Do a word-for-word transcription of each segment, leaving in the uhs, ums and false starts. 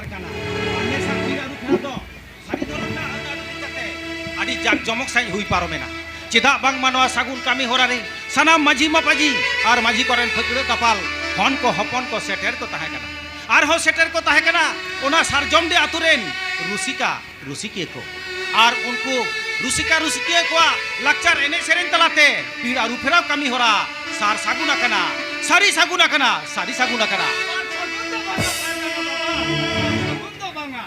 ᱠᱟᱱᱟ᱾ ᱟᱨ ᱱᱮᱥᱟᱜ ᱵᱤᱨ ᱟᱹᱨᱩ ᱯᱷᱮᱨᱟᱣ ᱫᱚ ᱥᱟᱹᱨᱤ ᱫᱷᱚᱨᱚᱢ ᱨᱮᱱᱟᱜ ᱟᱹᱨᱩ ᱟᱹᱨᱩ ᱠᱟᱛᱮ ᱟᱹᱰᱤ ᱡᱟᱠ ᱡᱚᱢᱚᱠ ᱥᱟᱺᱦᱤᱡ ᱦᱩᱭ ᱯᱟᱨᱚᱢᱮᱱᱟ᱾ ᱪᱮᱫᱟᱜ ᱵᱟᱝᱢᱟ ᱱᱚᱣᱟ ᱥᱟᱹᱜᱩᱱ ᱠᱟᱹᱢᱤ ᱦᱚᱨᱟ ᱨᱮ ᱥᱟᱱᱟᱢ ᱢᱟᱹᱡᱷᱤ ᱢᱟᱯᱟᱡᱷᱤ ᱟᱨ ᱢᱟᱹᱡᱷᱤ ᱠᱚᱨᱮᱱ ᱯᱷᱟᱹᱠᱲᱟᱹ ᱫᱟᱯᱟᱞ ᱦᱚᱱ ᱠᱚ ᱦᱚᱯᱚᱱ ᱠᱚ ᱥᱮᱴᱮᱨ ᱠᱚ ᱛᱟᱦᱮᱸ ᱠᱟᱱᱟ᱾ ᱟᱨᱦᱚᱸ ᱥᱮᱴᱮᱨ ᱠᱚ ᱛᱟᱦᱮᱸ ᱠᱟᱱᱟ ᱚᱱᱟ ᱥᱟᱨᱡᱚᱢᱰᱤ ᱟᱹᱛᱩ ᱨᱮᱱ ᱨᱩᱥᱤᱠᱟ ᱨᱩᱥᱤᱠᱤᱭᱟᱹ ᱠᱚ᱾ ᱟᱨ ᱩᱱᱠᱩ ᱨᱩᱥᱤᱠᱟ ᱨᱩᱥᱤᱠᱤᱭᱟᱹ ᱠᱚᱣᱟᱜ ᱞᱟᱠᱪᱟᱨ ᱮᱱᱮᱡ ᱥᱮᱨᱮᱧ ᱛᱟᱞᱟᱛᱮ ᱵᱤᱨ ᱟᱹᱨᱩ ᱯᱷᱮᱨᱟᱣ ᱠᱟᱹᱢᱤ ᱦᱚᱨᱟ ᱥᱟᱨ ᱥᱟᱹᱜᱩᱱ ᱟᱠᱟᱱᱟ, ᱥᱟᱹᱨᱤ ᱥᱟᱹᱜᱩᱱ ᱟᱠᱟᱱᱟ, ᱥᱟᱹᱨᱤ ᱥᱟᱹᱜᱩᱱ ᱟᱠᱟᱱᱟ᱾ ᱥᱟᱹᱜᱩᱱ ᱫᱚ ᱵᱟᱝᱟ ᱯᱟᱨᱜᱟᱱᱟ ᱵᱟᱵᱟ, ᱥᱟᱹᱜᱩᱱ ᱫᱚ ᱵᱟᱝᱟ᱾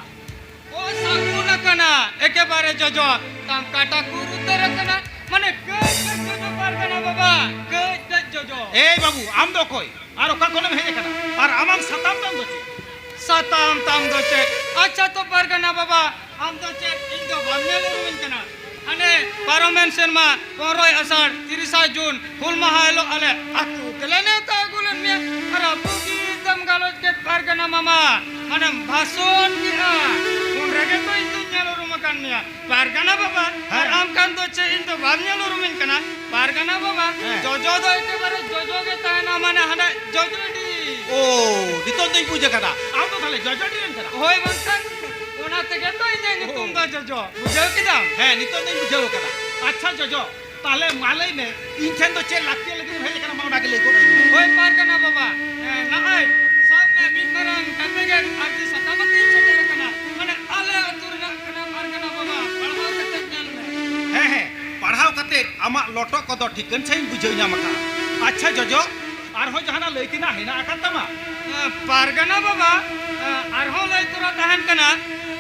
ᱚ, ᱥᱟᱹᱜᱩᱱ ᱟᱠᱟᱱᱟ ᱮᱠᱮᱵᱟᱨᱮ ᱡᱚᱡᱚ, ᱛᱟᱢ ᱠᱟᱴᱟ ᱠᱩᱨ ᱩᱛᱟᱹᱨ ᱟᱠᱟᱱᱟ᱾ ᱢᱟᱱᱮ ᱠᱟᱹᱡ ᱠᱟᱹᱡ ᱡᱚᱡᱚ ᱯᱟᱨᱜᱟᱱᱟ ᱵᱟᱵᱟ, ᱠᱟᱹᱡ ᱠᱟᱹᱡ ᱡᱚᱡᱚ᱾ ᱮᱭ ᱵᱟᱹᱵᱩ, ᱟᱢ ᱫᱚ ᱚᱠᱚᱭ? ᱟᱨ ᱚᱠᱟ ᱠᱷᱚᱱᱮᱢ ᱦᱮᱡ ᱟᱠᱟᱱᱟ? ᱟᱨ ᱟᱢᱟᱝ ᱥᱟᱛᱟᱢ ᱛᱟᱢ ᱫᱚ ᱪᱮᱫ? ᱥᱟᱛᱟᱢ ᱛᱟᱢ ᱫᱚ ᱪᱮᱫ? ᱟᱪᱪᱷᱟ ᱛᱚ ᱯᱟᱨᱜᱟᱱᱟ ᱵᱟᱵᱟ, ᱟᱢ ᱫᱚ ᱪᱮᱫ ᱤᱧ ᱫᱚ ᱵᱟᱢ ᱧᱮᱞ ᱩᱨᱩᱢᱤᱧ ᱠᱟᱱᱟ? ᱦᱟᱱᱮ ᱯᱟᱨᱚᱢᱮᱱ ᱥᱮᱨᱢᱟ ᱯᱚᱱᱨᱚᱭ ᱟᱥᱟᱲ, ᱛᱤᱨᱤᱥᱟ ᱡᱩᱱ, ᱦᱩᱞ ᱢᱟᱦᱟ ᱦᱤᱞᱳᱜ ᱟᱞᱮ ᱟᱹᱛᱩ ᱛᱮᱞᱮ ᱱᱮᱣᱛᱟ ᱟᱹᱜᱩ ᱞᱮᱫ ᱢᱮᱭᱟ᱾ ᱟᱨ ᱟᱵᱚ ᱜᱮ ᱫᱟᱢ ᱜᱟᱞᱚᱪ ᱠᱮᱫ ᱯᱟᱨᱜᱟᱱᱟ ᱢᱟᱢᱟ, ᱢᱟᱱᱮᱢ ᱵᱷᱟᱥᱚᱱ ᱠᱮᱫᱼᱟ᱾ ᱩᱱ ᱨᱮᱜᱮ ᱛᱚ ᱤᱧ ᱫᱚᱧ ᱧᱮᱞ ᱩᱨᱩᱢ ᱟᱠᱟᱫ ᱢᱮᱭᱟ᱾ ᱯᱟᱨᱜᱟᱱᱟ ᱵᱟᱵᱟ, ᱦᱮᱸ᱾ ᱟᱨ ᱟᱢ ᱠᱷᱟᱱ ᱫᱚ ᱪᱮᱫ ᱤᱧ ᱫᱚ ᱵᱟᱢ ᱧᱮᱞ ᱩᱨᱩᱢᱤᱧ ᱠᱟᱱᱟ? ᱯᱟᱨᱜᱟᱱᱟ ᱵᱟᱵᱟ, ᱦᱮᱸ᱾ ᱡᱚᱡᱚ ᱫᱚ ᱮᱠᱮᱵᱟᱨᱮ ᱡᱚᱡᱚ ᱜᱮ ᱛᱟᱦᱮᱱᱟ, ᱢᱟᱱᱮ ᱦᱟᱸᱰᱮ ᱡᱚᱡᱚᱰᱤ᱾ ᱳ, ᱱᱤᱛᱚᱝ ᱫᱚᱧ ᱵᱩᱡᱽ ᱟᱠᱟᱫᱟ᱾ ᱟᱢ ᱫᱚ ᱛᱟᱦᱞᱮ ᱡᱚᱡᱚᱰᱤ ᱨᱮᱱ ᱠᱟᱱᱟ? ᱦᱳᱭ, ᱵᱟᱝᱠᱷᱟᱱ ᱚᱱᱟ ᱛᱮᱜᱮ ᱛᱚ ᱤᱧᱟᱹᱜ ᱧᱩᱛᱩᱢ ᱳ᱾ ᱫᱚ ᱡᱚᱡᱚ᱾ ᱵᱩᱡᱷᱟᱹᱣ ᱠᱮᱫᱟᱢ? ᱦᱮᱸ, ᱱᱤᱛᱚᱝ ᱫᱚᱧ ᱵᱩᱡᱷᱟᱹᱣ ᱟᱠᱟᱫᱟ᱾ ᱟᱪᱪᱷᱟ ᱡᱚᱡᱚ, ᱛᱟᱦᱞᱮ ᱢᱟ ᱞᱟᱹᱭ ᱢᱮ, ᱤᱧ ᱴᱷᱮᱱ ᱫᱚ ᱪᱮᱫ ᱞᱟᱹᱠᱛᱤ ᱞᱟᱹᱜᱤᱫ ᱮᱢ ᱦᱮᱡ ᱟᱠᱟᱱᱟ? ᱢᱟ ᱚᱱᱟ ᱜᱮ ᱞᱟᱹᱭ ᱜᱚᱫ ᱟᱹᱧ ᱢᱮ᱾ ᱦᱳᱭ ᱯᱟᱨᱜᱟᱱᱟ ᱵᱟᱵᱟ, ᱮ, ᱱᱚᱜᱼᱚᱭ ᱥᱟᱵ ᱢᱮ ᱢᱤᱫ ᱢᱟᱨᱟᱝ ᱠᱟᱛᱮ ᱜᱮ ᱟᱹᱨᱡᱤ ᱥᱟᱠᱟᱢ ᱟᱛᱮ ᱤᱧ ᱥᱮᱴᱮᱨ ᱟᱠᱟᱱᱟ᱾ ᱢᱟᱱᱮ ᱟᱞᱮ ᱟᱹᱛᱩ ᱨᱮᱱᱟᱜ ᱠᱟᱱᱟ ᱯᱟᱨᱜᱟᱱᱟ ᱵᱟᱵᱟ, ᱯᱟᱲᱦᱟᱣ ᱠᱟᱛᱮ ᱧᱮᱞ ᱢᱮ᱾ ᱦᱮᱸ, ᱦᱮᱸ, ᱯᱟᱲᱦᱟᱣ ᱠᱟᱛᱮ ᱟᱢᱟᱜ ᱞᱚᱴᱚ ᱠᱚᱫᱚ ᱴᱷᱤᱠᱟᱹᱱ ᱥᱟᱺᱦᱤᱡ ᱵᱩᱡᱷᱟᱹᱣ ᱧᱟᱢ ᱟᱠᱟᱫᱟ᱾ ᱟᱪᱪᱷᱟ ᱡᱚᱡᱚ, ᱟᱨᱦᱚᱸ ᱡᱟᱦᱟᱱᱟᱜ ᱞᱟᱹᱭ ᱛᱮᱱᱟᱜ ᱦᱮᱱᱟᱜ ᱟᱠᱟᱫ ᱛᱟᱢᱟ? ᱮ, ᱯᱟᱨᱜᱟᱱᱟ ᱵᱟᱵᱟ, ᱮ, ᱟᱨᱦᱚᱸ ᱞᱟᱹᱭ ᱛᱚᱨᱟ ᱛᱟᱦᱮᱱ ᱠᱟᱱᱟ,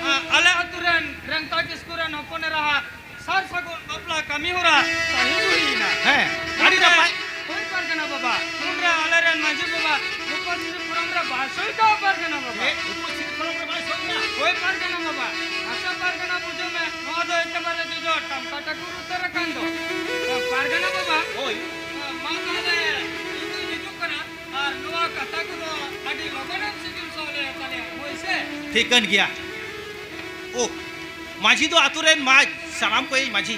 ᱮ, ᱟᱞᱮ ᱟᱹᱛᱩ ᱨᱮᱱ ᱨᱮᱝᱛᱟ ᱠᱤᱥᱠᱩ ᱨᱮᱱ ᱦᱚᱯᱚᱱ ᱮᱨᱟ ᱦᱟᱜ ᱥᱟᱨ ᱥᱟᱹᱜᱩᱱ ᱵᱟᱯᱞᱟ ᱠᱟᱹᱢᱤ ᱦᱚᱨᱟ ᱥᱟᱹᱦᱤ ᱦᱩᱭᱮᱱᱟ᱾ ᱦᱮᱸ, ᱟᱹᱰᱤ ᱱᱟᱯᱟᱭ᱾ ᱦᱳᱭ ᱯᱟᱨᱜᱟᱱᱟ ᱵᱟᱵᱟ, ᱩᱱᱨᱮ ᱟᱞᱮᱨᱮᱱ ᱢᱟᱹᱡᱷᱤ ᱵᱟᱵᱟ ᱨᱩᱯᱚᱥᱨᱤ ᱯᱷᱚᱨᱚᱢ ᱨᱮ ᱵᱟᱦᱟ ᱥᱳᱭ ᱠᱟᱜᱼᱟ ᱯᱟᱨᱜᱟᱱᱟ ᱵᱟᱵᱟ᱾ ᱪᱮᱫ? ᱨᱩᱯᱚᱥᱨᱤ ᱯᱷᱚᱨᱚᱢ ᱨᱮ ᱵᱟᱦᱟ ᱥᱳᱭ ᱠᱟᱜᱼᱟ? ᱦᱳᱭ ᱯᱟᱨᱜᱟᱱᱟ ᱵᱟᱵᱟ, ᱟᱪᱪᱷᱟ ᱯᱟᱨᱜᱟᱱᱟ ᱵᱩᱡᱷᱟᱹᱣ ᱢᱮ, ᱱᱚᱣᱟ ᱫᱚ ᱮᱠᱮᱵᱟᱨᱮ ᱡᱚᱡᱚ ᱴᱟᱢᱠᱟ ᱴᱟᱠᱩᱨ ᱩᱛᱟᱹᱨ ᱟᱠᱟᱱ ᱫᱚ᱾ ᱯᱟᱨᱜᱟᱱᱟ ᱵᱟᱵᱟ, ᱦᱳᱭ᱾ ᱢᱟ ᱛᱟᱦᱞᱮ ᱤᱧ ᱫᱩᱧ ᱦᱤᱡᱩᱜ ᱠᱟᱱᱟ, ᱟᱨ ᱱᱚᱣᱟ ᱠᱟᱛᱷᱟ ᱠᱚᱫᱚ ᱟᱹᱰᱤ ᱞᱚᱜᱚᱱᱮᱢ ᱥᱤᱵᱤᱞ ᱥᱚᱦᱞᱮ ᱛᱟᱞᱮᱭᱟ, ᱦᱳᱭ ᱥᱮ? ᱴᱷᱤᱠᱟᱹᱱ ᱜᱮᱭᱟ᱾ ᱳ, ᱢᱟᱹᱡᱷᱤ ᱫᱚ ᱟᱛᱳ ᱨᱮᱱ ᱢᱟᱡᱽ, ᱥᱟᱱᱟᱢ ᱠᱚᱭᱤᱡ ᱢᱟᱹᱡᱷᱤ᱾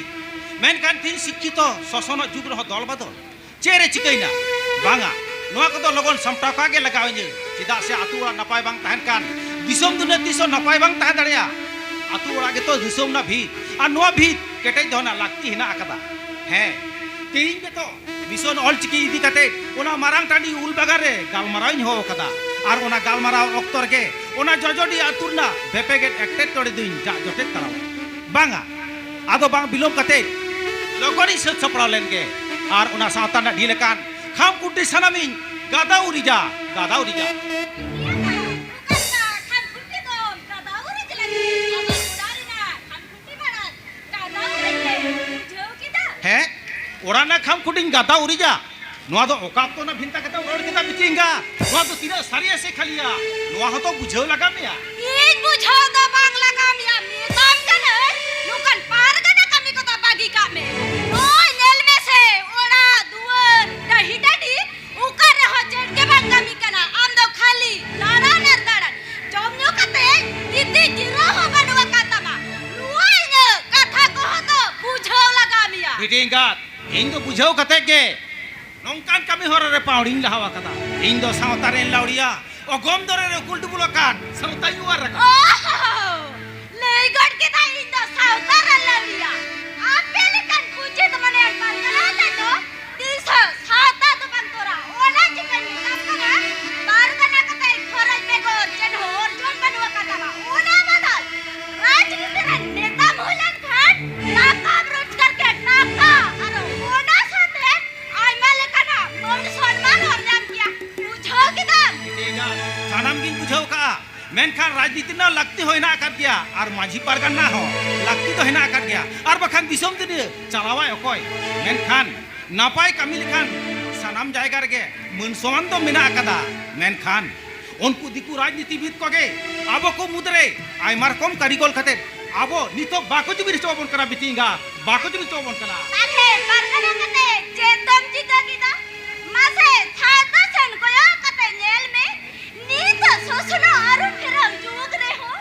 ᱢᱮᱱᱠᱷᱟᱱ ᱛᱤᱦᱤᱧ ᱥᱤᱠᱠᱷᱤᱛᱚ ᱥᱚᱥᱚᱱᱚᱜ ᱡᱩᱜᱽ ᱨᱮᱦᱚᱸ ᱫᱚᱞ ᱵᱟᱫᱚᱞ᱾ ᱪᱮᱫ ᱨᱮ ᱪᱤᱠᱟᱹᱭᱮᱱᱟ? ᱵᱟᱝᱟ, ᱱᱚᱣᱟ ᱠᱚᱫᱚ ᱞᱚᱜᱚᱱ ᱥᱟᱢᱴᱟᱣ ᱠᱟᱜ ᱜᱮ ᱞᱟᱜᱟᱣ ᱤᱧᱟᱹ᱾ ᱪᱮᱫᱟᱜ ᱥᱮ ᱟᱛᱳ ᱚᱲᱟᱜ ᱱᱟᱯᱟᱭ ᱵᱟᱝ ᱛᱟᱦᱮᱱ ᱠᱷᱟᱱ ᱫᱤᱥᱚᱢ ᱫᱩᱱᱤᱭᱟᱹ ᱛᱤᱥ ᱦᱚᱸ ᱱᱟᱯᱟᱭ ᱵᱟᱝ ᱛᱟᱦᱮᱸ ᱫᱟᱲᱮᱭᱟᱜᱼᱟ᱾ ᱟᱹᱛᱩ ᱚᱲᱟᱜ ᱜᱮᱛᱚ ᱫᱤᱥᱚᱢ ᱨᱮᱱᱟᱜ ᱵᱷᱤᱛ, ᱟᱨ ᱱᱚᱣᱟ ᱵᱷᱤᱛ ᱠᱮᱴᱮᱡ ᱫᱚᱦᱚ ᱨᱮᱱᱟᱜ ᱞᱟᱹᱠᱛᱤ ᱦᱮᱱᱟᱜ ᱟᱠᱟᱫᱟ᱾ ᱦᱮᱸ, ᱛᱮᱦᱮᱧ ᱜᱮᱛᱚ ᱢᱤᱥᱚᱱ ᱚᱞᱪᱤᱠᱤ ᱤᱫᱤ ᱠᱟᱛᱮ ᱚᱱᱟ ᱢᱟᱨᱟᱝ ᱴᱟᱺᱰᱤ ᱩᱞ ᱵᱟᱜᱟᱱ ᱨᱮ ᱜᱟᱞᱢᱟᱨᱟᱣ ᱤᱧ ᱦᱚᱦᱚ ᱟᱠᱟᱫᱟ᱾ ᱟᱨ ᱚᱱᱟ ᱜᱟᱞᱢᱟᱨᱟᱣ ᱚᱠᱛᱚ ᱨᱮᱜᱮ ᱚᱱᱟ ᱡᱚᱡᱚᱰᱤ ᱟᱹᱛᱩ ᱨᱮᱱᱟᱜ ᱵᱮᱯᱮᱜᱮᱫ ᱮᱴᱠᱮᱴᱚᱬᱮ ᱫᱚᱧ ᱡᱟᱜ ᱡᱚᱴᱮᱫ ᱛᱟᱨᱟᱣᱟ᱾ ᱵᱟᱝᱟ, ᱟᱫᱚ ᱵᱟᱝ ᱵᱤᱞᱚᱢ ᱠᱟᱛᱮ ᱞᱚᱜᱚᱱᱤᱧ ᱥᱟᱹᱛ ᱥᱟᱯᱲᱟᱣ ᱞᱮᱱ ᱜᱮ᱾ ᱟᱨ ᱚᱱᱟ ᱥᱟᱶᱛᱟ ᱨᱮᱱᱟᱜ ᱰᱷᱤᱞ ᱟᱠᱟᱱ ᱠᱷᱟᱢ ᱠᱩᱴᱤ ᱥᱟᱱᱟᱢᱤᱧ ᱜᱟᱫᱟ ᱩᱨᱤᱡᱟ, ᱜᱟᱫᱟ ᱩᱨᱤᱡᱟ᱾ ᱦᱮᱸ, ᱚᱲᱟᱜ ᱨᱮᱱᱟᱜ ᱠᱷᱟᱢ ᱠᱩᱴᱤᱧ ᱜᱟᱫᱟ ᱩᱨᱤᱡᱟ? ᱱᱚᱣᱟ ᱫᱚ ᱚᱠᱟ ᱚᱠᱛᱚ ᱨᱮᱱᱟᱜ ᱵᱷᱮᱱᱛᱟ ᱠᱟᱛᱷᱟᱢ ᱨᱚᱲ ᱠᱮᱫᱟ ᱵᱤᱴᱤ ᱮᱸᱜᱟ? ᱱᱚᱣᱟ ᱫᱚ ᱛᱤᱱᱟᱹᱜ ᱥᱟᱹᱨᱤᱭᱟ ᱥᱮ ᱠᱷᱟᱹᱞᱤᱭᱟ, ᱱᱚᱣᱟ ᱦᱚᱸᱛᱚ ᱵᱩᱡᱷᱟᱹᱣ ᱞᱟᱜᱟᱣ ᱢᱮᱭᱟ᱾ ᱤᱧ ᱵᱩᱡᱷᱟᱹᱣ ᱫᱚ ᱵᱟᱝ ᱞᱟᱜᱟᱣ ᱢᱮᱭᱟ, ᱢᱮᱛᱟᱢ ᱠᱟᱹᱱᱟᱹᱧ, ᱱᱚᱝᱠᱟᱱ ᱯᱟᱨᱜᱟᱱᱟ ᱠᱟᱹᱢᱤ ᱠᱚᱫᱚ ᱵᱟᱹᱜᱤ ᱠᱟᱜ ᱢᱮ᱾ ᱱᱚᱜᱼᱚᱭ ᱧᱮᱞ ᱢᱮᱥᱮ, ᱚᱲᱟᱜ ᱫᱩᱣᱟᱹᱨ ᱰᱟᱹᱦᱤ ᱰᱟᱹᱰᱤ ᱚᱠᱟ ᱨᱮᱦᱚᱸ ᱪᱮᱫ ᱜᱮ ᱵᱟᱝ ᱠᱟᱹᱢᱤ ᱠᱟᱱᱟ᱾ ᱟᱢ ᱫᱚ ᱠᱷᱟᱹᱞᱤ ᱫᱟᱬᱟᱱ ᱟᱨ ᱫᱟᱬᱟᱱ᱾ ᱡᱚᱢ ᱧᱩ ᱠᱟᱛᱮ ᱜᱤᱛᱤᱡ ᱡᱤᱨᱟᱹᱣ ᱦᱚᱸ ᱵᱟᱹᱱᱩᱜ ᱟᱠᱟᱫ ᱛᱟᱢᱟ᱾ ᱱᱚᱣᱟ ᱤᱧᱟᱹᱜ ᱠᱟᱛᱷᱟ ᱠᱚᱦᱚᱸ ᱫᱚ ᱵᱩᱡᱷᱟᱹᱣ ᱞᱟᱜᱟᱣ ᱢᱮᱭᱟ᱾ ᱵᱤᱴᱤ ᱮᱸᱜᱟᱛ, ᱤᱧ ᱫᱚ ᱵᱩᱡᱷᱟᱹᱣ ᱠᱟᱛᱮ ᱜᱮ ᱱᱚᱝᱠᱟᱱ ᱠᱟᱹᱢᱤ ᱦᱚᱨᱟ ᱨᱮ ᱯᱟᱣᱲᱤᱧ ᱞᱟᱦᱟᱣ ᱟᱠᱟᱫᱟ᱾ ᱤᱧ ᱫᱚ ᱥᱟᱶᱛᱟ ᱨᱮᱱ ᱞᱟᱹᱣᱲᱤᱭᱟ, ᱚᱜᱚᱢ ᱫᱚᱨᱮ ᱨᱮ ᱩᱠᱩᱞ ᱰᱩᱵᱩᱞ ᱟᱠᱟᱱ ᱥᱟᱶᱛᱟᱧ ᱚᱣᱟᱨ ᱟᱠᱟᱫᱟ᱾ ᱚᱦᱚ! ᱞᱟᱹᱭ ᱜᱚᱫ ᱠᱮᱫᱟ, ᱤᱧ ᱫᱚ ᱥᱟᱶᱛᱟ ᱨᱮᱱ ᱞᱟᱹᱣᱲᱤᱭᱟ᱾ ᱟᱯᱮ ᱞᱮᱠᱟᱱ ᱠᱩᱪᱤᱛ ᱢᱚᱱᱮᱭᱟᱱ ᱯᱟᱨᱜᱟᱱᱟ ᱦᱚᱛᱮᱡ ᱫᱚ ᱛᱤᱥ ᱦᱚᱸ ᱥᱟᱶᱛᱟ ᱫᱚ ᱵᱟᱝ ᱛᱚᱨᱟ᱾ ᱚᱱᱟ ᱪᱤᱠᱟᱹᱧ ᱢᱮᱛᱟᱢ ᱠᱟᱱᱟ, ᱯᱟᱨᱜᱟᱱᱟ ᱠᱟᱛᱮ ᱠᱷᱚᱨᱚᱪ ᱵᱮᱜᱚᱨ ᱪᱮᱫ ᱦᱚᱸ ᱚᱨᱡᱚᱱ ᱵᱟᱹᱱᱩᱜ ᱟᱠᱟᱫ ᱛᱟᱢᱟ᱾ ᱚᱱᱟ ᱵᱚᱫᱚᱞ ᱨᱟᱡᱽᱱᱤᱛᱤ ᱨᱮᱱ ᱱᱮᱛᱟᱢ ᱦᱩᱭ ᱞᱮᱱᱠᱷᱟᱱ ᱴᱟᱠᱟᱢ ᱨᱳᱡᱽᱜᱟᱨ ᱠᱮᱫ, ᱴᱟᱠᱟ᱾ ᱟᱨ ᱚᱱᱟ ᱥᱟᱶᱛᱮ ᱟᱭᱢᱟ ᱞᱮᱠᱟᱱᱟᱜ ᱢᱟᱹᱱ ᱥᱚᱱᱢᱟᱱ ᱦᱚᱸᱢ ᱧᱟᱢ ᱠᱮᱭᱟ᱾ ᱵᱩᱡᱷᱟᱹᱣ ᱠᱮᱫᱟᱢ? ᱥᱟᱱᱟᱢ ᱜᱤᱧ ᱵᱩᱡᱷᱟᱹᱣ ᱠᱟᱜᱼᱟ, ᱢᱮᱱᱠᱷᱟᱱ ᱨᱟᱡᱽᱱᱤᱛᱤ ᱨᱮᱱᱟᱜ ᱞᱟᱹᱠᱛᱤ ᱦᱚᱸ ᱦᱮᱱᱟᱜ ᱟᱠᱟᱫ ᱜᱮᱭᱟ, ᱟᱨ ᱢᱟᱹᱡᱷᱤ ᱯᱟᱨᱜᱟᱱᱟ ᱦᱚᱸ ᱞᱟᱹᱠᱛᱤ ᱫᱚ ᱦᱮᱱᱟᱜ ᱟᱠᱟᱫ ᱜᱮᱭᱟ᱾ ᱟᱨ ᱵᱟᱠᱷᱟᱱ ᱫᱤᱥᱚᱢ ᱫᱩᱱᱤᱭᱟᱹ ᱪᱟᱞᱟᱣᱟᱭ ᱚᱠᱚᱭ? ᱢᱮᱱᱠᱷᱟᱱ ᱱᱟᱯᱟᱭ ᱠᱟᱹᱢᱤ ᱞᱮᱠᱷᱟᱱ ᱥᱟᱱᱟᱢ ᱡᱟᱭᱜᱟ ᱨᱮᱜᱮ ᱢᱟᱹᱱ ᱥᱚᱢᱟᱱ ᱫᱚ ᱢᱮᱱᱟᱜ ᱟᱠᱟᱫᱟ᱾ ᱢᱮᱱᱠᱷᱟᱱ ᱩᱱᱠᱩ ᱫᱤᱠᱩ ᱨᱟᱡᱽᱱᱤᱛᱤᱵᱤᱫ ᱠᱚᱜᱮ ᱟᱵᱚ ᱠᱚ ᱢᱩᱫᱽᱨᱮ ᱟᱭᱢᱟ ᱨᱚᱠᱚᱢ ᱠᱟᱹᱨᱤᱜᱚᱞ ᱠᱟᱛᱮ ᱟᱵᱚ ᱱᱤᱛᱚᱜ ᱵᱟᱠᱚ ᱡᱩᱢᱤᱫ ᱦᱚᱪᱚ ᱟᱵᱚᱱ ᱠᱟᱱᱟ ᱵᱤᱴᱤ ᱮᱸᱜᱟ, ᱵᱟᱠᱚ ᱡᱩᱢᱤᱫ ᱦᱚᱪᱚ ᱟᱵᱚᱱ ᱠᱟᱱᱟ᱾ ᱛᱟᱦᱞᱮ ᱯᱟᱨᱜᱟᱱᱟ ᱠᱟᱛᱮ ᱪᱮᱫ ᱫᱚᱢ ᱪᱤᱠᱟᱹ ᱠᱮᱫᱟ? ᱢᱟᱥᱮ ᱥᱟᱶᱛᱟ ᱥᱮᱱ ᱠᱚᱭᱚᱜ ᱠᱟᱛᱮ ᱧᱮᱞ ᱢᱮ, ᱱᱤᱛ ᱥᱚᱥᱱᱚᱜ ᱟᱹᱨᱩ ᱯᱷᱮᱨᱟᱣ ᱡᱩᱜᱽ ᱨᱮᱦᱚᱸ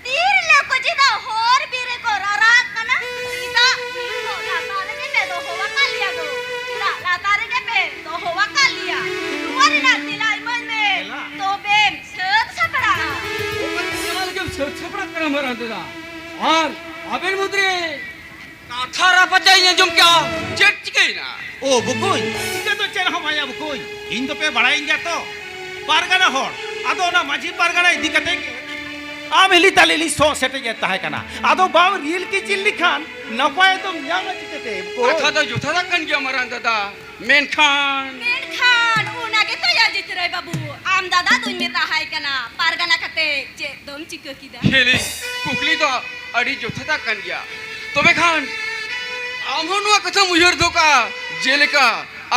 ᱛᱤᱨᱞᱟᱹ ᱠᱚ ᱪᱮᱫᱟᱜ ᱦᱚᱨ ᱵᱤᱨ ᱨᱮᱠᱚ ᱨᱟᱨᱟᱜ ᱠᱟᱱᱟ? ᱪᱮᱫᱟᱜ ᱱᱤᱛ ᱦᱚᱸ ᱞᱟᱛᱟᱨ ᱨᱮᱜᱮ ᱯᱮ ᱫᱚᱦᱚ ᱟᱠᱟᱫ ᱞᱮᱭᱟ ᱫᱚ? ᱪᱮᱫᱟᱜ ᱞᱟᱛᱟᱨ ᱨᱮᱜᱮ ᱯᱮ ᱫᱚᱦᱚ ᱟᱠᱟᱫ ᱞᱮᱭᱟ? ᱱᱚᱣᱟ ᱨᱮᱱᱟᱜ ᱛᱮᱞᱟ ᱮᱢᱟᱹᱧ ᱢᱮ, ᱛᱮᱞᱟ? ᱛᱚᱵᱮᱢ ᱥᱟᱹᱛ ᱥᱟᱯᱲᱟᱜᱼᱟ᱾ ᱥᱟᱹᱛ ᱥᱟᱯᱲᱟᱜ ᱠᱟᱱᱟ ᱢᱟᱨᱟᱝ ᱫᱟᱫᱟ᱾ ᱟᱨ ᱟᱵᱮᱱ ᱢᱩᱫᱽᱨᱮ ᱠᱟᱛᱷᱟ ᱨᱟᱯᱟᱪᱟᱜ ᱤᱧ ᱟᱸᱡᱚᱢ ᱠᱮᱜᱼᱟ᱾ ᱪᱮᱫ ᱪᱤᱠᱟᱹᱭᱮᱱᱟ? ᱳ ᱵᱚᱠᱚᱧ, ᱪᱤᱠᱟᱹ ᱫᱚ ᱪᱮᱫ ᱦᱚᱸ ᱵᱟᱝᱟ ᱵᱚᱠᱚᱧ᱾ ᱤᱧ ᱫᱚᱯᱮ ᱵᱟᱲᱟᱭᱤᱧ ᱜᱮᱭᱟ ᱛᱚ, ᱯᱟᱨᱜᱟᱱᱟ ᱦᱚᱲ᱾ ᱟᱫᱚ ᱚᱱᱟ ᱢᱟᱹᱡᱷᱤ ᱯᱟᱨᱜᱟᱱᱟ ᱤᱫᱤ ᱠᱟᱛᱮ ᱜᱮ ᱟᱢ ᱦᱤᱞᱤ ᱛᱟᱞᱮ ᱞᱤᱧ ᱥᱚᱜ ᱥᱮᱴᱮᱡ ᱮᱫ ᱛᱟᱦᱮᱸ ᱠᱟᱱᱟ᱾ ᱟᱫᱚ ᱵᱟᱢ ᱨᱤᱞ ᱠᱤᱪᱤᱞ ᱞᱮᱠᱷᱟᱱ ᱱᱟᱯᱟᱭ ᱫᱚᱢ ᱧᱟᱢᱟ ᱪᱤᱠᱟᱹᱛᱮ ᱵᱚᱠᱚᱧ? ᱠᱟᱛᱷᱟ ᱫᱚ ᱡᱚᱛᱷᱟᱛᱟᱜ ᱠᱟᱱ ᱜᱮᱭᱟ ᱢᱟᱨᱟᱝ ᱫᱟᱫᱟ, ᱢᱮᱱᱠᱷᱟᱱ ᱢᱮᱱᱠᱷᱟᱱ ᱚᱱᱟ ᱜᱮᱛᱚ ᱭᱟ ᱡᱤᱛᱨᱟᱹᱭ ᱵᱟᱹᱵᱩ, ᱟᱢ ᱫᱟᱫᱟ ᱫᱩᱧ ᱢᱮᱛᱟᱦᱟᱭ ᱠᱟᱱᱟ, ᱯᱟᱨᱜᱟᱱᱟ ᱠᱟᱛᱮ ᱪᱮᱫ ᱫᱚᱢ ᱪᱤᱠᱟᱹ ᱠᱮᱫᱟ? ᱦᱤᱞᱤ, ᱠᱩᱠᱞᱤ ᱫᱚ ᱟᱹᱰᱤ ᱡᱚᱛᱷᱟᱛᱟᱜ ᱠᱟᱱ ᱜᱮᱭᱟ᱾ ᱛᱚᱵᱮ ᱠᱷᱟᱱ ᱟᱢ ᱦᱚᱸ ᱱᱚᱣᱟ ᱠᱟᱛᱷᱟᱢ ᱩᱭᱦᱟᱹᱨ ᱫᱚᱦᱚ ᱠᱟᱜᱼᱟ, ᱡᱮᱞᱮᱠᱟ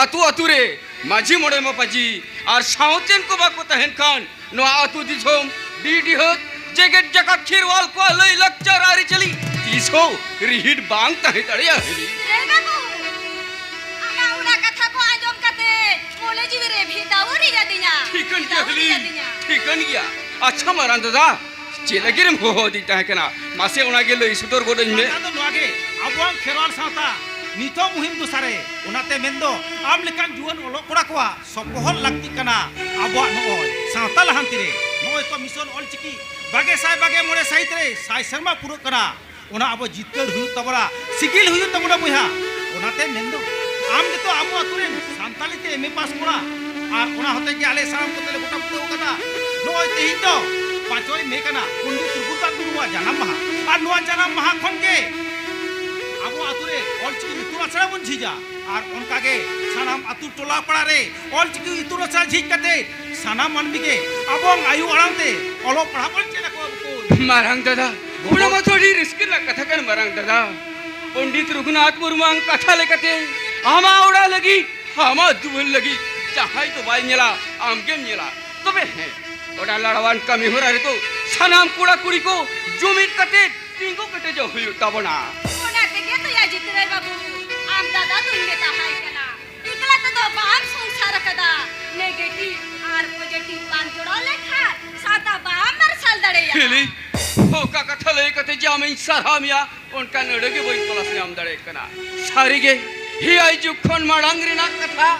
ᱟᱛᱳ ᱟᱛᱳ ᱨᱮ ᱢᱟᱹᱡᱷᱤ ᱢᱚᱬᱮ ᱢᱟᱯᱟᱡᱷᱤ ᱟᱨ ᱥᱟᱶᱛᱮᱱ ᱠᱚ ᱵᱟᱠᱚ ᱛᱟᱦᱮᱱ ᱠᱷᱟᱱ, ᱱᱚᱣᱟ ᱟᱹᱛᱩ ᱫᱤᱥᱚᱢ, ᱰᱤ ᱰᱤᱦᱟᱹᱛ, ᱡᱮᱜᱮᱛ ᱡᱟᱠᱟᱛ ᱠᱷᱮᱨᱣᱟᱞ ᱠᱚᱣᱟᱜ ᱞᱟᱹᱭ ᱞᱟᱠᱪᱟᱨ ᱟᱹᱨᱤᱪᱟᱹᱞᱤ ᱛᱤᱥ ᱦᱚᱸ ᱨᱤᱦᱤᱴ ᱵᱟᱝ ᱛᱟᱦᱮᱸ ᱫᱟᱲᱮᱭᱟᱜᱼᱟ, ᱦᱤᱞᱤ᱾ ᱨᱮ ᱵᱟᱹᱵᱩ, ᱟᱢᱟᱜ ᱚᱱᱟ ᱠᱟᱛᱷᱟ ᱠᱚ ᱟᱸᱡᱚᱢ ᱠᱟᱛᱮ ᱢᱚᱱᱮ ᱡᱤᱣᱤ ᱨᱮ ᱵᱷᱤᱛᱟᱹᱣ ᱨᱮᱭᱟᱫᱤᱧᱟ᱾ ᱴᱷᱤᱠᱟᱹᱱ ᱜᱮᱭᱟ, ᱵᱷᱤᱛᱟᱹᱣ ᱦᱤᱞᱤ᱾ ᱨᱮᱭᱟᱫᱤᱧᱟ᱾ ᱴᱷᱤᱠᱟᱹᱱ ᱜᱮᱭᱟ᱾ ᱟᱪᱪᱷᱟ, ᱢᱟᱨᱟᱝ ᱫᱟᱫᱟ, ᱪᱮᱫ ᱞᱟᱹᱜᱤᱫ ᱮᱢ ᱦᱚᱦᱚ ᱟᱹᱫᱤᱧ ᱛᱟᱦᱮᱸ ᱠᱟᱱᱟ? ᱢᱟᱥᱮ ᱚᱱᱟ ᱜᱮ ᱞᱟᱹᱭ ᱥᱚᱫᱚᱨ ᱜᱚᱫ ᱟᱹᱧ ᱢᱮ᱾ ᱠᱟᱛᱷᱟ ᱫᱚ ᱱᱚᱣᱟ ᱜᱮ, ᱟᱵᱚᱣᱟᱜ ᱠᱷᱮᱨᱣᱟᱞ ᱥᱟᱶᱛᱟ ᱱᱤᱛᱚᱜ ᱢᱩᱦᱤᱢ ᱫᱚᱥᱟᱨᱮ᱾ ᱚᱱᱟᱛᱮ ᱢᱮᱱᱫᱚ, ᱟᱢ ᱞᱮᱠᱟᱱ ᱡᱩᱣᱟᱹᱱ ᱚᱞᱚᱜ ᱠᱚᱲᱟ ᱠᱚᱣᱟᱜ ᱥᱚᱯᱚᱦᱚᱫ ᱞᱟᱹᱠᱛᱤᱜ ᱠᱟᱱᱟ ᱟᱵᱚᱣᱟᱜ ᱱᱚᱜᱼᱚᱭ ᱥᱟᱶᱛᱟ ᱞᱟᱦᱟᱱᱛᱤ ᱨᱮ᱾ ᱱᱚᱜᱼᱚᱭ ᱛᱚ ᱢᱤᱥᱚᱱ ᱚᱞᱪᱤᱠᱤ ᱵᱟᱜᱮ ᱥᱟᱭ ᱵᱟᱜᱮ ᱢᱚᱬᱮ ᱥᱟᱹᱦᱤᱛ ᱨᱮ ᱥᱟᱭ ᱥᱮᱨᱢᱟ ᱯᱩᱨᱟᱹᱜ ᱠᱟᱱᱟ᱾ ᱚᱱᱟ ᱟᱵᱚ ᱡᱤᱛᱠᱟᱹᱨ ᱦᱩᱭᱩᱜ ᱛᱟᱵᱚᱱᱟ, ᱥᱤᱜᱤᱞ ᱦᱩᱭᱩᱜ ᱛᱟᱵᱚᱱᱟ ᱵᱚᱭᱦᱟ᱾ ᱚᱱᱟᱛᱮ ᱢᱮᱱᱫᱚ, ᱟᱢ ᱜᱮᱛᱚ ᱟᱵᱚ ᱟᱛᱳ ᱨᱮᱱ ᱥᱟᱱᱛᱟᱲᱤ ᱛᱮ ᱮᱢ ᱮ ᱯᱟᱥ ᱠᱚᱲᱟ, ᱟᱨ ᱚᱱᱟ ᱦᱚᱛᱮᱡ ᱜᱮ ᱟᱞᱮ ᱥᱟᱱᱟᱢ ᱠᱚᱛᱮ ᱞᱮ ᱜᱚᱴᱟ ᱵᱩᱴᱟᱹ ᱟᱠᱟᱫᱟ᱾ ᱱᱚᱜᱼᱚᱭ ᱛᱮᱦᱮᱧ ᱫᱚ ᱯᱟᱸᱪᱚᱭ ᱢᱮ ᱠᱟᱱᱟ, ᱯᱚᱱᱰᱤᱛ ᱨᱚᱜᱷᱩᱱᱟᱛᱷ ᱢᱩᱨᱢᱩᱣᱟᱜ ᱡᱟᱱᱟᱢ ᱢᱟᱦᱟ᱾ ᱟᱨ ᱱᱚᱣᱟ ᱡᱟᱱᱟᱢ ᱢᱟᱦᱟ ᱠᱷᱚᱱ ᱜᱮ ᱟᱵᱚ ᱟᱛᱳ ᱨᱮ ᱚᱞᱪᱤᱠᱤ ᱤᱛᱩᱱ ᱟᱥᱲᱟ ᱵᱚᱱ ᱡᱷᱤᱡᱟ, ᱟᱨ ᱚᱱᱠᱟ ᱜᱮ ᱥᱟᱱᱟᱢ ᱟᱛᱳ ᱴᱚᱞᱟ ᱯᱟᱲᱟ ᱨᱮ ᱚᱞᱪᱤᱠᱤ ᱤᱛᱩᱱ ᱟᱥᱲᱟ ᱡᱷᱤᱡ ᱠᱟᱛᱮ ᱥᱟᱱᱟᱢ ᱢᱟᱹᱱᱢᱤ ᱜᱮ ᱟᱵᱚᱣᱟᱜ ᱟᱭᱳ ᱟᱲᱟᱝ ᱛᱮ ᱚᱞᱚᱜ ᱯᱟᱲᱦᱟᱜ ᱵᱚᱱ ᱪᱮᱫ ᱟᱠᱚᱣᱟ ᱵᱚᱠᱚᱧ᱾ ᱢᱟᱨᱟᱝ ᱫᱟᱫᱟ, ᱚᱱᱟ ᱢᱟᱛᱚ ᱟᱹᱰᱤ ᱨᱟᱹᱥᱠᱟᱹ ᱨᱮᱱᱟᱜ ᱠᱟᱛᱷᱟ ᱠᱟᱱ, ᱢᱟᱨᱟᱝ ᱫᱟᱫᱟ᱾ ᱯᱚᱱᱰᱤᱛ ᱨᱚᱜᱷᱩᱱᱟᱛᱷ ᱢᱩᱨᱢᱩᱣᱟᱜ ᱠᱟᱛᱷᱟ ᱞᱮᱠᱟᱛᱮ, ᱟᱢᱟᱜ ᱚᱲᱟᱜ ᱞᱟᱹᱜᱤᱫ, ᱟᱢᱟᱜ ᱫᱩᱣᱟᱹᱨ ᱞᱟᱹᱜᱤᱫ ᱡᱟᱦᱟᱸᱭ ᱫᱚ ᱵᱟᱭ ᱧᱮᱞᱟ, ᱟᱢ ᱜᱮᱢ ᱧᱮᱞᱟ᱾ ᱛᱚᱵᱮ ᱦᱮᱸ, ᱚᱱᱟ ᱞᱟᱲᱟᱣᱟᱱ ᱠᱟᱹᱢᱤ ᱦᱚᱨᱟ ᱨᱮᱫᱚ ᱥᱟᱱᱟᱢ ᱠᱚᱲᱟ ᱠᱩᱲᱤ ᱠᱚ ᱡᱩᱢᱤᱫ ᱠᱟᱛᱮ ᱛᱤᱸᱜᱩ ᱠᱮᱴᱮᱡᱚᱜ ᱦᱩᱭᱩᱜ ᱛᱟᱵᱚᱱᱟ᱾ ᱚᱱᱟ ᱛᱮᱜᱮ ᱛᱚ ᱭᱟ ᱡᱤᱛᱨᱟᱹᱭ ᱵᱟᱹᱵᱩ, ᱟᱢ ᱫᱟᱫᱟ ᱫᱩᱧ ᱢᱮᱛᱟᱦᱟᱭ ᱠᱟᱱᱟ, ᱮᱠᱞᱟ ᱛᱮᱫᱚ ᱵᱟᱢ ᱥᱚᱝᱥᱟᱨ ᱟᱠᱟᱫᱟ᱾ ᱱᱮᱜᱮᱴᱤᱵᱷ ᱟᱨ ᱯᱚᱡᱮᱴᱤᱵᱷ ᱵᱟᱝ ᱡᱚᱲᱟᱣ ᱞᱮᱠᱷᱟᱱ ᱥᱟᱶᱛᱟ ᱵᱟᱢ ᱢᱟᱨᱥᱟᱞ ᱫᱟᱲᱮᱭᱟᱜᱼᱟ᱾ ᱦᱤᱞᱤ, ᱚᱠᱟ ᱠᱟᱛᱷᱟ ᱞᱟᱹᱭ ᱠᱟᱛᱮ ᱡᱮ ᱟᱢᱤᱧ ᱥᱟᱨᱦᱟᱣ ᱢᱮᱭᱟ, ᱚᱱᱠᱟᱱ ᱟᱹᱲᱟᱹ ᱜᱮ ᱵᱟᱹᱧ ᱛᱚᱞᱟᱥ ᱧᱟᱢ ᱫᱟᱲᱮᱭᱟᱜ ᱠᱟᱱᱟ᱾ ᱥᱟᱹᱨᱤᱜᱮ, ᱮᱭᱟᱭ ᱡᱩᱜᱽ ᱠᱷᱚᱱ ᱢᱟᱲᱟᱝ ᱨᱮᱱᱟᱜ ᱠᱟᱛᱷᱟ,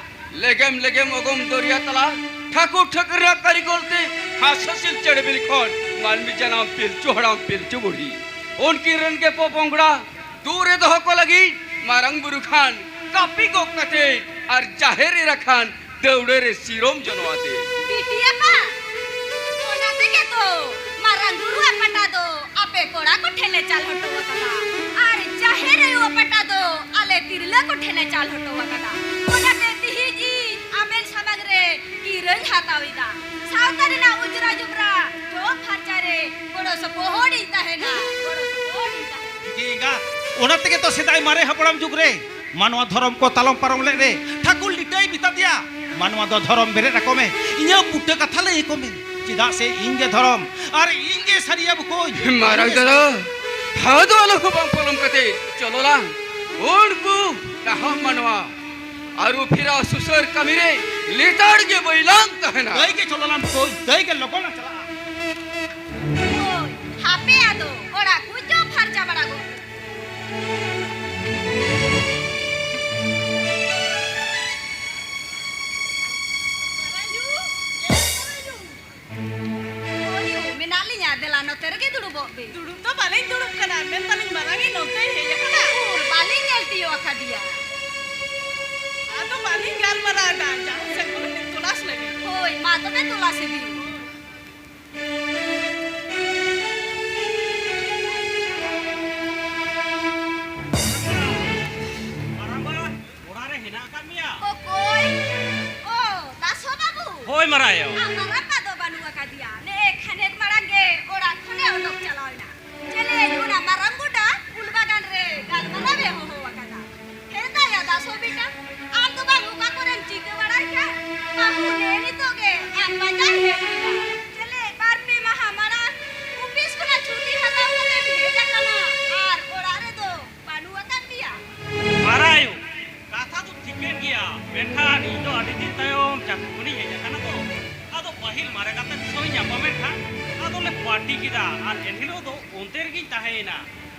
ᱞᱮᱜᱮᱢ ᱞᱮᱜᱮᱢ ᱚᱜᱚᱢ ᱫᱚᱨᱭᱟ ᱛᱟᱞᱟ, ᱴᱷᱟᱹᱠᱩᱨ ᱴᱷᱟᱹᱠᱨᱟᱹ ᱠᱟᱹᱨᱤᱜᱚᱞ ᱛᱮ ᱦᱟᱸᱥ ᱦᱟᱹᱥᱤᱞ ᱪᱮᱬᱮ ᱵᱤᱞᱤ ᱠᱷᱚᱱ ᱢᱟᱹᱱᱢᱤ ᱡᱟᱱᱟᱢ ᱯᱤᱞᱪᱩ ᱦᱟᱲᱟᱢ ᱯᱤᱞᱪᱩ ᱵᱩᱲᱦᱤ, ᱩᱱᱠᱤᱱ ᱨᱮᱱ ᱜᱮ ᱯᱚᱯᱚᱝᱲᱟ ᱫᱩᱣᱟᱹᱨ ᱨᱮ ᱫᱚᱦᱚ ᱠᱚ ᱞᱟᱹᱜᱤᱫ ᱢᱟᱨᱟᱝ ᱵᱩᱨᱩ ᱠᱷᱟᱱ ᱠᱟᱹᱯᱤ ᱜᱚᱜ ᱠᱟᱛᱮ ᱟᱨ ᱡᱟᱦᱮᱨ ᱮᱨᱟ ᱠᱷᱟᱱ ᱫᱟᱹᱣᱲᱟᱹ ᱨᱮ ᱥᱤᱨᱚᱢ ᱡᱚᱱᱚᱜ ᱟᱛᱮ᱾ ᱵᱤᱴᱤ ᱟᱯᱟ, ᱚᱱᱟ ᱛᱮᱜᱮ ᱛᱚ ᱢᱟᱨᱟᱝ ᱵᱩᱨᱩᱣᱟᱜ ᱯᱟᱴᱟ ᱫᱚ ᱟᱯᱮ ᱠᱚᱲᱟ ᱠᱚ ᱴᱷᱮᱱ ᱞᱮ ᱪᱟᱞ ᱦᱚᱴᱚ ᱟᱠᱟᱫᱟ ᱟᱨ ᱡᱟᱦᱮᱨ ᱟᱭᱳᱣᱟᱜ ᱯᱟᱴᱟ ᱫᱚ ᱟᱞᱮ ᱛᱤᱨᱞᱟᱹ ᱠᱚ ᱴᱷᱮᱱ ᱞᱮ ᱪᱟᱞ ᱦᱚᱴᱚ ᱟᱠᱟᱫᱟ᱾ ᱚᱱᱟᱛᱮ ᱛᱤᱦᱤᱧ ᱤᱧ ᱟᱵᱮᱱ ᱥᱟᱢᱟᱝ ᱨᱮ ᱠᱤᱨᱟᱹᱧ ᱦᱟᱛᱟᱣ ᱮᱫᱟ᱾ ᱥᱟᱶᱛᱟ ᱨᱮᱱᱟᱜ ᱚᱡᱽᱨᱟ ᱡᱚᱵᱽᱨᱟ ᱡᱚᱜ ᱯᱷᱟᱨᱪᱟ ᱨᱮ ᱜᱚᱲᱚ ᱥᱚᱯᱚᱦᱚᱫ ᱤᱧ ᱛᱟᱦᱮᱱᱟ, ᱜᱚᱲᱚ ᱥᱚᱯᱚᱦᱚᱫ ᱤᱧ ᱛᱟᱦᱮᱱᱟ᱾ ᱡᱮ ᱮᱸᱜᱟᱛ, ᱚᱱᱟ ᱛᱮᱜᱮ ᱛᱚ ᱥᱮᱫᱟᱭ ᱢᱟᱨᱮ ᱦᱟᱯᱲᱟᱢ ᱡᱩᱜᱽ ᱨᱮ ᱢᱟᱱᱣᱟ ᱫᱷᱚᱨᱚᱢ ᱠᱚ ᱛᱟᱞᱚᱢ ᱯᱟᱨᱚᱢ ᱞᱮᱫ ᱨᱮ ᱴᱷᱟᱹᱠᱩᱨ ᱞᱤᱴᱟᱹᱭ ᱢᱮᱛᱟ ᱫᱮᱭᱟ, "ᱢᱟᱱᱣᱟ ᱫᱚ ᱫᱷᱚᱨᱚᱢ ᱵᱮᱨᱮᱫ ᱟᱠᱚ ᱢᱮ, ᱤᱧᱟᱹᱜ ᱵᱩᱴᱟᱹ ᱠᱟᱛᱷᱟ ᱞᱟᱹᱭ ᱟᱠᱚ ᱢᱮ, ᱪᱮᱫᱟᱜ ᱥᱮ ᱤᱧ ᱜᱮ ᱫᱷᱚᱨᱚᱢ ᱟᱨ ᱤᱧ ᱜᱮ ᱥᱟᱹᱨᱤᱭᱟ ᱵᱚᱠᱚᱧ᱾" ᱢᱟᱨᱟᱝ ᱫᱟᱫᱟ, ᱦᱟᱣ ᱫᱚ ᱟᱞᱚ ᱦᱚᱸ ᱵᱟᱝ ᱯᱚᱞᱚᱢ ᱠᱟᱛᱮ ᱪᱚᱞᱚ ᱞᱟᱝ ᱩᱱᱠᱩ ᱰᱟᱦᱟᱢ ᱢᱟᱱᱣᱟ ᱟᱹᱨᱩ ᱯᱷᱮᱨᱟᱣ ᱥᱩᱥᱟᱹᱨ ᱠᱟᱹᱢᱤ ᱨᱮ ᱞᱮᱛᱟᱲ ᱜᱮ ᱵᱟᱹᱭᱞᱟᱝ ᱛᱟᱦᱮᱱᱟ᱾ ᱫᱟᱹᱭ ᱜᱮ ᱪᱚᱞᱚ ᱞᱟᱝ ᱵᱚᱠᱚᱧ, ᱫᱟᱹᱭ ᱜᱮ ᱞᱚᱜᱚᱱ ᱞᱟᱝ ᱪᱟᱞᱟᱜᱼᱟ᱾ ᱦᱳᱭ, ᱦᱟᱯᱮ ᱟᱫᱚ ᱚᱲᱟᱜ ᱠᱚ ᱡᱚᱜ ᱯᱷᱟᱨᱪᱟ ᱵᱟᱲᱟ ᱜᱚᱫ᱾ ᱦᱳᱭ ᱭᱳ, ᱢᱮᱱᱟᱜ ᱞᱤᱧᱟ, ᱫᱮᱞᱟ ᱱᱚᱛᱮ ᱨᱮᱜᱮ ᱫᱩᱲᱩᱵᱚᱜ ᱵᱤᱱ᱾ ᱫᱩᱲᱩᱵ ᱫᱚ ᱵᱟᱹᱞᱤᱧ ᱫᱩᱲᱩᱵ ᱠᱟᱱᱟ, ᱢᱮᱱᱫᱟᱞᱤᱧ ᱢᱟᱨᱟᱝ ᱤᱡ ᱱᱚᱛᱮᱭ ᱦᱮᱡ ᱟᱠᱟᱱᱟ᱾ ᱩᱠᱩᱨ, ᱵᱟᱹᱞᱤᱧ ᱧᱮᱞ ᱛᱤᱭᱳᱜ ᱟᱠᱟᱫᱮᱭᱟ᱾ ᱟᱫᱚ ᱵᱟᱹᱞᱤᱧ ᱜᱟᱞᱢᱟᱨᱟᱣ ᱮᱫᱟ, ᱡᱟᱦᱟᱸ ᱥᱮᱫ ᱠᱷᱚᱱ ᱞᱤᱧ ᱛᱚᱞᱟᱥ ᱞᱮᱜᱮ᱾ ᱦᱳᱭ, ᱢᱟ ᱛᱚᱵᱮ ᱛᱚᱞᱟᱥ ᱤᱫᱤ᱾ ᱢᱟᱨᱟᱝᱵᱟ, ᱚᱲᱟᱜ ᱨᱮ ᱦᱮᱱᱟᱜ ᱟᱠᱟᱫ ᱢᱮᱭᱟ? ᱚᱠᱚᱭ? ᱚ, ᱫᱟᱥᱚ ᱵᱟᱹᱵᱩ? ᱦᱳᱭ, ᱢᱟᱨᱟᱝ ᱟᱭᱳ᱾ ᱟᱢ ᱢᱟᱨᱟᱝᱵᱟ ᱫᱚ ᱵᱟᱹᱱᱩᱜ ᱟᱠᱟᱫᱮᱭᱟ᱾ ᱱᱮᱜᱼᱮ ᱠᱷᱟᱱᱮᱠ ᱢᱟᱲᱟᱝ ᱜᱮ ᱚᱲᱟᱜ ᱠᱷᱚᱱᱮ ᱚᱰᱚᱠ ᱪᱟᱞᱟᱣ ᱮᱱᱟ᱾ ᱪᱮᱞᱮ ᱚᱱᱟ ᱢᱟᱨᱟᱝ ᱜᱚᱰᱟ ᱩᱞ ᱵᱟᱜᱟᱱ ᱨᱮ ᱜᱟᱞᱢᱟᱨᱟᱣ ᱮ ᱦᱚᱦᱚ ᱟᱠᱟᱫᱟ᱾ ᱦᱮᱸ ᱫᱟᱭᱟ ᱫᱟᱥᱚ ᱵᱮᱴᱟ, ᱟᱢ ᱫᱚ ᱵᱟᱝ ᱚᱠᱟ ᱠᱚᱨᱮᱢ ᱪᱤᱠᱟᱹ ᱵᱟᱲᱟᱭ ᱠᱟᱱ? ᱵᱟᱹᱦᱩ ᱱᱮ ᱱᱤᱛᱚᱜ ᱜᱮ ᱟᱢ ᱯᱟᱸᱡᱟᱭ ᱦᱮᱡ ᱮᱱᱟ᱾ ᱪᱮᱞᱮ ᱵᱟᱨ ᱯᱮ ᱢᱟᱦᱟ ᱢᱟᱲᱟᱝ ᱚᱯᱷᱤᱥ ᱠᱷᱚᱱᱟᱜ ᱪᱷᱩᱴᱤ ᱦᱟᱛᱟᱣ ᱠᱟᱛᱮᱢ ᱦᱮᱡ ᱟᱠᱟᱱᱟ ᱟᱨ ᱚᱲᱟᱜ ᱨᱮᱫᱚ ᱵᱟᱹᱱᱩᱜ ᱟᱠᱟᱫ ᱢᱮᱭᱟ᱾ ᱢᱟᱨᱟᱝ ᱟᱭᱳ, ᱠᱟᱛᱷᱟ ᱫᱚ ᱴᱷᱤᱠᱟᱹᱱ ᱜᱮᱭᱟ, ᱢᱮᱱᱠᱷᱟᱱ ᱤᱧ ᱫᱚ ᱟᱹᱰᱤ ᱫᱤᱱ ᱛᱟᱭᱚᱢ ᱪᱟᱹᱠᱨᱤ ᱠᱷᱚᱱᱤᱧ ᱦᱮᱡ ᱟᱠᱟᱱᱟ ᱛᱚ᱾ ᱟᱫᱚ ᱯᱟᱹᱦᱤᱞ ᱢᱟᱨᱮ ᱜᱟᱛᱮ ᱠᱚ ᱥᱟᱶ ᱤᱧ ᱧᱟᱯᱟᱢᱮᱱ ᱠᱷᱟᱱ ᱟᱫᱚᱞᱮ ᱯᱟᱨᱴᱤ ᱠᱮᱫᱟ ᱟᱨ ᱮᱱᱦᱤᱞᱳᱜ ᱫᱚ ᱚᱱᱛᱮ ᱨᱮᱜᱤᱧ ᱛᱟᱦᱮᱸᱭᱮᱱᱟ᱾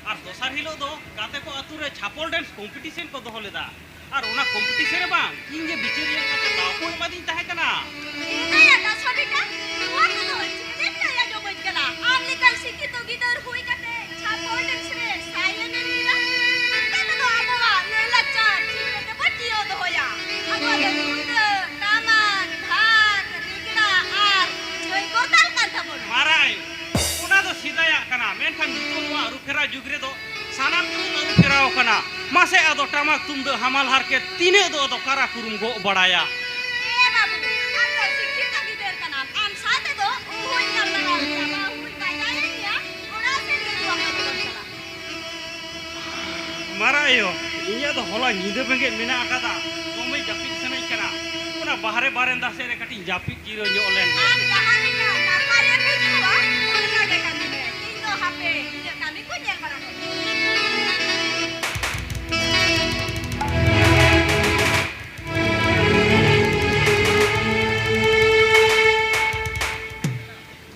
ᱟᱨ ᱫᱚᱥᱟᱨ ᱦᱤᱞᱳᱜ ᱫᱚ ᱜᱟᱛᱮ ᱠᱚ ᱟᱹᱛᱩ ᱨᱮ ᱪᱷᱟᱯᱚᱞ ᱰᱮᱱᱥ ᱠᱚᱢᱯᱤᱴᱤᱥᱚᱱ ᱠᱚ ᱫᱚᱦᱚ ᱞᱮᱫᱟ᱾ ᱟᱨ ᱚᱱᱟ ᱠᱚᱢᱯᱤᱴᱤᱥᱚᱱ ᱨᱮ ᱵᱟᱝ, ᱤᱧ ᱜᱮ ᱵᱤᱪᱟᱹᱨᱤᱭᱟᱹ ᱞᱮᱠᱟᱛᱮ ᱫᱟᱣ ᱠᱚ ᱮᱢᱟᱫᱤᱧ ᱛᱟᱦᱮᱸ ᱠᱟᱱᱟ᱾ ᱮ ᱫᱟᱭᱟ ᱫᱟᱥᱚ ᱵᱮᱴᱟ, ᱱᱚᱣᱟ ᱠᱚᱫᱚ ᱪᱮᱫ ᱮᱢ ᱞᱟᱹᱭ ᱟᱸᱡᱚᱢᱟᱹᱧ ᱠᱟᱱᱟ? ᱥᱮᱫᱟᱭᱟᱜ ᱠᱟᱱᱟ, ᱢᱮᱱᱠᱷᱟᱱ ᱱᱤᱛᱚᱜ ᱱᱚᱣᱟ ᱟᱹᱨᱩ ᱯᱷᱮᱨᱟᱣ ᱡᱩᱜᱽ ᱨᱮᱫᱚ ᱥᱟᱱᱟᱢ ᱜᱮᱵᱚᱱ ᱟᱹᱨᱩ ᱯᱷᱮᱨᱟᱣ ᱟᱠᱟᱱᱟ᱾ ᱢᱟᱥᱮ ᱟᱫᱚ ᱴᱟᱢᱟᱠ ᱛᱩᱢᱫᱟᱹᱜ ᱦᱟᱢᱟᱞ ᱦᱟᱨᱠᱮᱛ ᱛᱤᱱᱟᱹᱜ ᱫᱚ ᱟᱫᱚ ᱠᱟᱨᱟ ᱠᱩᱨᱩᱢ ᱜᱚᱜ ᱵᱟᱲᱟᱭᱟ? ᱮ ᱵᱟᱹᱵᱩ, ᱟᱢ ᱫᱚ ᱥᱤᱠᱠᱷᱤᱛᱚ ᱜᱤᱫᱟᱹᱨ ᱠᱟᱱᱟᱢ, ᱟᱢ ᱥᱟᱶ ᱛᱮᱫᱚ ᱩᱦᱩᱧ ᱜᱟᱞᱢᱟᱨᱟᱣ ᱠᱮᱭᱟ, ᱵᱟᱹᱦᱩᱧ ᱯᱟᱸᱡᱟᱭᱮᱫ ᱢᱮᱭᱟ, ᱚᱲᱟᱜ ᱥᱮᱱ ᱜᱮ ᱫᱩ ᱟᱢ ᱫᱚ ᱵᱟᱢ ᱪᱟᱞᱟᱜ᱾ ᱢᱟᱨᱟ ᱟᱭᱳ, ᱤᱧᱟᱹᱜ ᱫᱚ ᱦᱚᱞᱟ ᱧᱤᱫᱟᱹ ᱵᱮᱸᱜᱮᱫ ᱢᱮᱱᱟᱜ ᱟᱠᱟᱫᱟ, ᱫᱚᱢᱮ ᱡᱟᱹᱯᱤᱫ ᱥᱟᱱᱟᱧ ᱠᱟᱱᱟ᱾ ᱚᱱᱟ ᱵᱟᱦᱨᱮ ᱵᱟᱨᱮᱱᱫᱟ ᱥᱮᱫ ᱨᱮ ᱠᱟᱹᱴᱤᱡ ᱤᱧ ᱡᱟᱹᱯᱤᱫ ᱡᱤᱨᱟᱹᱣ ᱧᱚᱜ ᱞᱮᱱ ᱜᱮ᱾ ᱟᱢ ᱡᱟᱦᱟᱸ ᱞᱮᱠᱟ ᱱᱟᱯᱟᱭᱮᱢ ᱵᱩᱡᱷᱟᱹᱣᱟ, ᱚᱱᱠᱟ ᱜᱮ ᱠᱟᱹᱢᱤ ᱢᱮ᱾ ᱤᱧ ᱫᱚ ᱦᱟᱯᱮ ᱤᱧᱟᱹᱜ ᱠᱟᱹᱢᱤ ᱠᱚ ᱧᱮᱞ ᱵᱟᱲᱟ ᱠᱚ᱾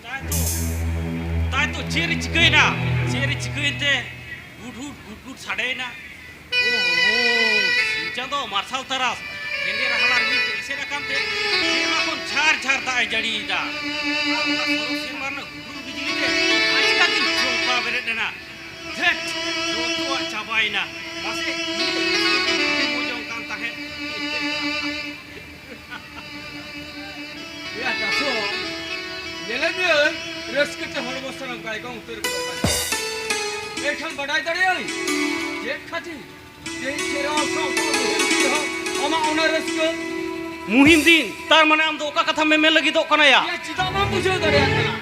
ᱛᱟᱭ ᱛᱚ, ᱛᱟᱭ ᱛᱚ, ᱪᱮᱫ ᱨᱮ ᱪᱤᱠᱟᱹᱭᱮᱱᱟ? ᱪᱮᱫ ᱨᱮ ᱪᱤᱠᱟᱹᱭᱮᱱ ᱛᱮ ᱜᱩᱰ ᱜᱩᱰ ᱜᱩᱰ ᱜᱩᱰ ᱥᱟᱰᱮᱭᱮᱱᱟ? ᱳᱦᱳ, ᱥᱤᱧ ᱪᱟᱸᱫᱚ ᱢᱟᱨᱥᱟᱞ ᱛᱟᱨᱟᱥ, ᱦᱮᱸᱫᱮ ᱨᱟᱦᱞᱟ ᱨᱤᱢᱤᱞ ᱛᱮ ᱮᱥᱮᱫ ᱟᱠᱟᱱ ᱛᱮ ᱥᱮᱨᱢᱟ ᱠᱷᱚᱱ ᱡᱷᱟᱨ ᱡᱷᱟᱨ ᱫᱟᱜ ᱮ ᱡᱟᱹᱲᱤᱭᱮᱫᱟ᱾ ᱟᱨ ᱚᱱᱟ ᱥᱚᱨᱚᱜ ᱥᱮᱨᱢᱟ ᱨᱮᱱᱟᱜ ᱦᱩᱰᱩᱨ ᱵᱤᱡᱽᱞᱤ ᱛᱮ ᱟᱪᱠᱟ ᱜᱤᱧ ᱪᱚᱢᱠᱟᱣ ᱵᱮᱨᱮᱫ ᱮᱱᱟ᱾ ᱫᱷᱮᱴ, ᱡᱚᱛᱚᱣᱟᱜ ᱪᱟᱵᱟᱭᱮᱱᱟ᱾ ᱢᱟᱥᱮ, ᱤᱧ ᱫᱚ ᱢᱚᱡᱚᱜ ᱠᱟᱱ ᱛᱟᱦᱮᱸᱫ᱾ ᱭᱟ ᱫᱟᱥᱚ, ᱧᱮᱞᱮᱫ ᱢᱮᱭᱟᱹᱧ, ᱨᱟᱹᱥᱠᱟᱹ ᱛᱮ ᱦᱚᱲᱢᱚ ᱥᱟᱱᱟᱢ ᱜᱟᱭᱜᱚᱝ ᱩᱛᱟᱹᱨ ᱜᱚᱫᱚᱜ ᱠᱟᱱᱟ᱾ ᱮᱱᱠᱷᱟᱱ ᱵᱟᱰᱟᱭ ᱫᱟᱲᱮᱭᱟᱜᱼᱟᱹᱧ, ᱪᱮᱫ ᱠᱷᱟᱹᱛᱤᱨ ᱛᱮᱦᱮᱧ ᱠᱷᱮᱨᱣᱟᱞ ᱥᱟᱶᱛᱟ ᱢᱩᱦᱤᱢ ᱫᱤᱱ ᱨᱮᱦᱚᱸ ᱟᱢᱟᱜ ᱚᱱᱟ ᱨᱟᱹᱥᱠᱟᱹ? ᱢᱩᱦᱤᱢ ᱫᱤᱱ? ᱛᱟᱨ ᱢᱟᱱᱮ ᱟᱢ ᱫᱚ ᱚᱠᱟ ᱠᱟᱛᱷᱟ ᱢᱮᱢᱮᱱ ᱞᱟᱹᱜᱤᱫᱚᱜ ᱠᱟᱱᱟ ᱭᱟ? ᱭᱟ, ᱪᱮᱫᱟᱜ ᱵᱟᱢ ᱵᱩᱡᱷᱟᱹᱣ ᱫᱟᱲᱮᱭᱟᱜ ᱠᱟᱱᱟ?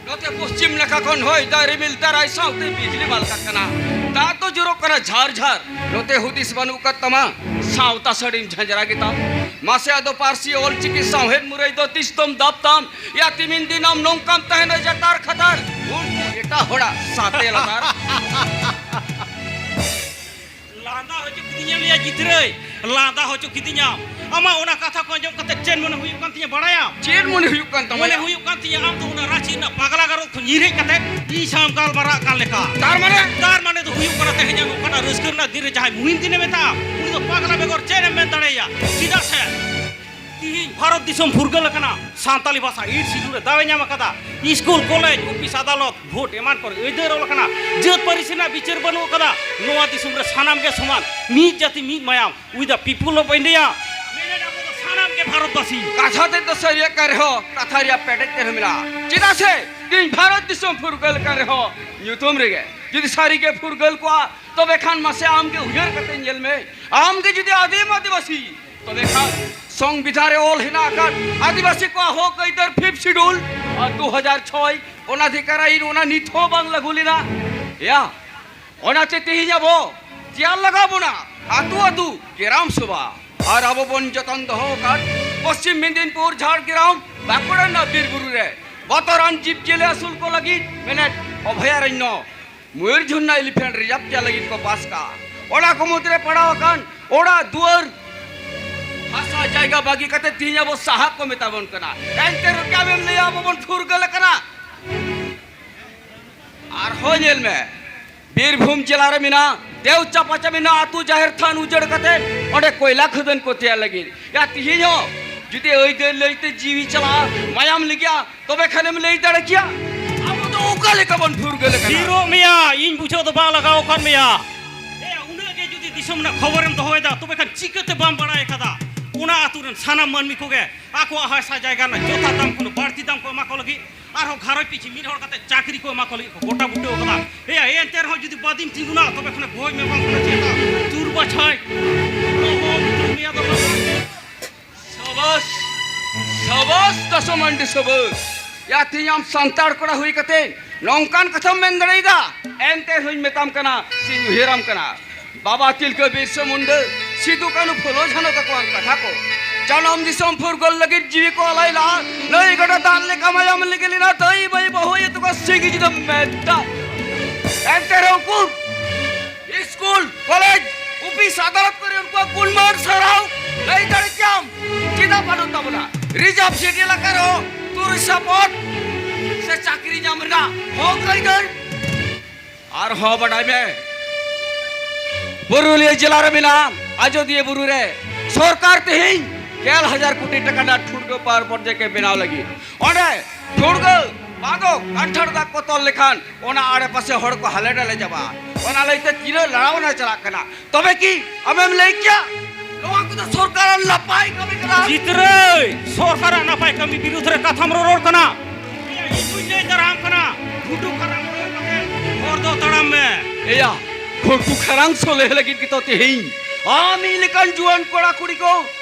ᱱᱚᱛᱮ ᱯᱚᱥᱪᱤᱢ ᱱᱟᱠᱷᱟ ᱠᱷᱚᱱ ᱦᱚᱭ ᱫᱟᱭ, ᱨᱤᱢᱤᱞ ᱫᱟᱨᱟᱭ ᱥᱟᱶᱛᱮ ᱵᱤᱡᱽᱞᱤ ᱢᱟᱞᱠᱟᱜ ᱠᱟᱱᱟ᱾ ᱫᱟᱜ ᱫᱚ ᱡᱚᱨᱚᱜ ᱠᱟᱱᱟ ᱡᱷᱟᱨ ᱡᱷᱟᱨ᱾ ᱱᱚᱛᱮ ᱦᱩᱫᱤᱥ ᱵᱟᱹᱱᱩᱜ ᱟᱠᱟᱫ ᱛᱟᱢᱟ, ᱥᱟᱶᱛᱟ ᱥᱟᱹᱲᱤᱢ ᱡᱷᱟᱸᱡᱽᱨᱟ ᱜᱮᱛᱟᱢ᱾ ᱢᱟᱥᱮ ᱟᱫᱚ ᱯᱟᱹᱨᱥᱤ ᱚᱞ ᱪᱤᱠᱤ ᱥᱟᱶᱦᱮᱫ ᱢᱩᱨᱟᱹᱭ ᱫᱚ ᱛᱤᱥ ᱫᱚᱢ ᱫᱟᱵ ᱛᱟᱢ? ᱭᱟ ᱛᱤᱢᱤᱱ ᱫᱤᱱᱟᱢ ᱱᱚᱝᱠᱟᱢ ᱛᱟᱦᱮᱱᱟ ᱡᱟᱛᱟᱨ ᱠᱷᱟᱛᱟᱨ, ᱩᱱᱠᱩ ᱮᱴᱟᱜ ᱦᱚᱲᱟᱜ ᱥᱟᱛᱮ ᱞᱟᱛᱟᱨ᱾ ᱞᱟᱸᱫᱟ ᱦᱚᱪᱚ ᱠᱤᱫᱤᱧᱟᱢ ᱭᱟ ᱜᱤᱫᱽᱨᱟᱹᱭ, ᱞᱟᱸᱫᱟ ᱦᱚᱪᱚ ᱠᱤᱫᱤᱧᱟᱢ᱾ ᱟᱢᱟᱜ ᱚᱱᱟ ᱠᱟᱛᱷᱟ ᱠᱚ ᱟᱸᱡᱚᱢ ᱠᱟᱛᱮ ᱪᱮᱫ ᱢᱚᱱᱮ ᱦᱩᱭᱩᱜ ᱠᱟᱱ ᱛᱤᱧᱟ ᱵᱟᱲᱟᱭᱟᱢ? ᱪᱮᱫ ᱢᱚᱱᱮ ᱦᱩᱭᱩᱜ ᱠᱟᱱ ᱛᱟᱢᱟ ᱢᱚᱱᱮ ᱭᱟ? ᱦᱩᱭᱩᱜ ᱠᱟᱱ ᱛᱤᱧᱟ ᱟᱢ ᱫᱚ ᱚᱱᱟ ᱨᱟᱸᱪᱤ ᱨᱮᱱᱟᱜ ᱯᱟᱜᱽᱞᱟ ᱜᱟᱨᱚᱫ ᱠᱷᱚᱱ ᱧᱤᱨ ᱦᱮᱡ ᱠᱟᱛᱮ ᱤᱧ ᱥᱟᱶ ᱜᱟᱞᱢᱟᱨᱟᱜ ᱠᱟᱱ ᱞᱮᱠᱟ᱾ ᱛᱟᱨ ᱢᱟᱱᱮ? ᱛᱟᱨ ᱢᱟᱱᱮ ᱫᱚ ᱦᱩᱭᱩᱜ ᱠᱟᱱᱟ ᱛᱮᱦᱮᱧᱟᱜ ᱱᱚᱝᱠᱟᱱᱟᱜ ᱨᱟᱹᱥᱠᱟᱹ ᱨᱮᱱᱟᱜ ᱫᱤᱱ ᱨᱮ ᱡᱟᱦᱟᱸᱭ ᱢᱩᱦᱤᱢ ᱫᱤᱱᱮ ᱢᱮᱛᱟᱜᱼᱟ, ᱩᱱᱤ ᱫᱚ ᱯᱟᱜᱽᱞᱟ ᱵᱮᱜᱚᱨ ᱪᱮᱫ ᱮᱢ ᱢᱮᱱ ᱫᱟᱲᱮᱭᱟᱭᱟ? ᱪᱮᱫᱟᱜ ᱥᱮ ᱛᱤᱦᱤᱧ ᱵᱷᱟᱨᱚᱛ ᱫᱤᱥᱚᱢ ᱯᱷᱩᱨᱜᱟᱹᱞ ᱟᱠᱟᱱᱟ, ᱥᱟᱱᱛᱟᱞᱤ ᱵᱷᱟᱥᱟ ᱤᱨ ᱥᱤᱫᱩ ᱨᱮ ᱫᱟᱣ ᱮ ᱧᱟᱢ ᱟᱠᱟᱫᱟ, ᱥᱠᱩᱞ, ᱠᱚᱞᱮᱡᱽ, ᱚᱯᱷᱤᱥ, ᱟᱫᱟᱞᱚᱛ, ᱵᱷᱳᱴ ᱮᱢᱟᱱ ᱠᱚᱨᱮ ᱟᱹᱭᱫᱟᱹᱨ ᱚᱞ ᱟᱠᱟᱱᱟ᱾ ᱡᱟᱹᱛ ᱯᱟᱹᱨᱤᱥ ᱨᱮᱱᱟᱜ ᱵᱤᱪᱟᱹᱨ ᱵᱟᱹᱱᱩᱜ ᱟᱠᱟᱫᱟ᱾ ᱱᱚᱣᱟ ᱫᱤᱥᱚᱢ ᱨᱮ ᱥᱟᱱᱟᱢ ᱜᱮ ᱥᱚᱢᱟᱱ, ᱢᱤᱫ ᱡᱟᱹᱛᱤ ᱢᱤᱫ ᱢᱟᱭᱟᱢ, we the people of India᱾ ᱢᱮᱱᱮᱫ ᱟᱵᱚ ᱫᱚ ᱥᱟᱱᱟᱢ ᱜᱮ ᱵᱷᱟᱨᱚᱛᱵᱟᱥᱤ᱾ ᱠᱟᱛᱷᱟ ᱛᱮᱫ ᱫᱚ ᱥᱟᱹᱨᱤᱭᱟᱜ ᱠᱟᱱ ᱨᱮᱦᱚᱸ, ᱠᱟᱛᱷᱟ ᱨᱮᱭᱟᱜ ᱯᱮᱴᱮᱡ ᱛᱮ ᱨᱮᱦᱚᱸ ᱢᱮᱱᱟᱜᱼᱟ᱾ ᱪᱮᱫᱟᱜ ᱥᱮ ᱛᱮᱦᱮᱧ ᱵᱷᱟᱨᱚᱛ ᱫᱤᱥᱚᱢ ᱯᱷᱩᱨᱜᱟᱹᱞ ᱠᱟᱱ ᱨᱮᱦᱚᱸ, ᱧᱩᱛᱩᱢ ᱨᱮᱜᱮ᱾ ᱡᱩᱫᱤ ᱥᱟᱹᱨᱤ ᱜᱮ ᱯᱷᱩᱨᱜᱟᱹᱞ ᱠᱚᱜᱼᱟ, ᱛᱚᱵᱮ ᱠᱷᱟᱱ ᱢᱟᱥᱮ ᱟᱢ ᱜᱮ ᱩᱭᱦᱟᱹᱨ ᱠᱟᱛᱮ ᱧᱮᱞ ᱢᱮ, ᱟᱢ ᱜᱮ ᱡᱩᱫᱤ ᱟᱹᱫᱤᱢ ᱟᱹᱫᱤᱵᱟᱹᱥᱤ, ᱛᱚᱵᱮ ᱠᱷᱟᱱ ᱥᱚᱝᱵᱤᱫᱷᱟᱱ ᱨᱮ ᱚᱞ ᱦᱮᱱᱟᱜ ᱟᱠᱟᱫ ᱟᱹᱫᱤᱵᱟᱹᱥᱤ ᱠᱚᱣᱟᱜ ᱦᱚᱠ ᱟᱹᱭᱫᱟᱹᱨ ᱯᱷᱤᱯᱛᱷ ᱥᱤᱰᱩᱞ ᱟᱨ ᱫᱩ ᱦᱟᱡᱟᱨ ᱪᱷᱚᱭ ᱚᱱᱟᱫᱷᱤᱠᱟᱨ ᱟᱭᱤᱱ, ᱚᱱᱟ ᱱᱤᱛ ᱦᱚᱸ ᱵᱟᱝ ᱞᱟᱹᱜᱩ ᱞᱮᱱᱟ᱾ ᱭᱟ, ᱚᱱᱟᱛᱮ ᱛᱮᱦᱮᱧ ᱟᱵᱚ ᱛᱮᱭᱟᱨ ᱞᱟᱜᱟᱣ ᱵᱚᱱᱟ ᱟᱹᱛᱩ ᱟᱹᱛᱩ ᱜᱨᱟᱢ ᱥᱚᱵᱷᱟ᱾ ᱟᱨ ᱟᱵᱚ ᱵᱚᱱ ᱡᱚᱛᱚᱱ ᱫᱚᱦᱚ ᱟᱠᱟᱫ ᱯᱚᱥᱪᱤᱢ ᱢᱮᱫᱤᱱᱯᱩᱨ, ᱡᱷᱟᱲᱜᱨᱟᱢ, ᱵᱟᱸᱠᱩᱲᱟ ᱨᱮᱱᱟᱜ ᱵᱤᱨ ᱵᱩᱨᱩ ᱨᱮ ᱵᱚᱛᱚᱨᱟᱱ ᱡᱤᱵᱽ ᱡᱤᱭᱟᱹᱞᱤ ᱟᱹᱥᱩᱞ ᱠᱚ ᱞᱟᱹᱜᱤᱫ ᱢᱮᱱᱮᱫ ᱚᱵᱷᱚᱭᱟᱨᱚᱱᱱᱚ, ᱢᱚᱭᱩᱨᱡᱷᱚᱱᱱᱟ elephant reserve ᱛᱮᱭᱟᱨ ᱞᱟᱹᱜᱤᱫ ᱠᱚ ᱯᱟᱥ ᱠᱟᱜᱼᱟ᱾ ᱚᱱᱟ ᱠᱚ ᱢᱩᱫᱽᱨᱮ ᱯᱟᱲᱟᱣ ᱟᱠᱟᱱ ᱚᱲᱟᱜ ᱫᱩᱣᱟᱹᱨ, ᱦᱟᱥᱟ ᱡᱟᱭᱜᱟ ᱵᱟᱹᱜᱤ ᱠᱟᱛᱮ ᱛᱮᱦᱮᱧ ᱟᱵᱚ ᱥᱟᱦᱟ ᱠᱚ ᱢᱮᱛᱟ ᱵᱚᱱ ᱠᱟᱱᱟ᱾ ᱮᱱᱛᱮ ᱨᱮᱦᱚᱸ ᱠᱤ ᱟᱢᱮᱢ ᱞᱟᱹᱭᱟ ᱟᱵᱚ ᱵᱚᱱ ᱯᱷᱩᱨᱜᱟᱹᱞ ᱟᱠᱟᱱᱟ? ᱟᱨᱦᱚᱸ ᱧᱮᱞ ᱢᱮ, ᱵᱤᱨᱵᱷᱩᱢ ᱡᱮᱞᱟ ᱨᱮ ᱢᱮᱱᱟᱜ ᱫᱮᱣ ᱪᱟᱯᱟᱪᱟᱯᱤ ᱨᱮᱱᱟᱜ ᱟᱹᱛᱩ ᱡᱟᱦᱮᱨ ᱛᱷᱟᱱ ᱩᱡᱟᱹᱲ ᱠᱟᱛᱮ ᱚᱸᱰᱮ ᱠᱚᱭᱞᱟ ᱠᱷᱟᱫᱟᱱ ᱠᱚ ᱛᱮᱭᱟᱨ ᱞᱟᱹᱜᱤᱫ᱾ ᱭᱟ, ᱛᱤᱦᱤᱧ ᱦᱚᱸ ᱡᱩᱫᱤ ᱟᱹᱭᱫᱟᱹᱨ ᱞᱟᱹᱭᱛᱮ ᱡᱤᱣᱤ ᱪᱟᱞᱟᱜᱼᱟ, ᱢᱟᱭᱟᱢ ᱞᱤᱸᱜᱤᱜᱼᱟ, ᱛᱚᱵᱮ ᱠᱷᱟᱱᱮᱢ ᱞᱟᱹᱭ ᱫᱟᱲᱮ ᱠᱮᱭᱟ ᱟᱵᱚ ᱫᱚ ᱚᱠᱟ ᱞᱮᱠᱟ ᱵᱚᱱ ᱯᱷᱩᱨᱜᱟᱹᱞ ᱟᱠᱟᱱᱟ? ᱛᱷᱤᱨᱚᱜ ᱢᱮᱭᱟ, ᱤᱧ ᱵᱩᱡᱷᱟᱹᱣ ᱫᱚ ᱵᱟᱝ ᱞᱟᱜᱟᱣ ᱟᱠᱟᱫ ᱢᱮᱭᱟ᱾ ᱮᱭᱟ, ᱩᱱᱟᱹᱜ ᱜᱮ ᱡᱩᱫᱤ ᱫᱤᱥᱚᱢ ᱨᱮᱱᱟᱜ ᱠᱷᱚᱵᱚᱨᱮᱢ ᱫᱚᱦᱚᱭᱮᱫᱟ, ᱛᱚᱵᱮ ᱠᱷᱟᱱ ᱪᱤᱠᱟᱹᱛᱮ ᱵᱟᱢ ᱵᱟᱲᱟᱭ ᱟᱠᱟᱫᱟ? ᱚᱱᱟ ᱟᱹᱛᱩ ᱨᱮᱱ ᱥᱟᱱᱟᱢ ᱢᱟᱹᱱᱢᱤ ᱠᱚᱜᱮ ᱟᱠᱚᱣᱟᱜ ᱦᱟᱥᱟ ᱡᱟᱭᱜᱟ ᱨᱮᱱᱟᱜ ᱡᱚᱛᱷᱟᱛ ᱫᱟᱢ ᱠᱷᱚᱱ ᱵᱟᱹᱲᱛᱤ ᱫᱟᱢ ᱠᱚ ᱮᱢᱟ ᱠᱚ ᱞᱟᱹᱜᱤᱫ, ᱟᱨᱦᱚᱸ ᱜᱷᱟᱨᱚᱸᱡᱽ ᱯᱤᱪᱷᱤ ᱢᱤᱫ ᱦᱚᱲ ᱠᱟᱛᱮ ᱪᱟᱹᱠᱨᱤ ᱠᱚ ᱮᱢᱟ ᱠᱚ ᱞᱟᱹᱜᱤᱫ ᱠᱚ ᱜᱚᱴᱟ ᱵᱩᱴᱟᱹ ᱟᱠᱟᱫᱟ᱾ ᱮᱭᱟ, ᱮᱱᱛᱮ ᱨᱮᱦᱚᱸ ᱡᱩᱫᱤ ᱵᱟᱹᱫᱤᱢ ᱛᱤᱸᱜᱩᱱᱟ, ᱛᱚᱵᱮ ᱠᱷᱟᱱ ᱜᱚᱡ ᱢᱮ, ᱵᱟᱝ ᱠᱷᱟᱱ ᱪᱮᱫ ᱛᱩᱨ ᱵᱟᱪᱷᱟᱭ᱾ ᱚᱦᱚ, ᱵᱩᱡᱷᱟᱹᱣ ᱢᱮᱭᱟ ᱫᱚ ᱵᱟᱝ᱾ ᱥᱟᱵᱟᱥ, ᱥᱟᱵᱟᱥ ᱫᱟᱥᱚ ᱢᱟᱱᱰᱤ, ᱥᱟᱵᱟᱥ᱾ ᱭᱟ, ᱛᱮᱦᱮᱧ ᱟᱢ ᱥᱟᱱᱛᱟᱲ ᱠᱚᱲᱟ ᱦᱩᱭ ᱠᱟᱛᱮ ᱱᱚᱝᱠᱟᱱ ᱠᱟᱛᱷᱟᱢ ᱢᱮᱱ ᱫᱟᱲᱮᱭᱟᱫᱟ? ᱮᱱᱛᱮ ᱨᱮᱦᱚᱸᱧ ᱢᱮᱛᱟᱢ ᱠᱟᱱᱟ ᱥᱮᱧ ᱩᱭᱦᱟᱹᱨᱟᱢ ᱠᱟᱱᱟ, ᱵᱟᱵᱟ ᱛᱤᱞᱠᱟᱹ ᱵᱤᱨᱥᱟᱹ ᱢᱩᱱᱰᱟᱹ, ᱥᱤᱫᱩ ᱠᱟᱹᱱᱦᱩ ᱯᱷᱩᱞᱳ ᱡᱷᱟᱱᱚ ᱛᱟᱠᱚᱣᱟᱜ ᱠᱟᱛᱷᱟ ᱠᱚ᱾ ᱡᱟᱱᱟᱢ ᱫᱤᱥᱚᱢ ᱯᱷᱩᱨᱜᱟᱹᱞ ᱞᱟᱹᱜᱤᱫ ᱡᱤᱣᱤ ᱠᱚ ᱟᱞᱟᱭ ᱞᱟᱦᱟ, ᱱᱟᱹᱭ ᱜᱟᱰᱟ ᱫᱟᱜ ᱞᱮᱠᱟ ᱢᱟᱭᱟᱢ ᱞᱤᱸᱜᱤ ᱞᱮᱱᱟ, ᱫᱟᱹᱭ ᱵᱟᱹᱭ ᱵᱟᱹᱦᱩ ᱟᱭᱳ ᱛᱟᱠᱚ ᱥᱤᱸᱜᱤ ᱡᱩᱫᱟᱹ ᱢᱮᱫ ᱫᱟᱜ᱾ ᱮᱱᱛᱮ ᱨᱮᱦᱚᱸ ᱩᱠᱩᱨ ᱥᱠᱩᱞ, ᱠᱚᱞᱮᱡᱽ, ᱚᱯᱷᱤᱥ, ᱟᱫᱟᱞᱚᱛ ᱠᱚᱨᱮ ᱩᱱᱠᱩᱣᱟᱜ ᱜᱩᱱᱢᱟᱱ ᱥᱟᱨᱦᱟᱣ ᱞᱟᱹᱭ ᱫᱟᱲᱮ ᱠᱮᱭᱟᱢ? ᱪᱮᱫᱟᱜ ᱵᱟᱹᱱᱩᱜ ᱛᱟᱵᱚᱱᱟ? ᱨᱤᱡᱟᱨᱵᱷ ᱥᱤᱴ ᱮᱞᱟᱠᱟ ᱨᱮᱦᱚᱸ ᱛᱩᱨᱩᱭ ᱥᱟᱯᱚᱴ ᱥᱮ ᱪᱟᱹᱠᱨᱤ ᱧᱟᱢ ᱨᱮᱱᱟᱜ ᱦᱚᱠ ᱟᱹᱭᱫᱟᱹᱨ᱾ ᱟᱨᱦᱚᱸ ᱵᱟᱰᱟᱭ ᱢᱮ, ᱯᱩᱨᱩᱞᱤᱭᱟᱹ ᱡᱮᱞᱟ ᱨᱮ ᱢᱮᱱᱟᱜ ᱟᱡᱚᱫᱤᱭᱟᱹ ᱵᱩᱨᱩ ᱨᱮ ᱥᱚᱨᱠᱟᱨ ᱛᱮᱦᱮᱧ ᱜᱮᱞ ᱦᱟᱡᱟᱨ ᱠᱳᱴᱤ ᱴᱟᱠᱟ ᱨᱮᱱᱟᱜ ᱴᱷᱩᱲᱜᱟᱹ power project ᱮ ᱵᱮᱱᱟᱣ ᱞᱟᱹᱜᱤᱫ᱾ ᱚᱸᱰᱮ ᱴᱷᱩᱲᱜᱟᱹ ᱵᱟᱫᱚ ᱠᱟᱱᱴᱷᱟᱲ ᱫᱟᱜ ᱠᱚ ᱛᱚᱞ ᱞᱮᱠᱷᱟᱱ ᱚᱱᱟ ᱟᱲᱮ ᱯᱟᱥᱮ ᱦᱚᱲ ᱠᱚ ᱦᱟᱞᱮ ᱰᱟᱞᱮ ᱪᱟᱵᱟᱜᱼᱟ᱾ ᱚᱱᱟ ᱞᱟᱹᱭᱛᱮ ᱛᱤᱱᱟᱹᱜ ᱞᱟᱲᱟᱣᱱᱟ ᱪᱟᱞᱟᱜ ᱠᱟᱱᱟ᱾ ᱛᱚᱵᱮ ᱠᱤ ᱟᱢᱮᱢ ᱞᱟᱹᱭ ᱠᱮᱭᱟ ᱱᱚᱣᱟ ᱠᱚᱫᱚ ᱥᱚᱨᱠᱟᱨᱟᱜ ᱱᱟᱯᱟᱭ ᱠᱟᱹᱢᱤ ᱠᱟᱱᱟ? ᱪᱤᱛᱨᱟᱹᱭ, ᱥᱚᱨᱠᱟᱨᱟᱜ ᱱᱟᱯᱟᱭ ᱠᱟᱹᱢᱤ ᱵᱤᱨᱩᱫᱷ ᱨᱮ ᱠᱟᱛᱷᱟᱢ ᱨᱚᱨᱚᱲ ᱠᱟᱱᱟ᱾ ᱫᱟᱨᱟᱢ ᱠᱟᱱᱟ᱾ ᱜᱷᱩᱴᱩ ᱠᱷᱟᱨᱟᱝ ᱥᱚᱞᱦᱮ ᱠᱟᱛᱮ ᱦᱚᱨ ᱫᱚ ᱛᱟᱲᱟᱢ ᱢᱮ᱾ ᱮᱭᱟ, ᱜᱷᱩᱴᱩ ᱠᱷᱟᱨᱟᱝ ᱥᱚᱞᱦᱮ ᱞᱟᱹᱜᱤᱫ ᱜᱮᱛᱚ ᱛᱮᱦᱮᱧ ᱟᱢ ᱤᱧ ᱞᱮᱠᱟᱱ ᱡᱩᱣᱟᱹᱱ ᱠᱚᱲᱟ ᱠᱩᱲᱤ ᱠᱚ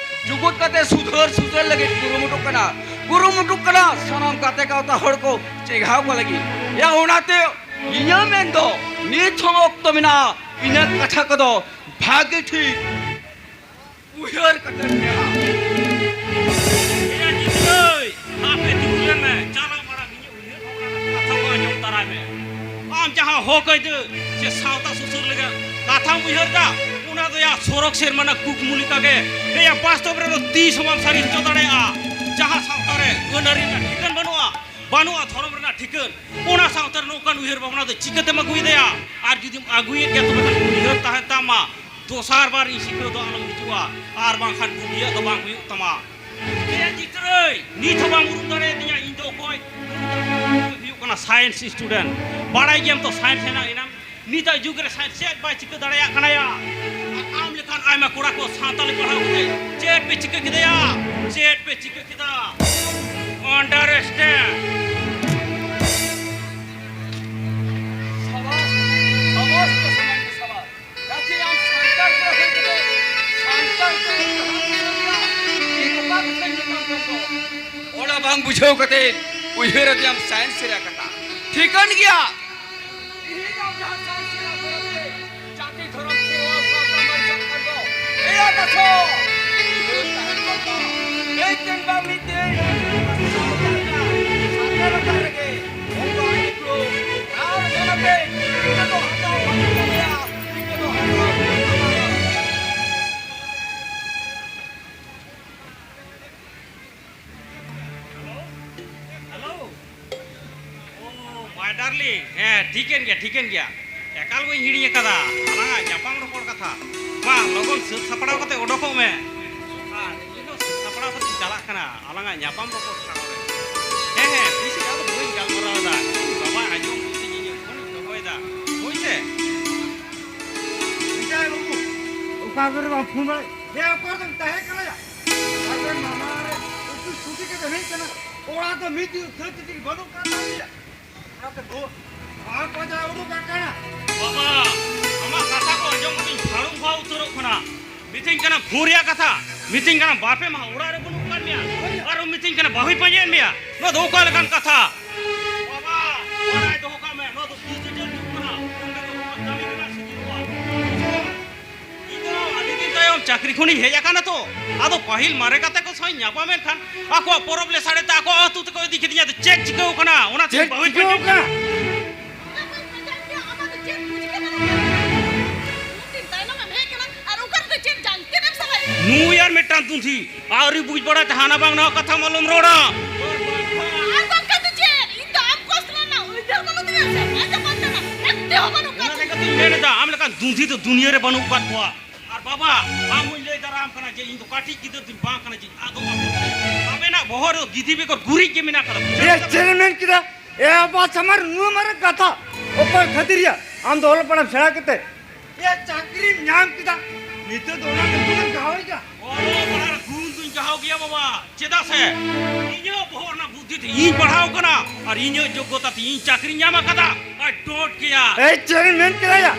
ᱡᱩᱜᱩᱫ ᱠᱟᱛᱮ ᱥᱩᱫᱷᱟᱹᱨ ᱥᱩᱥᱟᱹᱨ ᱞᱟᱹᱜᱤᱫ ᱠᱩᱨᱩᱢᱩᱴᱩᱜ ᱠᱟᱱᱟ, ᱠᱩᱨᱩᱢᱩᱴᱩᱜ ᱠᱟᱱᱟ ᱥᱟᱱᱟᱢ ᱜᱟᱛᱮ ᱜᱟᱶᱛᱟ ᱦᱚᱲ ᱠᱚ ᱪᱮᱸᱜᱷᱟᱣ ᱠᱚ ᱞᱟᱹᱜᱤᱫ᱾ ᱮᱭᱟ, ᱚᱱᱟᱛᱮ ᱤᱧᱟᱹᱜ ᱢᱮᱱ ᱫᱚ ᱱᱤᱛ ᱦᱚᱸ ᱚᱠᱛᱚ ᱢᱮᱱᱟᱜᱼᱟ᱾ ᱤᱧᱟᱹᱜ ᱠᱟᱛᱷᱟ ᱠᱚᱫᱚ ᱵᱷᱟᱜᱮ ᱴᱷᱤᱠ ᱩᱭᱦᱟᱹᱨ ᱠᱟᱛᱮ ᱧᱮᱞᱟ᱾ ᱮᱭᱟ ᱡᱤᱛᱨᱟᱹᱭ, ᱟᱯᱮ ᱛᱤᱸᱜᱩ ᱞᱮᱱ ᱢᱮ᱾ ᱪᱟᱞᱟᱜ ᱢᱟᱲᱟᱝ ᱤᱧᱟᱹᱜ ᱩᱭᱦᱟᱹᱨ ᱵᱷᱟᱵᱽᱱᱟ ᱨᱮᱱᱟᱜ ᱠᱟᱛᱷᱟ ᱠᱚ ᱟᱸᱡᱚᱢ ᱛᱟᱨᱟᱭ ᱢᱮ᱾ ᱟᱢ ᱡᱟᱦᱟᱸ ᱦᱚᱠ ᱟᱹᱭᱫᱟᱹᱨ ᱥᱮ ᱥᱟᱶᱛᱟ ᱥᱩᱥᱟᱹᱨ ᱞᱟᱹᱜᱤᱫ ᱠᱟᱛᱷᱟᱢ ᱩᱭᱦᱟᱹᱨ ᱮᱫᱟ, ᱚᱱᱟ ᱫᱚ ᱭᱟ ᱥᱚᱨᱚᱜᱽ ᱥᱮᱨᱢᱟ ᱨᱮᱱᱟᱜ ᱠᱩᱠᱢᱩ ᱞᱮᱠᱟᱜᱮ᱾ ᱮᱭᱟ ᱵᱟᱥᱛᱚᱵ ᱨᱮᱫᱚ ᱛᱤᱥ ᱦᱚᱸ ᱵᱟᱢ ᱥᱟᱹᱨᱤ ᱦᱚᱪᱚ ᱫᱟᱲᱮᱭᱟᱜᱼᱟ᱾ ᱡᱟᱦᱟᱸ ᱥᱟᱶᱛᱟ ᱨᱮ ᱟᱹᱱ ᱟᱹᱨᱤ ᱨᱮᱱᱟᱜ ᱴᱷᱤᱠᱟᱹᱱ ᱵᱟᱹᱱᱩᱜᱼᱟ, ᱵᱟᱹᱱᱩᱜᱼᱟ ᱫᱷᱚᱨᱚᱢ ᱨᱮᱱᱟᱜ ᱴᱷᱤᱠᱟᱹᱱ, ᱚᱱᱟ ᱥᱟᱶᱛᱟ ᱨᱮ ᱱᱚᱝᱠᱟᱱ ᱩᱭᱦᱟᱹᱨ ᱵᱷᱟᱵᱽᱱᱟ ᱫᱚ ᱪᱤᱠᱟᱹᱛᱮᱢ ᱟᱹᱜᱩᱭᱮᱫᱟ ᱭᱟ? ᱟᱨ ᱡᱩᱫᱤᱢ ᱟᱹᱜᱩᱭᱮᱫ ᱜᱮᱭᱟ, ᱛᱚᱵᱮ ᱠᱷᱟᱱ ᱩᱭᱦᱟᱹᱨ ᱛᱟᱦᱮᱱ ᱛᱟᱢ ᱢᱟ, ᱫᱚᱥᱟᱨ ᱵᱟᱨ ᱤᱧ ᱥᱤᱠᱷᱟᱹᱣ ᱫᱚ ᱟᱞᱚᱢ ᱦᱤᱡᱩᱜᱼᱟ, ᱟᱨ ᱵᱟᱝᱠᱷᱟᱱ ᱵᱩᱜᱤᱭᱟᱜ ᱫᱚ ᱵᱟᱝ ᱦᱩᱭᱩᱜ ᱛᱟᱢᱟ᱾ ᱮᱭᱟ ᱡᱤᱛᱨᱟᱹᱭ, ᱱᱤᱛ ᱦᱚᱸ ᱵᱟᱢ ᱩᱨᱩᱢ ᱫᱟᱲᱮᱭᱟᱫᱤᱧᱟ, ᱤᱧ ᱫᱚ ᱚᱠᱚᱭ? ᱦᱩᱭᱩᱜ ᱠᱟᱱᱟ science student᱾ ᱵᱟᱲᱟᱭ ᱜᱮᱭᱟᱢ ᱛᱚ science ᱨᱮᱱᱟᱜ ᱮᱱᱮᱢ᱾ ᱱᱤᱛᱟᱜ ᱡᱩᱜᱽ ᱨᱮ science ᱪᱮᱫ ᱵᱟᱭ ᱪᱤᱠᱟᱹ ᱫᱟᱲᱮᱭᱟᱜ ᱠᱟᱱᱟ ᱭᱟ? ᱟᱨ ᱟᱢ ᱞᱮᱠᱟᱱ ᱟᱭᱢᱟ ᱠᱚᱲᱟ ᱠᱚ ᱥᱟᱶᱛᱟᱞᱤ ᱯᱟᱲᱦᱟᱣ ᱠᱟᱛᱮ ᱪᱮᱫ ᱯᱮ ᱪᱤᱠᱟᱹ ᱠᱮᱫᱟ ᱭᱟ? ᱪᱮᱫ ᱯᱮ ᱪᱤᱠᱟᱹ ᱠᱮᱫᱟ? Understand? ᱥᱟᱵᱟᱥ, ᱥᱟᱵᱟᱥ ᱠᱚ ᱥᱚᱢᱟᱡᱽ ᱠᱚ ᱥᱟᱵᱟᱥ᱾ ᱡᱟᱛᱮ ᱟᱢ ᱥᱟᱱᱛᱟᱲ ᱠᱚᱲᱟ ᱦᱩᱭ ᱠᱟᱛᱮ ᱥᱟᱱᱛᱟᱲ ᱠᱚ ᱡᱟᱦᱟᱸ ᱠᱚ ᱢᱮᱱᱟ, ᱤᱧ ᱚᱠᱟ ᱠᱟᱛᱷᱟᱧ ᱢᱮᱛᱟᱢ ᱠᱟᱱ ᱫᱚ? ᱚᱱᱟ ᱵᱟᱝ ᱵᱩᱡᱷᱟᱹᱣ ᱠᱟᱛᱮ ᱩᱭᱦᱟᱹᱨ ᱟᱫᱮᱭᱟᱢ science ᱨᱮᱭᱟᱜ ᱠᱟᱛᱷᱟ᱾ ᱴᱷᱤᱠᱟᱹᱱ ᱜᱮᱭᱟ᱾ ᱛᱮᱦᱮᱧ ᱟᱢ ᱡᱟᱦᱟᱸ science ᱨᱮᱭᱟᱜ ᱵᱟᱨᱮᱛᱮ ᱡᱟᱹᱛᱤ ᱫᱷᱚᱨᱚᱢ ᱠᱷᱮᱨᱣᱟᱞ ᱥᱟᱶᱛᱟ ᱵᱟᱧᱪᱟᱜ ᱠᱟᱱ ᱫᱚ, ᱮᱭᱟ ᱠᱟᱛᱷᱟ, ᱩᱭᱦᱟᱹᱨ ᱛᱟᱦᱮᱱ ᱫᱚᱨᱠᱟᱨ᱾ ᱢᱤᱫ ᱫᱤᱱ ᱵᱟᱝ ᱢᱤᱫ ᱫᱤᱱ ᱥᱟᱶᱛᱟ ᱨᱮᱱᱟᱜ ᱥᱟᱱᱛᱟᱲ ᱨᱮᱜᱮ ᱚᱱᱠᱟ ᱟᱹᱭᱩᱨ ᱟᱨ ᱚᱱᱟᱛᱮ ᱴᱤᱠᱟᱹ ᱫᱚ ᱦᱟᱛᱟᱣ ᱵᱟᱝ ᱫᱟᱲᱮᱭᱟᱜᱼᱟ, ᱴᱤᱠᱟᱹ ᱫᱚ ᱦᱟᱛᱟᱣ ᱵᱟᱝ ᱫᱟᱲᱮᱭᱟᱜᱼᱟ᱾ Hello? Hello? Oh, my darling. ᱦᱮᱸ, ᱴᱷᱤᱠᱟᱹᱱ ᱜᱮᱭᱟ, ᱴᱷᱤᱠᱟᱹᱱ ᱜᱮᱭᱟ᱾ ᱮᱠᱟᱞ ᱵᱟᱹᱧ ᱦᱤᱲᱤᱧ ᱟᱠᱟᱫᱟ ᱟᱞᱟᱝᱟᱜ ᱧᱟᱯᱟᱢ ᱨᱚᱯᱚᱲ ᱠᱟᱛᱷᱟ᱾ ᱢᱟ, ᱞᱚᱜᱚᱱ ᱥᱟᱹᱛ ᱥᱟᱯᱲᱟᱣ ᱠᱟᱛᱮ ᱚᱰᱚᱠᱚᱜ ᱢᱮ᱾ ᱟᱨ ᱤᱧ ᱦᱚᱸ ᱥᱟᱹᱛ ᱥᱟᱯᱲᱟᱣ ᱠᱟᱛᱮᱧ ᱪᱟᱞᱟᱜ ᱠᱟᱱᱟ ᱟᱞᱟᱝᱟᱜ ᱧᱟᱯᱟᱢ ᱨᱚᱯᱚᱲ ᱴᱷᱟᱶ ᱨᱮ᱾ ᱦᱮᱸ, ᱦᱮᱸ, ᱛᱤᱥ ᱜᱮ ᱟᱫᱚ ᱵᱟᱹᱧ ᱜᱟᱞᱢᱟᱨᱟᱣ ᱮᱫᱟ᱾ ᱵᱟᱵᱟ ᱟᱸᱡᱚᱢ ᱠᱟᱛᱮ ᱤᱧ ᱯᱷᱳᱱᱤᱧ ᱫᱚᱦᱚᱭᱮᱫᱟ᱾ ᱦᱳᱭ ᱥᱮ? ᱚᱠᱟ ᱠᱚᱨᱮ ᱵᱟᱢ ᱯᱷᱳᱱ ᱵᱟᱲᱟᱭ? ᱦᱮᱸ, ᱚᱠᱟ ᱨᱮᱫᱚᱢ ᱛᱟᱦᱮᱸ ᱠᱟᱱᱟ ᱭᱟ? ᱟᱨ ᱢᱟᱢᱟ ᱨᱮ ᱚᱯᱷᱤᱥ ᱪᱷᱩᱴᱤ ᱠᱟᱛᱮ ᱦᱮᱡ ᱠᱟᱱᱟ᱾ ᱚᱲᱟᱜ ᱫᱚ ᱢᱤᱫ ᱫᱤᱱ ᱥᱟᱹᱛ ᱛᱮ ᱵᱟᱹᱱᱩᱜ ᱠᱟᱱ ᱛᱟᱞᱮᱭᱟ᱾ ᱚᱱᱟᱛᱮ ᱵᱚ-, ᱵᱟᱝ ᱯᱟᱸᱡᱟ ᱩᱰᱩᱠ ᱟᱠᱟᱱᱟ᱾ ᱵᱟᱵᱟ, ᱟᱢᱟᱜ ᱠᱟᱛᱷᱟ ᱠᱚ ᱟᱸᱡᱚᱢ ᱠᱟᱛᱮᱧ ᱵᱷᱟᱹᱲᱩᱢ ᱵᱷᱟᱹ ᱩᱛᱟᱹᱨᱚᱜ ᱠᱟᱱᱟ᱾ ᱢᱤᱛᱟᱹᱧ ᱠᱟᱱᱟ ᱯᱷᱳᱱ ᱨᱮᱭᱟᱜ ᱠᱟᱛᱷᱟ, ᱢᱤᱛᱟᱹᱧ ᱠᱟᱱᱟ ᱵᱟᱯᱮ ᱢᱟ ᱚᱲᱟᱜ ᱨᱮ ᱵᱟᱹᱱᱩᱜ ᱟᱠᱟᱫ ᱢᱮᱭᱟ, ᱟᱨᱚ ᱢᱤᱛᱟᱹᱧ ᱠᱟᱱᱟ ᱵᱟᱹᱦᱩᱭ ᱯᱟᱸᱡᱟᱭᱮᱫ ᱢᱮᱭᱟ᱾ ᱱᱚᱣᱟ ᱫᱚ ᱚᱠᱟ ᱞᱮᱠᱟᱱ ᱠᱟᱛᱷᱟ? ᱵᱟᱵᱟ, ᱵᱟᱲᱟᱭ ᱫᱚᱦᱚ ᱠᱟᱜ ᱢᱮ, ᱱᱚᱣᱟ ᱫᱚ ᱰᱤᱡᱤᱴᱟᱞ ᱡᱩᱜᱽ ᱠᱟᱱᱟ᱾ ᱚᱸᱰᱮ ᱫᱚ ᱠᱟᱹᱢᱤ ᱨᱮᱱᱟᱜ ᱥᱩᱡᱳᱜᱽ ᱵᱟᱹᱱᱩᱜᱼᱟ᱾ ᱤᱧ ᱫᱚ ᱟᱹᱰᱤ ᱫᱤᱱ ᱛᱟᱭᱚᱢ ᱪᱟᱹᱠᱨᱤ ᱠᱷᱚᱱᱤᱧ ᱦᱮᱡ ᱟᱠᱟᱱᱟ ᱛᱚ, ᱟᱫᱚ ᱯᱟᱹᱦᱤᱞ ᱢᱟᱨᱮ ᱜᱟᱛᱮ ᱠᱚ ᱥᱟᱶ ᱤᱧ ᱧᱟᱯᱟᱢ ᱮᱱ ᱠᱷᱟᱱ ᱟᱠᱚᱣᱟᱜ ᱯᱚᱨᱚᱵᱽ ᱞᱮ ᱥᱟᱰᱮ ᱛᱮ ᱟᱠᱚᱣᱟᱜ ᱟᱹᱛᱩ ᱛᱮᱠᱚ ᱤᱫᱤ ᱠᱤᱫᱤᱧᱟ᱾ ᱟᱫᱚ ᱪᱮᱫ ᱪᱤᱠᱟᱹᱣ ᱠᱟᱱᱟ? ᱚᱱᱟ ᱛᱮ ᱪᱮᱫ ᱵᱟᱹᱦᱩᱧ ᱪᱤᱠᱟᱹᱣ ᱯᱟᱸᱡᱟᱭᱮᱫ ᱠᱟᱱᱟ? ᱚᱱᱟ ᱵᱟᱹᱧ ᱯᱟᱸᱡᱟᱭᱮᱫ ᱢᱮᱭᱟ, ᱟᱢᱟᱜ ᱫᱚ ᱪᱮᱫ ᱵᱩᱡᱽ ᱜᱮ ᱵᱟᱹᱱᱩᱜ ᱛᱟᱢᱟ? ᱩᱱᱟᱹᱜ ᱫᱤᱱ ᱛᱟᱭᱱᱚᱢ ᱮᱢ ᱦᱮᱡ ᱠᱟᱱᱟ ᱟᱨ ᱚᱠᱟ ᱨᱮᱫᱚ ᱪᱮᱫ ᱡᱟᱝ ᱛᱮᱫ ᱮᱢ ᱥᱟᱞᱟᱭᱮᱫ? ᱱᱩᱭ ᱟᱨ ᱢᱤᱫᱴᱟᱝ ᱫᱩᱸᱫᱷᱤ, ᱟᱹᱣᱨᱤ ᱵᱩᱡᱽ ᱵᱟᱲᱟ ᱛᱮ ᱦᱟᱱᱟ ᱵᱟᱝ ᱱᱟᱣᱟ ᱠᱟᱛᱷᱟᱢ ᱟᱞᱚᱢ ᱨᱚᱲᱟ᱾ ᱟᱨ ᱵᱟᱝᱠᱷᱟᱱ ᱫᱚ ᱪᱮᱫ? ᱤᱧ ᱫᱚ ᱟᱢ ᱠᱚᱥ ᱨᱮᱱᱟᱜ ᱩᱭᱦᱟᱹᱨ ᱵᱟᱹᱱᱩᱜ ᱛᱤᱧᱟ ᱥᱮ? ᱟᱨ ᱪᱟᱯᱟᱫ ᱛᱟᱢᱟ, ᱮᱠᱴᱮ ᱦᱚᱸ ᱵᱟᱹᱱᱩᱜ ᱠᱟᱫ ᱚᱱᱟ ᱛᱤᱧᱟ᱾ ᱞᱮᱠᱟᱛᱤᱧ ᱢᱮᱱ ᱮᱫᱟ, ᱟᱢ ᱞᱮᱠᱟᱱ ᱫᱩᱸᱫᱷᱤ ᱫᱚ ᱫᱩᱱᱤᱭᱟᱹ ᱨᱮ ᱵᱟᱹᱱᱩᱜ ᱠᱟᱫ ᱠᱚᱣᱟ᱾ ᱟᱨ ᱵᱟᱵᱟ, ᱟᱢ ᱦᱚᱸᱧ ᱞᱟᱹᱭ ᱫᱟᱨᱟᱢ ᱠᱟᱱᱟ ᱡᱮ ᱤᱧ ᱫᱚ ᱠᱟᱹᱴᱤᱡ ᱜᱤᱫᱟᱹᱨ ᱫᱚᱧ ᱵᱟᱝ ᱠᱟᱱᱟ ᱡᱮ ᱟᱫᱚ ᱟᱢ ᱟᱵᱮᱱᱟᱜ ᱵᱚᱦᱚᱜ ᱨᱮ ᱜᱤᱫᱤ ᱵᱮᱜᱚᱨ ᱜᱩᱨᱤᱡ ᱜᱮ ᱢᱮᱱᱟᱜ ᱠᱟᱫᱟ᱾ ᱮ, ᱪᱮᱫ ᱮᱢ ᱢᱮᱱ ᱠᱮᱫᱟ? ᱮ ᱟᱵᱟ ᱥᱟᱢᱟᱨ, ᱱᱩᱱᱟᱹᱜ ᱢᱟᱨᱟᱝ ᱠᱟᱛᱷᱟ ᱚᱠᱚᱭ ᱠᱷᱟᱹᱛᱤᱨ ᱭᱟ? ᱟᱢ ᱫᱚ ᱚᱞᱚᱜ ᱯᱟᱲᱦᱟᱜ ᱥᱮᱬᱟ ᱠᱟᱛᱮ ᱮ ᱪᱟᱹᱠᱨᱤᱢ ᱧᱟᱢ ᱠᱮᱫᱟ, ᱱᱤᱛᱚᱜ ᱫᱚ ᱚᱱᱟ ᱜᱮ ᱜᱩᱱ ᱜᱟᱦᱟᱣ ᱮᱫᱟ᱾ ᱚᱞᱚᱜ ᱯᱟᱲᱦᱟᱜ ᱨᱮ ᱜᱩᱱ ᱫᱩᱧ ᱜᱟᱦᱟᱣ ᱜᱮᱭᱟ ᱵᱟᱵᱟ, ᱪᱮᱫᱟᱜ ᱥᱮ ᱤᱧᱟᱹᱜ ᱵᱚᱦᱚᱜ ᱨᱮᱱᱟᱜ ᱵᱩᱫᱽᱫᱷᱤ ᱛᱮ ᱤᱧ ᱯᱟᱲᱦᱟᱣ ᱠᱟᱱᱟ ᱟᱨ ᱤᱧᱟᱹᱜ ᱡᱳᱜᱽᱜᱚᱛᱟ ᱛᱮ ᱤᱧ ᱪᱟᱹᱠᱨᱤᱧ ᱧᱟᱢ ᱟᱠᱟᱫᱟ᱾ I don't care. ᱮ ᱪᱮᱫ ᱮᱢ ᱢᱮᱱ ᱠᱮᱫᱟ ᱭᱟ?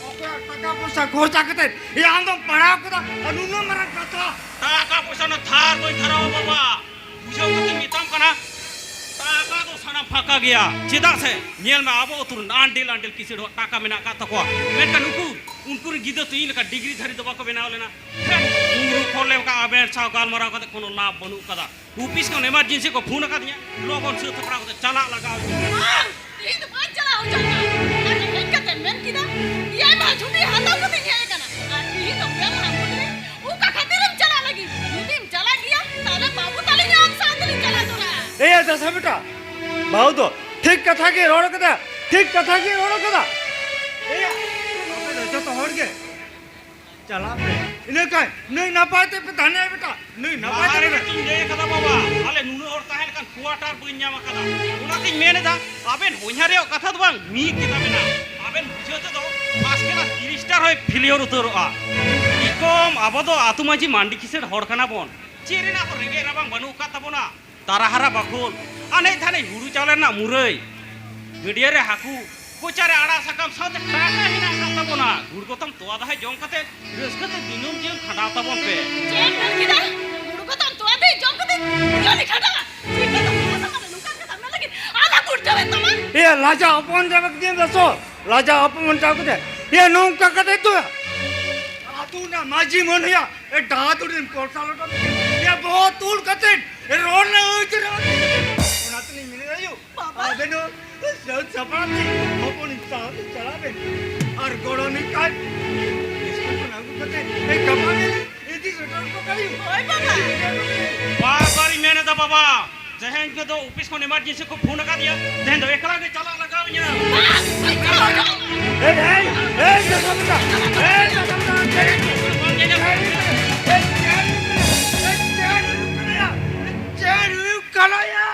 ᱚᱠᱚᱭᱟᱜ ᱴᱟᱠᱟ ᱯᱚᱭᱥᱟ ᱠᱷᱚᱨᱪᱟ ᱠᱟᱛᱮ ᱮ ᱟᱢ ᱫᱚᱢ ᱯᱟᱲᱦᱟᱣ ᱠᱮᱫᱟ ᱟᱨ ᱱᱩᱱᱟᱹᱜ ᱢᱟᱨᱟᱝ ᱠᱟᱛᱷᱟ? ᱴᱟᱠᱟ ᱯᱚᱭᱥᱟ ᱨᱮᱱᱟᱜ ᱫᱷᱟᱨ ᱵᱟᱹᱧ ᱫᱷᱟᱨᱟᱣᱟ ᱵᱟᱵᱟ᱾ ᱵᱩᱡᱷᱟᱹᱣ ᱠᱟᱛᱮᱧ ᱢᱮᱛᱟᱢ ᱠᱟᱱᱟ, ᱴᱟᱠᱟ ᱫᱚ ᱥᱟᱱᱟᱢ ᱯᱷᱟᱸᱠᱟ ᱜᱮᱭᱟ᱾ ᱪᱮᱫᱟᱜ ᱥᱮ ᱧᱮᱞ ᱢᱮ, ᱟᱵᱚ ᱟᱹᱛᱩ ᱨᱮᱱ ᱟᱱᱰᱤᱞ ᱟᱱᱰᱤᱞ ᱠᱤᱥᱟᱹᱬ ᱦᱚᱲ ᱴᱟᱠᱟ ᱢᱮᱱᱟᱜ ᱟᱠᱟᱫ ᱛᱟᱠᱚᱣᱟ, ᱢᱮᱱᱠᱷᱟᱱ ᱩᱱᱠᱩ, ᱩᱱᱠᱩ ᱨᱮᱱ ᱜᱤᱫᱽᱨᱟᱹ ᱛᱚ ᱤᱧ ᱞᱮᱠᱟ ᱰᱤᱜᱽᱨᱤ ᱫᱷᱟᱹᱨᱤᱡ ᱫᱚ ᱵᱟᱠᱚ ᱵᱮᱱᱟᱣ ᱞᱮᱱᱟ᱾ ᱦᱮᱸ, ᱩᱱᱠᱩ ᱦᱚᱲ ᱞᱮᱠᱟ ᱟᱵᱮᱱ ᱥᱟᱶ ᱜᱟᱞᱢᱟᱨᱟᱣ ᱠᱟᱛᱮ ᱠᱳᱱᱳ ᱞᱟᱵᱷ ᱵᱟᱹᱱᱩᱜ ᱟᱠᱟᱫᱟ᱾ ᱚᱯᱷᱤᱥ ᱠᱷᱚᱱ ᱮᱢᱟᱨᱡᱮᱱᱥᱤ ᱠᱚ ᱯᱷᱳᱱ ᱟᱠᱟᱫᱤᱧᱟ, ᱞᱚᱜᱚᱱ ᱥᱟᱹᱛ ᱥᱟᱯᱲᱟᱣ ᱠᱟᱛᱮ ᱪᱟᱞᱟᱜ ᱞᱟᱜᱟᱣ ᱤᱧᱟ᱾ ᱵᱟᱝ, ᱤᱧ ᱫᱚ ᱵᱟᱹᱧ ᱪᱟᱞᱟᱣ ᱦᱚᱪᱚ ᱟᱢᱟ᱾ ᱟᱨ ᱦᱮᱡ ᱠᱟᱛᱮᱢ ᱢᱮᱱ ᱠᱮᱫᱟ, ᱮᱭᱟᱭ ᱢᱟᱦᱟ ᱪᱷᱩᱴᱤ ᱦᱟᱛᱟᱣ ᱠᱟᱛᱮᱧ ᱦᱮᱡ ᱟᱠᱟᱱᱟ᱾ ᱟᱨ ᱛᱤᱦᱤᱧ ᱫᱚ ᱯᱮ ᱢᱟᱦᱟ ᱢᱩᱫᱽᱨᱮ ᱚᱠᱟ ᱠᱷᱟᱹᱛᱤᱨᱮᱢ ᱪᱟᱞᱟᱜ ᱞᱟᱹᱜᱤᱫ? ᱡᱩᱫᱤᱢ ᱪᱟᱞᱟᱜ ᱜᱮᱭᱟ, ᱛᱟᱦᱞᱮ ᱵᱟᱹᱵᱩ ᱛᱟᱹᱞᱤᱧ ᱟᱢ ᱥᱟᱶ ᱛᱮᱞᱤᱧ ᱪᱟᱞᱟᱣ ᱛᱚᱨᱟᱜᱼᱟ᱾ ᱮᱭ ᱫᱟᱥᱟ ᱵᱮᱴᱟ, ᱵᱟᱹᱦᱩ ᱫᱚ ᱴᱷᱤᱠ ᱠᱟᱛᱷᱟ ᱜᱮ ᱨᱚᱲ ᱠᱟᱫᱟ, ᱴᱷᱤᱠ ᱠᱟᱛᱷᱟ ᱜᱮ ᱨᱚᱲ ᱠᱟᱫᱟ᱾ ᱮᱭ, ᱟᱯᱮ ᱫᱚ ᱡᱚᱛᱚ ᱦᱚᱲ ᱜᱮ ᱪᱟᱞᱟᱜ ᱯᱮ᱾ ᱤᱱᱟᱹ ᱠᱷᱟᱱ ᱱᱟᱹᱭ ᱱᱟᱯᱟᱭ ᱛᱮᱯᱮ ᱛᱟᱦᱮᱱᱟ ᱵᱮᱴᱟ, ᱱᱟᱹᱭ ᱱᱟᱯᱟᱭ ᱞᱟᱦᱟ ᱛᱮ ᱨᱮᱜᱮ ᱢᱮᱱᱟᱜ ᱛᱤᱧ ᱞᱟᱹᱭ ᱟᱠᱟᱫᱟ ᱵᱟᱵᱟ, ᱟᱞᱮ ᱱᱩᱱᱟᱹᱜ ᱦᱚᱲ ᱛᱟᱦᱮᱸ ᱞᱮᱠᱟᱱ quarter ᱵᱟᱹᱧ ᱧᱟᱢ ᱟᱠᱟᱫᱟ᱾ ᱚᱱᱟᱛᱤᱧ ᱢᱮᱱ ᱮᱫᱟ, ᱟᱵᱮᱱ ᱦᱚᱧᱦᱟᱨ ᱨᱮᱭᱟᱜ ᱠᱟᱛᱷᱟ ᱫᱚ ᱵᱟᱝ, ᱢᱤᱫ ᱜᱮᱛᱟ ᱵᱮᱱᱟ᱾ ᱟᱵᱮᱱ ᱵᱩᱡᱷᱟᱹᱣ ᱛᱮᱫᱚ first class ᱵᱮᱨᱤᱥᱴᱟᱨ ᱦᱚᱸᱭ failure ᱩᱛᱟᱹᱨᱚᱜᱼᱟ᱾ ᱠᱤ ᱠᱚᱢ, ᱟᱵᱚ ᱫᱚ ᱟᱹᱛᱩ ᱢᱟᱹᱡᱷᱤ ᱢᱟᱱᱰᱤ ᱠᱤᱥᱟᱹᱬ ᱦᱚᱲ ᱠᱟᱱᱟ ᱵᱚᱱ᱾ ᱪᱮᱫ ᱨᱮᱱᱟᱜ ᱦᱚᱸ ᱨᱮᱸᱜᱮᱡ ᱨᱟᱵᱟᱝ ᱵᱟᱹᱱᱩᱜ ᱟᱠᱟᱫ ᱛᱟᱵᱚᱱᱟ᱾ ᱛᱟᱨᱟ ᱦᱟᱨᱟ ᱵᱟᱠᱷᱳᱞ, ᱟᱱᱮᱡ ᱫᱷᱟᱱᱮᱡ ᱦᱩᱲᱩ ᱪᱟᱣᱞᱮ ᱨᱮᱱᱟᱜ ᱢᱩᱨᱟᱹᱭ, ᱜᱟᱹᱰᱭᱟᱹ ᱨᱮ ᱦᱟᱹᱠᱩ, ᱠᱚᱪᱟ ᱨᱮ ᱟᱲᱟᱜ ᱥᱟᱠᱟᱢ ᱥᱟᱶᱛᱮ ᱴᱟᱠᱟ ᱦᱮᱱᱟᱜ ᱟᱠᱟᱫ ᱛᱟᱵᱚᱱᱟ᱾ ᱜᱩᱲ ᱜᱚᱛᱚᱢ ᱛᱚᱣᱟ ᱫᱟᱦᱮ ᱡᱚᱢ ᱠᱟᱛᱮ ᱨᱟᱹᱥᱠᱟᱹ ᱛᱮ ᱫᱤᱱᱟᱹᱢ ᱡᱤᱭᱚᱱ ᱠᱷᱟᱸᱰᱟᱣ ᱛᱟᱵᱚᱱ ᱯᱮ᱾ ᱪᱮᱫ ᱮᱢ ᱢᱮᱱ ᱠᱮᱫᱟ? ᱜᱩᱲ ᱜᱚᱛᱚᱢ ᱛᱚᱣᱟ ᱫᱟᱦᱮ ᱡᱚᱢ ᱠᱟᱛᱮ ᱡᱤᱭᱚᱱ ᱠᱷᱟᱸᱰᱟᱣᱟ? ᱪᱮᱫ ᱞᱮᱠᱟ ᱛᱚᱣᱟ ᱥᱟᱠᱟᱢ ᱨᱮ ᱱᱚᱝᱠᱟᱱ ᱠᱟᱛᱷᱟ ᱢᱮᱱ ᱞᱟᱹᱜᱤᱫ? ᱟᱞᱟ ᱜᱩᱲ ᱪᱟᱵᱮᱱ ᱛᱟᱢᱟ᱾ ᱮ ᱞᱟᱡᱟ ᱚᱯᱚᱢᱟᱱ ᱪᱟᱵᱟ ᱠᱮᱫᱤᱧ ᱫᱚᱥᱚ᱾ ᱞᱟᱡᱟ ᱚᱯᱚᱢᱟᱱ ᱪᱟᱵᱟ ᱠᱮᱫᱤᱧ᱾ ᱮ ᱱᱚᱝᱠᱟ ᱠᱟᱛᱮ ᱫᱚ ᱟᱹᱛᱩ ᱨᱮᱱᱟᱜ ᱢᱟᱹᱡᱷᱤ ᱢᱟᱹᱱ ᱦᱩᱭᱟ᱾ ᱮ ᱰᱟᱦᱟ ᱫᱩᱰᱤᱢ ᱠᱚᱞᱥᱟ ᱞᱚᱴᱚᱢ᱾ ᱮ ᱵᱚᱦᱚᱜ ᱛᱩᱞ ᱠᱟᱛᱮ ᱨᱚᱲ ᱞᱮ ᱟᱹᱭᱠᱟᱹ ᱨᱮ᱾ ᱚᱱᱟ ᱛᱮᱞᱤᱧ ᱢᱮᱱᱮᱫ ᱟᱭᱳ᱾ ᱵᱟᱵᱟ᱾ ᱟᱵᱮᱱ ᱦᱚᱸ ᱥᱟᱹᱛ ᱥᱟᱯᱲᱟᱣ ᱛᱮ ᱦᱚᱯᱚᱱᱤᱧ ᱥᱟᱶᱛᱮ ᱪᱟᱞᱟᱜ ᱵᱮᱱ᱾ ᱟᱨ ᱜᱚᱲᱚᱢᱤᱡ ᱛᱟᱭ ᱥᱠᱩᱞ ᱠᱷᱚᱱ ᱟᱹᱜᱩ ᱠᱟᱛᱮ ᱮ ᱜᱟᱯᱟ ᱜᱮ ᱤᱫᱤ ᱥᱮᱴᱮᱨ ᱦᱚᱴᱚ ᱠᱟᱭ᱾ ᱦᱳᱭ ᱵᱟᱵᱟ᱾ ᱵᱟᱨ ᱵᱟᱨᱤᱧ ᱢᱮᱱ ᱮᱫᱟ ᱵᱟᱵᱟ, ᱛᱮᱦᱮᱧ ᱠᱚᱫᱚ ᱚᱯᱷᱤᱥ ᱠᱷᱚᱱ ᱮᱢᱟᱨᱡᱮᱱᱥᱤ ᱠᱚ ᱯᱷᱳᱱ ᱟᱠᱟᱫᱤᱧᱟ, ᱛᱮᱦᱮᱧ ᱫᱚ ᱮᱠᱞᱟ ᱜᱮ ᱪᱟᱞᱟᱜ ᱞᱟᱜᱟᱣ ᱤᱧᱟ᱾ ᱵᱟᱝ, ᱵᱟᱝ ᱪᱟᱞᱟᱜ ᱦᱚᱪᱚ᱾ ᱮᱭ, ᱮᱭ, ᱮᱭ, ᱪᱮᱫ ᱦᱚᱸ ᱵᱟᱝ, ᱮᱭ, ᱪᱮᱫ ᱦᱚᱸ ᱵᱟᱝ, ᱮᱭ, ᱮᱭ, ᱮᱭ, ᱪᱮᱫ ᱦᱩᱭᱩᱜ ᱠᱟᱱᱟ ᱭᱟ? ᱪᱮᱫ ᱦᱩᱭᱩᱜ ᱠᱟᱱᱟ ᱭᱟ?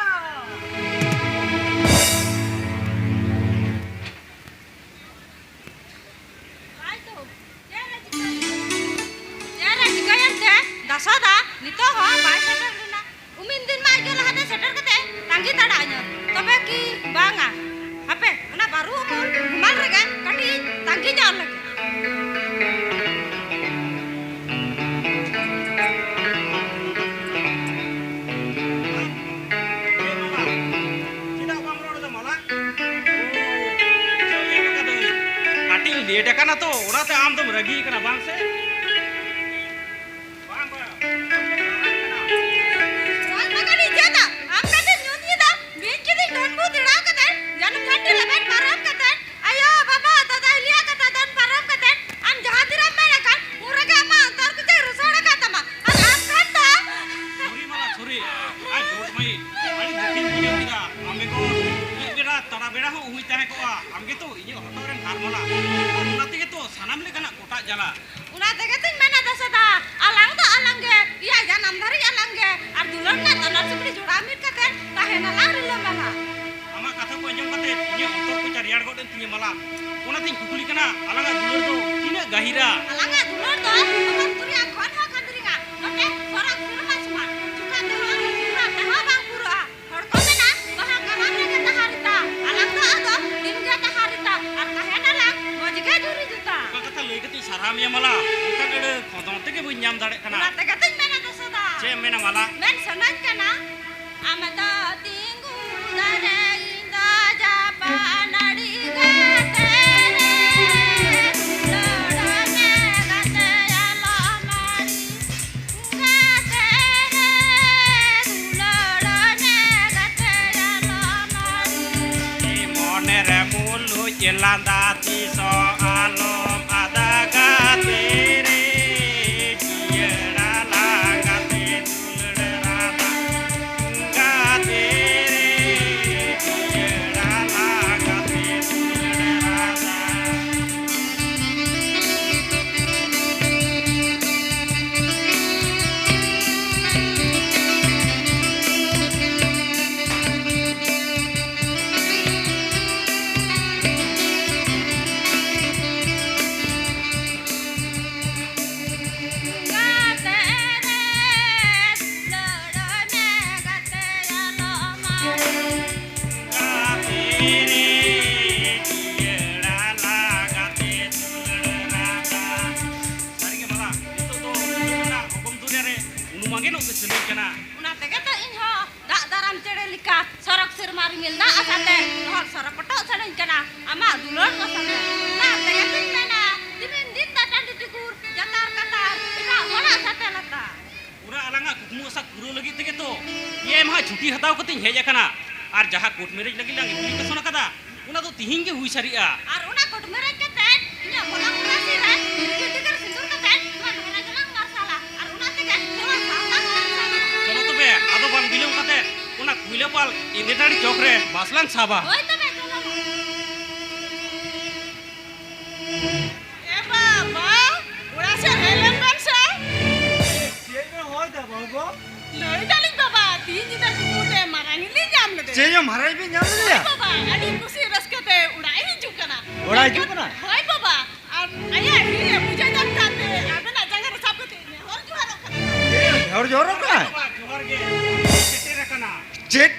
ᱟᱡ ᱫᱚ ᱪᱮᱫ ᱮ ᱪᱤᱠᱟᱹᱭᱮᱱ? ᱪᱮᱫ ᱮ ᱪᱤᱠᱟᱹᱭᱮᱱ ᱛᱮ? ᱫᱟᱥᱟ ᱫᱟ ᱱᱤᱛᱚᱜ ᱦᱚᱸ ᱵᱟᱭ ᱥᱮᱴᱮᱨ ᱞᱮᱱᱟ᱾ ᱩᱢᱤᱱ ᱫᱤᱱ ᱢᱟ ᱟᱡ ᱫᱚ ᱞᱟᱦᱟᱛᱮ ᱥᱮᱴᱮᱨ ᱠᱟᱛᱮ ᱛᱟᱺᱜᱤ ᱛᱟᱲᱟᱜ ᱟᱹᱧᱟᱹ᱾ ᱛᱚᱵᱮ ᱠᱤ ᱵᱟᱝᱟ? ᱦᱟᱯᱮ, ᱚᱱᱟ ᱵᱟᱹᱨᱩ ᱩᱢᱩᱞ ᱩᱢᱟᱞ ᱨᱮᱜᱮ ᱠᱟᱹᱴᱤᱡ ᱤᱧ ᱛᱟᱺᱜᱤ ᱧᱚᱜ ᱞᱮᱜᱮ᱾ ᱪᱮᱫᱟᱜ ᱵᱟᱢ ᱨᱚᱲ ᱮᱫᱟ ᱢᱟᱞᱟ? ᱪᱮᱫ ᱮᱢ ᱢᱮᱱ ᱠᱟᱫᱟᱹᱧ? ᱠᱟᱹᱴᱤᱡ ᱤᱧ ᱞᱮᱴ ᱟᱠᱟᱱᱟ ᱛᱚ, ᱚᱱᱟᱛᱮ ᱟᱢ ᱫᱚᱢ ᱨᱟᱹᱜᱤ ᱟᱠᱟᱱᱟ ᱵᱟᱝ ᱥᱮ? ᱵᱟᱝ, ᱵᱟᱝ᱾ ᱨᱚᱲ ᱵᱟᱝ ᱤᱧ ᱪᱮᱫᱟ, ᱟᱢ ᱠᱟᱹᱴᱤᱡ ᱧᱩᱛ ᱧᱤᱫᱟᱹ ᱵᱤᱧ ᱠᱤᱫᱤᱧ ᱰᱷᱚᱱ ᱵᱩ ᱫᱟᱹᱲᱟᱣ ᱠᱟᱛᱮ, ᱡᱟᱹᱱᱩᱢ ᱡᱷᱟᱹᱱᱴᱤ ᱞᱮᱵᱮᱫ ᱯᱟᱨᱚᱢ ᱠᱟᱛᱮ, ᱟᱭᱳ, ᱵᱟᱵᱟ, ᱫᱟᱫᱟ, ᱦᱤᱞᱤᱭᱟ ᱠᱟᱛᱷᱟ ᱫᱚᱱ ᱯᱟᱨᱚᱢ ᱠᱟᱛᱮ, ᱟᱢ ᱡᱟᱦᱟᱸ ᱛᱤᱨᱮᱢ ᱢᱮᱱ ᱟᱠᱟᱱ, ᱩᱱ ᱨᱮᱜᱮ ᱟᱢᱟᱜ ᱚᱱᱛᱚᱨ ᱠᱚᱛᱮ ᱨᱩᱥᱟᱹᱲ ᱟᱠᱟᱫ ᱛᱟᱢᱟ᱾ ᱟᱨ ᱟᱢ ᱠᱷᱟᱱ ᱫᱚ ᱥᱚᱨᱤ ᱢᱟᱞᱟ, ᱥᱚᱨᱤ᱾ ᱟᱭ ᱰᱳᱱᱴ ᱢᱟᱭᱤᱱᱰ᱾ ᱟᱹᱰᱤ ᱫᱩᱠᱤᱧ ᱵᱩᱡᱷᱟᱹᱣ ᱠᱮᱫᱟ᱾ ᱟᱢ ᱵᱮᱜᱚᱨ ᱢᱤᱫ ᱵᱮᱲᱟ ᱛᱟᱨᱟ ᱵᱮᱲᱟ ᱦᱚᱸ ᱩᱦᱩᱭ ᱛᱟᱦᱮᱸ ᱠᱚᱜᱼᱟ᱾ ᱟᱢ ᱜᱮᱛᱚ ᱤᱧᱟᱹᱜ ᱦᱚᱴᱚᱜ ᱨᱮᱱ ᱦᱟᱨ ᱢᱟᱞᱟ᱾ ᱟᱨ ᱚᱱᱟ ᱛᱮᱜᱮ ᱛᱚ ᱥᱟᱱᱟᱢ ᱞᱮᱠᱟᱱᱟᱜ ᱠᱚᱴᱟᱜ ᱡᱟᱞᱟ᱾ ᱚᱱᱟ ᱛᱮᱜᱮ ᱛᱚᱧ ᱢᱮᱱᱟ ᱫᱟᱥᱟ ᱫᱟ, ᱟᱞᱟᱝ ᱫᱚ ᱟᱞᱟᱝ ᱜᱮ, ᱮᱭᱟᱭ ᱡᱟᱱᱟᱢ ᱫᱷᱟᱹᱨᱤᱡ ᱟᱞᱟᱝ ᱜᱮ, ᱟᱨ ᱫᱩᱞᱟᱹᱲ ᱨᱮᱱᱟᱜ ᱛᱟᱞᱟᱨ ᱥᱤᱠᱲᱤ ᱡᱚᱲᱟᱣ ᱢᱤᱫ ᱠᱟᱛᱮ ᱛᱟᱦᱮᱱ ᱟᱞᱟᱝ ᱨᱤᱞᱟᱹᱢᱟᱞᱟ᱾ ᱟᱢᱟᱜ ᱠᱟᱛᱷᱟ ᱠᱚ ᱟᱸᱡᱚᱢ ᱠᱟᱛᱮ ᱤᱧᱟᱹᱜ ᱚᱱᱛᱚᱨ ᱠᱚ ᱪᱟ ᱨᱮᱭᱟᱲ ᱜᱚᱫ ᱮᱱ ᱛᱤᱧᱟᱹ ᱢᱟᱞᱟ᱾ ᱚᱱᱟᱛᱤᱧ ᱠᱩᱠᱞᱤ ᱠᱟᱱᱟ, ᱟᱞᱟᱝᱟᱜ ᱫᱩᱞᱟᱹᱲ ᱫᱚ ᱛᱤᱱᱟᱹᱜ ᱜᱟᱹᱦᱤᱨᱟ? ᱟᱞᱟᱝᱟᱜ ᱫᱩᱞᱟᱹᱲ ᱫᱚ ᱥᱚᱢᱩᱫᱨᱩ ᱨᱮᱭᱟᱜ ᱠᱷᱚᱱ ᱦᱚᱸ ᱠᱷᱟᱹᱫᱽᱨᱤᱝᱟ᱾ ᱱᱚᱛᱮ ᱥᱚᱨᱟᱜ ᱥᱮᱨᱢᱟ ᱟᱢ ᱭᱟ ᱢᱟᱞᱟ, ᱚᱱᱠᱟᱱ ᱟᱹᱲᱟᱹ ᱠᱷᱚᱸᱫᱽᱨᱚᱸ ᱛᱮᱜᱮ ᱵᱟᱹᱧ ᱧᱟᱢ ᱫᱟᱲᱮᱭᱟᱜ ᱠᱟᱱᱟ᱾ ᱚᱱᱟ ᱛᱮᱜᱮ ᱛᱚᱧ ᱢᱮᱱᱟ ᱫᱚᱥᱚᱫᱟ᱾ ᱪᱮᱫ ᱮᱢ ᱢᱮᱱᱟ ᱢᱟᱞᱟ? ᱢᱮᱱ ᱥᱟᱱᱟᱧ ᱠᱟᱱᱟ, ᱟᱢ ᱫᱚ ᱛᱤᱸᱜᱩ ᱫᱟᱨᱮ, ᱤᱧ ᱫᱚ ᱡᱟᱯᱟᱜ ᱱᱟᱹᱲᱤ ᱜᱟᱛᱮ ᱨᱮ, ᱫᱩᱞᱟᱹᱲ ᱢᱮ ᱜᱟᱛᱮ ᱟᱞᱚᱢ ᱟᱹᱲᱤ᱾ ᱜᱟᱛᱮ ᱨᱮ, ᱫᱩᱞᱟᱹᱲ ᱢᱮ ᱜᱟᱛᱮ ᱟᱞᱚᱢ ᱟᱹᱲᱤ᱾ ᱢᱚᱱᱮ ᱨᱮ ᱢᱩᱞᱩᱡ ᱞᱟᱸᱫᱟ ᱛᱤᱥ ᱦᱚᱸ ᱟᱞᱚᱢ ᱟᱫᱟ ᱜᱟᱛᱮ ᱨᱮ, ᱡᱤᱭᱟᱹᱲ ᱟᱞᱟᱝ ᱜᱟᱛᱮ ᱫᱩᱞᱟᱹᱲ ᱨᱟᱫᱟ᱾ ᱜᱟᱛᱮ ᱨᱮ, ᱡᱤᱭᱟᱹᱲ ᱟᱞᱟᱝ ᱜᱟᱛᱮ ᱫᱩᱞᱟᱹᱲ ᱨᱟᱫᱟ᱾ ᱜᱟᱛᱮ ᱨᱮ ᱫᱩᱞᱟᱹᱲ ᱢᱮ, ᱜᱟᱛᱮ ᱟᱞᱚᱢ ᱟᱲᱟᱜ᱾ ᱜᱟᱛᱮ ᱨᱮ ᱡᱤᱭᱟᱹᱲ ᱟᱞᱟᱝ, ᱜᱟᱛᱮ ᱫᱩᱞᱟᱹᱲ ᱨᱟᱫᱟ᱾ ᱥᱟᱹᱨᱤᱜᱮ ᱢᱟᱞᱟ, ᱱᱤᱛᱚᱜ ᱫᱚ ᱚᱱᱟ ᱚᱜᱚᱢ ᱫᱩᱱᱤᱭᱟᱹ ᱨᱮ ᱩᱱᱩᱢ ᱟᱸᱜᱮᱱᱚᱜ ᱜᱮ ᱥᱟᱱᱟᱧ ᱠᱟᱱᱟ᱾ ᱚᱱᱟ ᱛᱮᱜᱮ ᱛᱚ ᱤᱧ ᱦᱚᱸ ᱫᱟᱜ ᱫᱟᱨᱟᱢ ᱪᱮᱬᱮ ᱞᱮᱠᱟ ᱥᱚᱨᱚᱜ ᱥᱮᱨᱢᱟ ᱨᱤᱢᱤᱞ ᱫᱟᱜ ᱟᱥᱟᱛᱮ ᱞᱚᱦᱚᱫ ᱥᱚᱨᱚᱜ ᱯᱚᱴᱚᱜ ᱥᱟᱱᱟᱧ ᱠᱟᱱᱟ ᱟᱢᱟᱜ ᱫᱩᱞᱟᱹᱲ ᱟᱥᱟᱛᱮ᱾ ᱚᱱᱟ ᱛᱮᱜᱮ ᱛᱚᱧ ᱢᱮᱱᱟ, ᱫᱤᱱᱟᱹᱢ ᱫᱤᱱ ᱫᱟᱜ ᱴᱟᱺᱰᱤ ᱴᱤᱠᱩᱨ ᱡᱟᱛᱟᱨ ᱠᱟᱛᱟᱨ ᱮᱴᱟᱜ ᱦᱚᱲᱟᱜ ᱥᱟᱛᱮ ᱞᱟᱛᱟᱨ᱾ ᱚᱱᱟ ᱟᱞᱟᱝᱟᱜ ᱠᱩᱠᱢᱩ ᱟᱥᱟ ᱯᱩᱨᱟᱹᱣ ᱞᱟᱹᱜᱤᱫ ᱛᱮᱜᱮ ᱛᱚ ᱤᱧ ᱟᱭᱢᱟ ᱪᱷᱩᱴᱤ ᱦᱟᱛᱟᱣ ᱠᱟᱛᱮᱧ ᱦᱮᱡ ᱟᱠᱟᱱᱟ᱾ ᱟᱨ ᱡᱟᱦᱟᱸ ᱠᱳᱨᱴ ᱢᱮᱨᱮᱡᱽ ᱞᱟᱹᱜᱤᱫ ᱞᱟᱝ ᱮᱯᱞᱤᱠᱮᱥᱚᱱ ᱟᱠᱟᱫᱟ, ᱚᱱᱟ ᱫᱚ ᱛᱤᱦᱤᱧ ᱜᱮ ᱦᱩᱭ ᱥᱟᱹᱨᱤᱜᱼᱟ᱾ ᱟᱨ ᱚᱱᱟ ᱠᱳᱨᱴ ᱢᱮᱨᱮᱡᱽ ᱠᱟᱛᱮ ᱤᱧᱟᱹᱜ ᱵᱚᱞᱚᱝ ᱨᱟᱥᱤ ᱨᱮ ᱰᱤᱜᱟᱹᱨ ᱰᱤᱜᱟᱹᱨ ᱥᱤᱸᱫᱩᱨ ᱠᱟᱛᱮ ᱱᱚᱣᱟ ᱰᱚᱜᱽᱨᱟ ᱜᱮᱞᱟᱝ ᱢᱟᱨᱥᱟᱞᱟ᱾ ᱟᱨ ᱚᱱᱟ ᱛᱮᱜᱮ ᱱᱚᱣᱟ ᱥᱟᱶᱛᱟ ᱠᱚ ᱢᱟᱨᱥᱟᱞᱟ᱾ ᱪᱚᱞᱚ ᱛᱚᱵᱮ, ᱟᱫᱚ ᱵᱟᱝ ᱵᱤᱞᱚᱢ ᱠᱟᱛᱮ ᱚᱱᱟ ᱠᱩᱭᱞᱟᱹᱯᱟᱞ ᱤᱱᱫᱤᱨᱟᱱᱤ ᱪᱚᱠ ᱨᱮ ᱵᱟᱥ ᱞᱟᱝ ᱥᱟᱵᱟ᱾ ᱦᱳᱭ ᱛᱚᱵᱮ, ᱪᱚᱞᱚ᱾ ᱮ ᱵᱟᱵᱟ, ᱚᱲᱟᱜ ᱥᱮᱫ ᱦᱮᱡ ᱞᱮᱱ ᱵᱮᱱ ᱥᱮ᱾ ᱪᱮᱫ ᱵᱮᱱ ᱦᱚᱭ ᱫᱟ ᱵᱟᱹᱵᱩ? ᱞᱟᱹᱭ ᱫᱟᱞᱤᱧ ᱵᱟᱵᱟ, ᱛᱤᱦᱤᱧ ᱧᱤᱫᱟᱹ ᱠᱩᱠᱢᱩ ᱛᱮ ᱢᱟᱨᱟᱝ ᱤᱞ ᱞᱤᱧ ᱧᱟᱢ ᱞᱮᱫᱮ᱾ ᱪᱮᱫ ᱧᱚᱜ ᱢᱟᱨᱟᱝ ᱤᱞ ᱵᱤᱱ ᱧᱟᱢ ᱞᱮᱫᱮᱭᱟ? ᱦᱳᱭ ᱵᱟᱵᱟ, ᱟᱹᱰᱤ ᱠᱩᱥᱤ ᱨᱟᱹᱥᱠᱟᱹ ᱛᱮ ᱚᱲᱟᱜ ᱮ ᱦᱤᱡᱩᱜ ᱠᱟᱱᱟ᱾ ᱚᱲᱟᱜ ᱦᱤᱡᱩᱜ ᱠᱟᱱᱟ? ᱦᱳᱭ ᱵᱟᱵᱟ, ᱟᱨ ᱟᱭᱟᱜ ᱦᱤᱨᱤ ᱮ ᱵᱩᱡᱷᱟᱹᱣ ᱧᱟᱢ ᱠᱟᱛᱮ ᱟᱵᱮᱱᱟᱜ ᱡᱟᱸᱜᱟ ᱨᱮ ᱥᱟᱵ ᱠᱟᱛᱮ ᱱᱮᱦᱚᱨ ᱡᱚᱦᱟᱨᱚᱜ ᱠᱟᱱᱟ᱾ ᱮ, ᱱᱮᱦᱚᱨ ᱡᱚᱦᱟᱨᱚᱜ ᱠᱟᱱᱟ? ᱵᱟᱵᱟ, ᱡᱚᱦᱟᱨ ᱜᱮ᱾ ᱥᱮᱴᱮᱨ ᱟᱠᱟᱱᱟ᱾ ᱪᱮᱫ?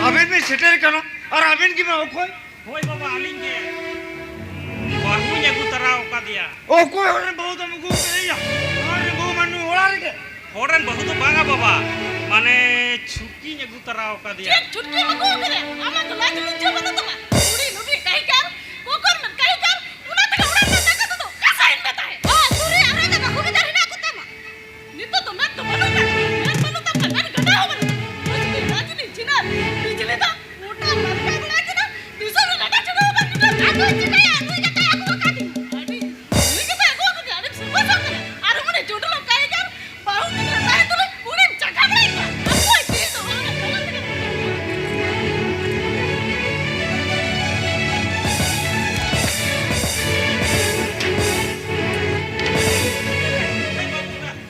ᱟᱵᱮᱱ ᱵᱮᱱ ᱥᱮᱴᱮᱨ ᱟᱠᱟᱱᱟ? ᱟᱨ ᱟᱵᱮᱱ ᱜᱮ ᱢᱟ ᱚᱠᱚᱭ? ᱦᱳᱭ ᱵᱟᱵᱟ, ᱟᱹᱞᱤᱧ ᱜᱮ ᱵᱟᱹᱦᱩᱧ ᱟᱹᱜᱩ ᱛᱟᱨᱟ ᱦᱟᱨᱟᱣ ᱠᱟᱫᱮᱭᱟ᱾ ᱚᱠᱚᱭ ᱦᱚᱲ ᱨᱮᱱ ᱵᱟᱹᱦᱩ ᱫᱚᱢ ᱟᱹᱜᱩ ᱠᱟᱫᱮᱭᱟ? ᱦᱚᱲ ᱨᱮᱱ ᱵᱟᱹᱦᱩ ᱢᱟ ᱱᱩᱭ ᱚᱲᱟᱜ ᱨᱮᱜᱮ᱾ ᱦᱚᱲ ᱨᱮᱱ ᱵᱟᱹᱦᱩ ᱫᱚ ᱵᱟᱝᱟ ᱵᱟᱵᱟ, ᱢᱟᱱᱮ ᱪᱷᱩᱴᱠᱤᱧ ᱟᱹᱜᱩ ᱛᱟᱨᱟ ᱠᱟᱫᱮᱭᱟ᱾ ᱪᱮᱫ ᱪᱷᱩᱴᱠᱤᱢ ᱟᱹᱜᱩ ᱠᱟᱫᱮᱭᱟ? ᱟᱢᱟᱜ ᱫᱚ ᱞᱟᱡ ᱞᱩᱡᱡᱟ ᱵᱟᱹᱱᱩᱜ ᱛᱟᱢᱟ᱾ ᱠᱩᱲᱤ ᱱᱩᱵᱤ ᱠᱟᱹᱦᱤ ᱠᱟᱱ, ᱠᱚᱠᱚᱨ ᱢᱮᱱ ᱠᱟᱹᱦᱤ ᱠᱟᱱ, ᱚᱱᱟ ᱛᱮᱜᱮ ᱚᱲᱟᱜ ᱨᱮᱱᱟᱜ ᱫᱟᱠᱟ ᱫᱚ ᱠᱟᱥᱟᱭᱮᱱ ᱢᱮ ᱛᱟᱦᱮᱸᱫ᱾ ᱦᱳᱭ, ᱛᱩᱨᱩᱭ ᱟᱨ ᱦᱚᱭ ᱫᱟᱠᱟ ᱠᱚᱜᱮ ᱡᱟᱦᱟᱸ ᱦᱮᱱᱟᱜ ᱠᱚ ᱛᱟᱢᱟ᱾ ᱱᱤᱛᱚᱜ ᱫᱚ ᱢᱮᱫ ᱫᱚ ᱵᱟᱹᱱᱩᱜ ᱛᱟᱢᱟ, ᱢᱮᱫ ᱵᱟᱹᱱᱩᱜ ᱛᱟᱢ ᱠᱷᱟᱱ ᱟᱨ ᱜᱟᱰᱟ ᱦᱚᱸ ᱵᱟᱹᱱᱩᱜ ᱛᱟᱢᱟ᱾ ᱵᱤᱡᱽᱞᱤ, ᱨᱟᱡᱽᱱᱤ, ᱪᱤᱱᱟᱨ, ᱵᱤᱡᱽᱞᱤ ᱫᱚ ᱜᱚᱴᱟ ᱞᱟᱲᱠᱟ ᱵᱟᱲᱟᱭ ᱠᱟᱱᱟ᱾ ᱫᱤᱥᱚᱢ ᱨᱮ ᱞᱟᱰᱟ ᱪᱷᱩᱰᱟᱹᱣ ᱟᱠᱟᱱ ᱜᱤᱫᱽᱨᱟᱹ ᱟᱫᱚᱭ ᱪᱤᱠᱟᱹᱭᱟ? ᱱᱩᱭ ᱜᱟᱛᱮ ᱟᱹᱜᱩ ᱟᱠᱟᱫᱤᱧ᱾ ᱟᱹᱰᱤ, ᱱᱩᱭ ᱜᱟᱛᱮ ᱟᱹᱜᱩ ᱟᱠᱟᱫᱤᱧ, ᱟᱹᱰᱤ ᱥᱩᱨᱵᱟ ᱥᱟᱶ ᱠᱟᱱᱟ᱾ ᱟᱨ ᱩᱱᱤ ᱪᱩᱰᱩᱞ ᱠᱟᱭ ᱜᱟᱱ ᱵᱟᱹᱦᱩ ᱜᱤᱫᱽᱨᱟᱹ ᱛᱟᱦᱮᱸ ᱛᱩᱞᱩᱡ ᱩᱱᱤᱢ ᱪᱟᱠᱷᱟ ᱵᱟᱲᱟᱭ ᱠᱟᱱᱟ᱾ ᱟᱠᱚᱣᱟᱜ ᱡᱤᱣᱤ ᱫᱚ ᱚᱱᱟ ᱠᱟᱱᱟ ᱛᱮᱜᱮ᱾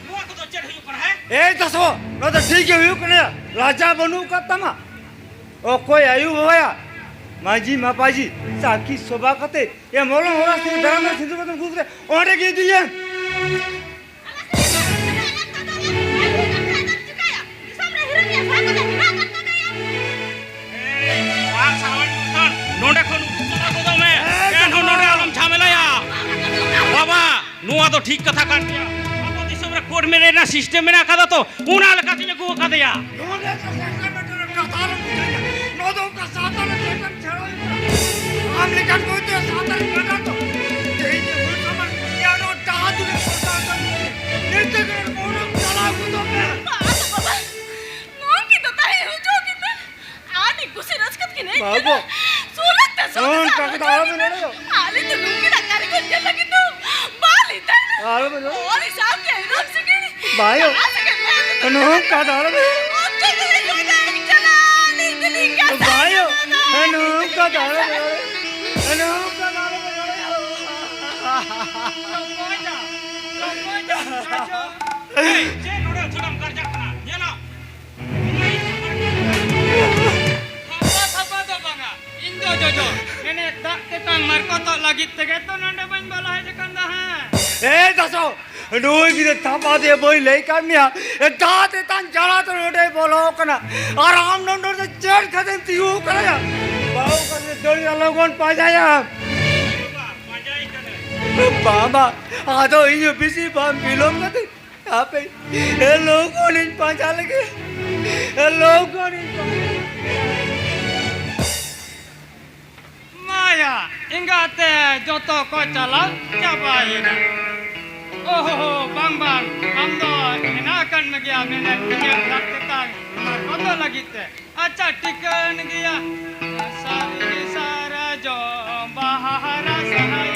ᱱᱚᱣᱟ ᱠᱚᱫᱚ ᱪᱮᱫ ᱦᱩᱭᱩᱜ ᱠᱟᱱᱟ, ᱦᱮᱸ? ᱮᱭ ᱫᱟᱥᱚ, ᱱᱚᱣᱟ ᱫᱚ ᱴᱷᱤᱠ ᱜᱮ ᱦᱩᱭᱩᱜ ᱠᱟᱱᱟ᱾ ᱞᱟᱡᱟ ᱵᱟᱹᱱᱩᱜ ᱟᱠᱟᱫ ᱛᱟᱢᱟ᱾ ᱚᱠᱚᱭ ᱟᱭᱳ ᱵᱟᱵᱟᱭᱟ ᱢᱟᱹᱡᱷᱤ ᱢᱟᱯᱟᱡᱷᱤ ᱥᱟᱹᱠᱷᱤ ᱥᱚᱵᱷᱟ ᱠᱟᱛᱮ ᱮ ᱢᱚᱞᱚᱝ ᱦᱚᱨᱟ ᱥᱤᱨ ᱫᱟᱨᱟᱢ ᱨᱮ ᱥᱤᱸᱫᱩᱨ ᱠᱟᱛᱮᱢ ᱜᱩᱫ ᱨᱮ ᱚᱸᱰᱮ ᱜᱮ ᱤᱫᱤᱭᱮᱢ᱾ ᱱᱚᱰᱮ ᱠᱷᱚᱱ ᱩᱰᱩᱠ ᱪᱟᱞᱟᱣ ᱜᱚᱫᱚᱜ ᱢᱮ᱾ ᱮᱱᱦᱚᱸ ᱱᱚᱰᱮ ᱟᱞᱚᱢ ᱡᱷᱟᱢᱮᱞᱟᱭᱟ᱾ ᱵᱟᱵᱟ, ᱱᱚᱣᱟ ᱫᱚ ᱴᱷᱤᱠ ᱠᱟᱛᱷᱟ ᱠᱟᱱ ᱜᱮᱭᱟ᱾ ᱟᱵᱚ ᱫᱤᱥᱚᱢ ᱨᱮ ᱠᱳᱨᱴ ᱢᱮᱨᱮᱡ ᱨᱮᱱᱟᱜ ᱥᱤᱥᱴᱮᱢ ᱢᱮᱱᱟᱜ ᱟᱠᱟᱫᱟ ᱛᱚ, ᱚᱱᱟ ᱞᱮᱠᱟᱛᱤᱧ ᱟᱹᱜᱩ ᱟᱠᱟᱫᱮᱭᱟ᱾ ᱱᱚᱣᱟ ᱫᱚ ᱚᱠᱟ ᱥᱟᱶᱛᱟ ᱨᱮ ᱪᱮᱫ ᱮᱢ ᱥᱮᱬᱟᱭᱮᱫᱟ? ᱟᱢ ᱞᱮᱠᱟᱱ ᱠᱚ ᱡᱩᱫᱤ ᱥᱟᱶᱛᱟ ᱨᱮ ᱢᱮᱱᱟᱜ ᱠᱚ, ᱛᱮᱦᱮᱧ ᱜᱮ ᱦᱩᱞ ᱥᱟᱢᱟᱱ ᱮ ᱱᱚᱣᱟ ᱰᱟᱦᱟᱨ ᱛᱮᱜᱮ ᱯᱨᱚᱪᱟᱨ ᱠᱟᱱ ᱛᱟᱵᱚᱱᱟ᱾ ᱱᱤᱛ ᱜᱮ ᱢᱚᱱᱮ ᱪᱟᱞᱟᱣ ᱜᱚᱫᱚᱜ ᱢᱮ᱾ ᱵᱟᱵᱟ, ᱱᱚᱝᱠᱤ ᱫᱚ ᱛᱟᱦᱮᱸ ᱦᱚᱪᱚ ᱠᱤᱱ ᱢᱮ᱾ ᱟᱹᱰᱤ ᱠᱩᱥᱤ ᱨᱟᱹᱥᱠᱟᱹ ᱛᱮᱠᱤᱱ ᱦᱮᱡ ᱵᱟᱹᱵᱩ᱾ ᱠᱟᱱᱟ᱾ ᱥᱩᱞᱩᱠ ᱛᱮ ᱥᱩᱞᱩᱠ ᱱᱚᱝᱠᱟ ᱛᱮ ᱠᱚᱫᱚ ᱟᱞᱚᱵᱮᱱ ᱨᱚᱲᱟ᱾ ᱟᱹᱞᱤᱧ ᱫᱚ ᱱᱩᱠᱤᱱᱟᱜ ᱠᱟᱹᱨᱤᱜᱚᱞ ᱧᱮᱞ ᱞᱟᱹᱜᱤᱫ ᱫᱚ ᱵᱟᱹᱞᱤᱧ ᱛᱟᱦᱮᱱᱟ᱾ ᱟᱞᱚᱵᱮᱱ ᱨᱚᱲᱟ᱾ ᱟᱹᱞᱤᱧ ᱥᱟᱶ ᱜᱮ ᱨᱚᱲ ᱥᱟᱹᱜᱟᱹᱭ᱾ ᱵᱟᱭᱳ᱾ ᱡᱟᱦᱟᱸ ᱥᱮᱫ ᱜᱮ ᱢᱮᱱ ᱱᱚᱝᱠᱟ ᱫᱚ ᱟᱞᱚᱵᱮᱱ᱾ ᱚᱱᱛᱮ ᱜᱮ ᱞᱟᱹᱭ ᱫᱟᱹᱧ ᱪᱟᱞᱟᱜ, ᱟᱹᱞᱤᱧ ᱫᱚᱞᱤᱧ ᱠᱟᱛᱷᱟ ᱵᱟᱭᱳ᱾ ᱠᱟᱱᱟ᱾ ᱱᱚᱝᱠᱟ ᱫᱚ ᱟᱞᱚᱵᱮᱱ ᱨᱚᱲᱟ᱾ ᱱᱚᱝᱠᱟ ᱫᱚ ᱟᱞᱚᱵᱮᱱ ᱨᱚᱲᱟ᱾ ᱮᱭ, ᱪᱮᱫ ᱱᱚᱰᱮ ᱛᱷᱚᱲᱟᱢ ᱜᱟᱨᱡᱟᱜ ᱠᱟᱱᱟ? ᱧᱮᱞᱟᱢ᱾ ᱛᱷᱟᱯᱟ ᱛᱷᱟᱯᱟ ᱫᱚ ᱵᱟᱝᱟ, ᱤᱧ ᱫᱚ ᱡᱚᱡᱚ᱾ ᱢᱮᱱᱮᱫ ᱫᱟᱜ ᱛᱮᱛᱟᱝ ᱢᱟᱨᱠᱚᱛᱚᱜ ᱞᱟᱹᱜᱤᱫ ᱛᱮᱜᱮ ᱛᱚ ᱱᱚᱰᱮ ᱵᱟᱹᱧ ᱵᱚᱞᱚ ᱦᱮᱡ ᱟᱠᱟᱱ ᱫᱟ ᱦᱮᱸ᱾ ᱮ ᱫᱟᱥᱚ, ᱱᱩᱭ ᱜᱤᱫᱽᱨᱟᱹ ᱛᱷᱟᱯᱟ ᱫᱮ ᱵᱟᱹᱧ ᱞᱟᱹᱭ ᱠᱟᱫ ᱢᱮᱭᱟ? ᱮ ᱫᱟᱜ ᱛᱮᱛᱟᱝ ᱡᱟᱞᱟ ᱛᱮ ᱱᱚᱰᱮ ᱵᱚᱞᱚ ᱠᱟᱱᱟ᱾ ᱟᱨ ᱟᱢ ᱱᱚᱰᱮ ᱫᱚ ᱪᱮᱫ ᱠᱷᱟᱹᱛᱤᱨ ᱛᱤᱸᱜᱩ ᱠᱟᱱᱟ? ᱵᱟᱹᱦᱩ ᱠᱟᱛᱮ ᱫᱟᱹᱲ ᱞᱚᱜᱚᱱ ᱯᱟᱸᱡᱟᱭᱟ᱾ ᱯᱟᱸᱡᱟᱭ ᱠᱟᱹᱱᱟᱹᱧ᱾ ᱵᱟᱵᱟ, ᱟᱫᱚ ᱤᱧ ᱦᱚᱸ ᱵᱮᱥᱤ ᱵᱟᱝ ᱵᱤᱞᱚᱢ ᱠᱟᱛᱮ ᱦᱟᱯᱮ, ᱮ, ᱞᱚᱜᱚᱱᱤᱧ ᱯᱟᱸᱡᱟ ᱞᱮᱜᱮ᱾ ᱮ, ᱞᱚᱜᱚᱱᱤᱧ ᱯᱟᱸᱡᱟ ᱞᱮᱜᱮ᱾ ᱢᱟᱭᱟ, ᱮᱸᱜᱟᱛᱮ ᱡᱚᱛᱚ ᱠᱚ ᱪᱟᱞᱟᱣ ᱪᱟᱵᱟᱭᱮᱱᱟ᱾ ᱳᱦᱳ, ᱵᱟᱝ, ᱵᱟᱝ, ᱟᱢ ᱫᱚ ᱦᱮᱱᱟᱜ ᱟᱠᱟᱫ ᱢᱮᱜᱮᱭᱟ ᱢᱮᱱᱮᱫ ᱤᱧᱟᱹᱜ ᱞᱟᱡ ᱛᱮᱛᱟᱝ ᱚᱱᱟ ᱠᱚᱫᱚ ᱞᱟᱹᱜᱤᱫ ᱛᱮ᱾ ᱟᱪᱪᱷᱟ, ᱴᱷᱤᱠᱟᱹᱱ ᱜᱮᱭᱟ᱾ ᱥᱟᱹᱨᱤ ᱥᱟᱨᱡᱚᱢ ᱵᱟᱦᱟ ᱨᱟᱥᱟᱭ᱾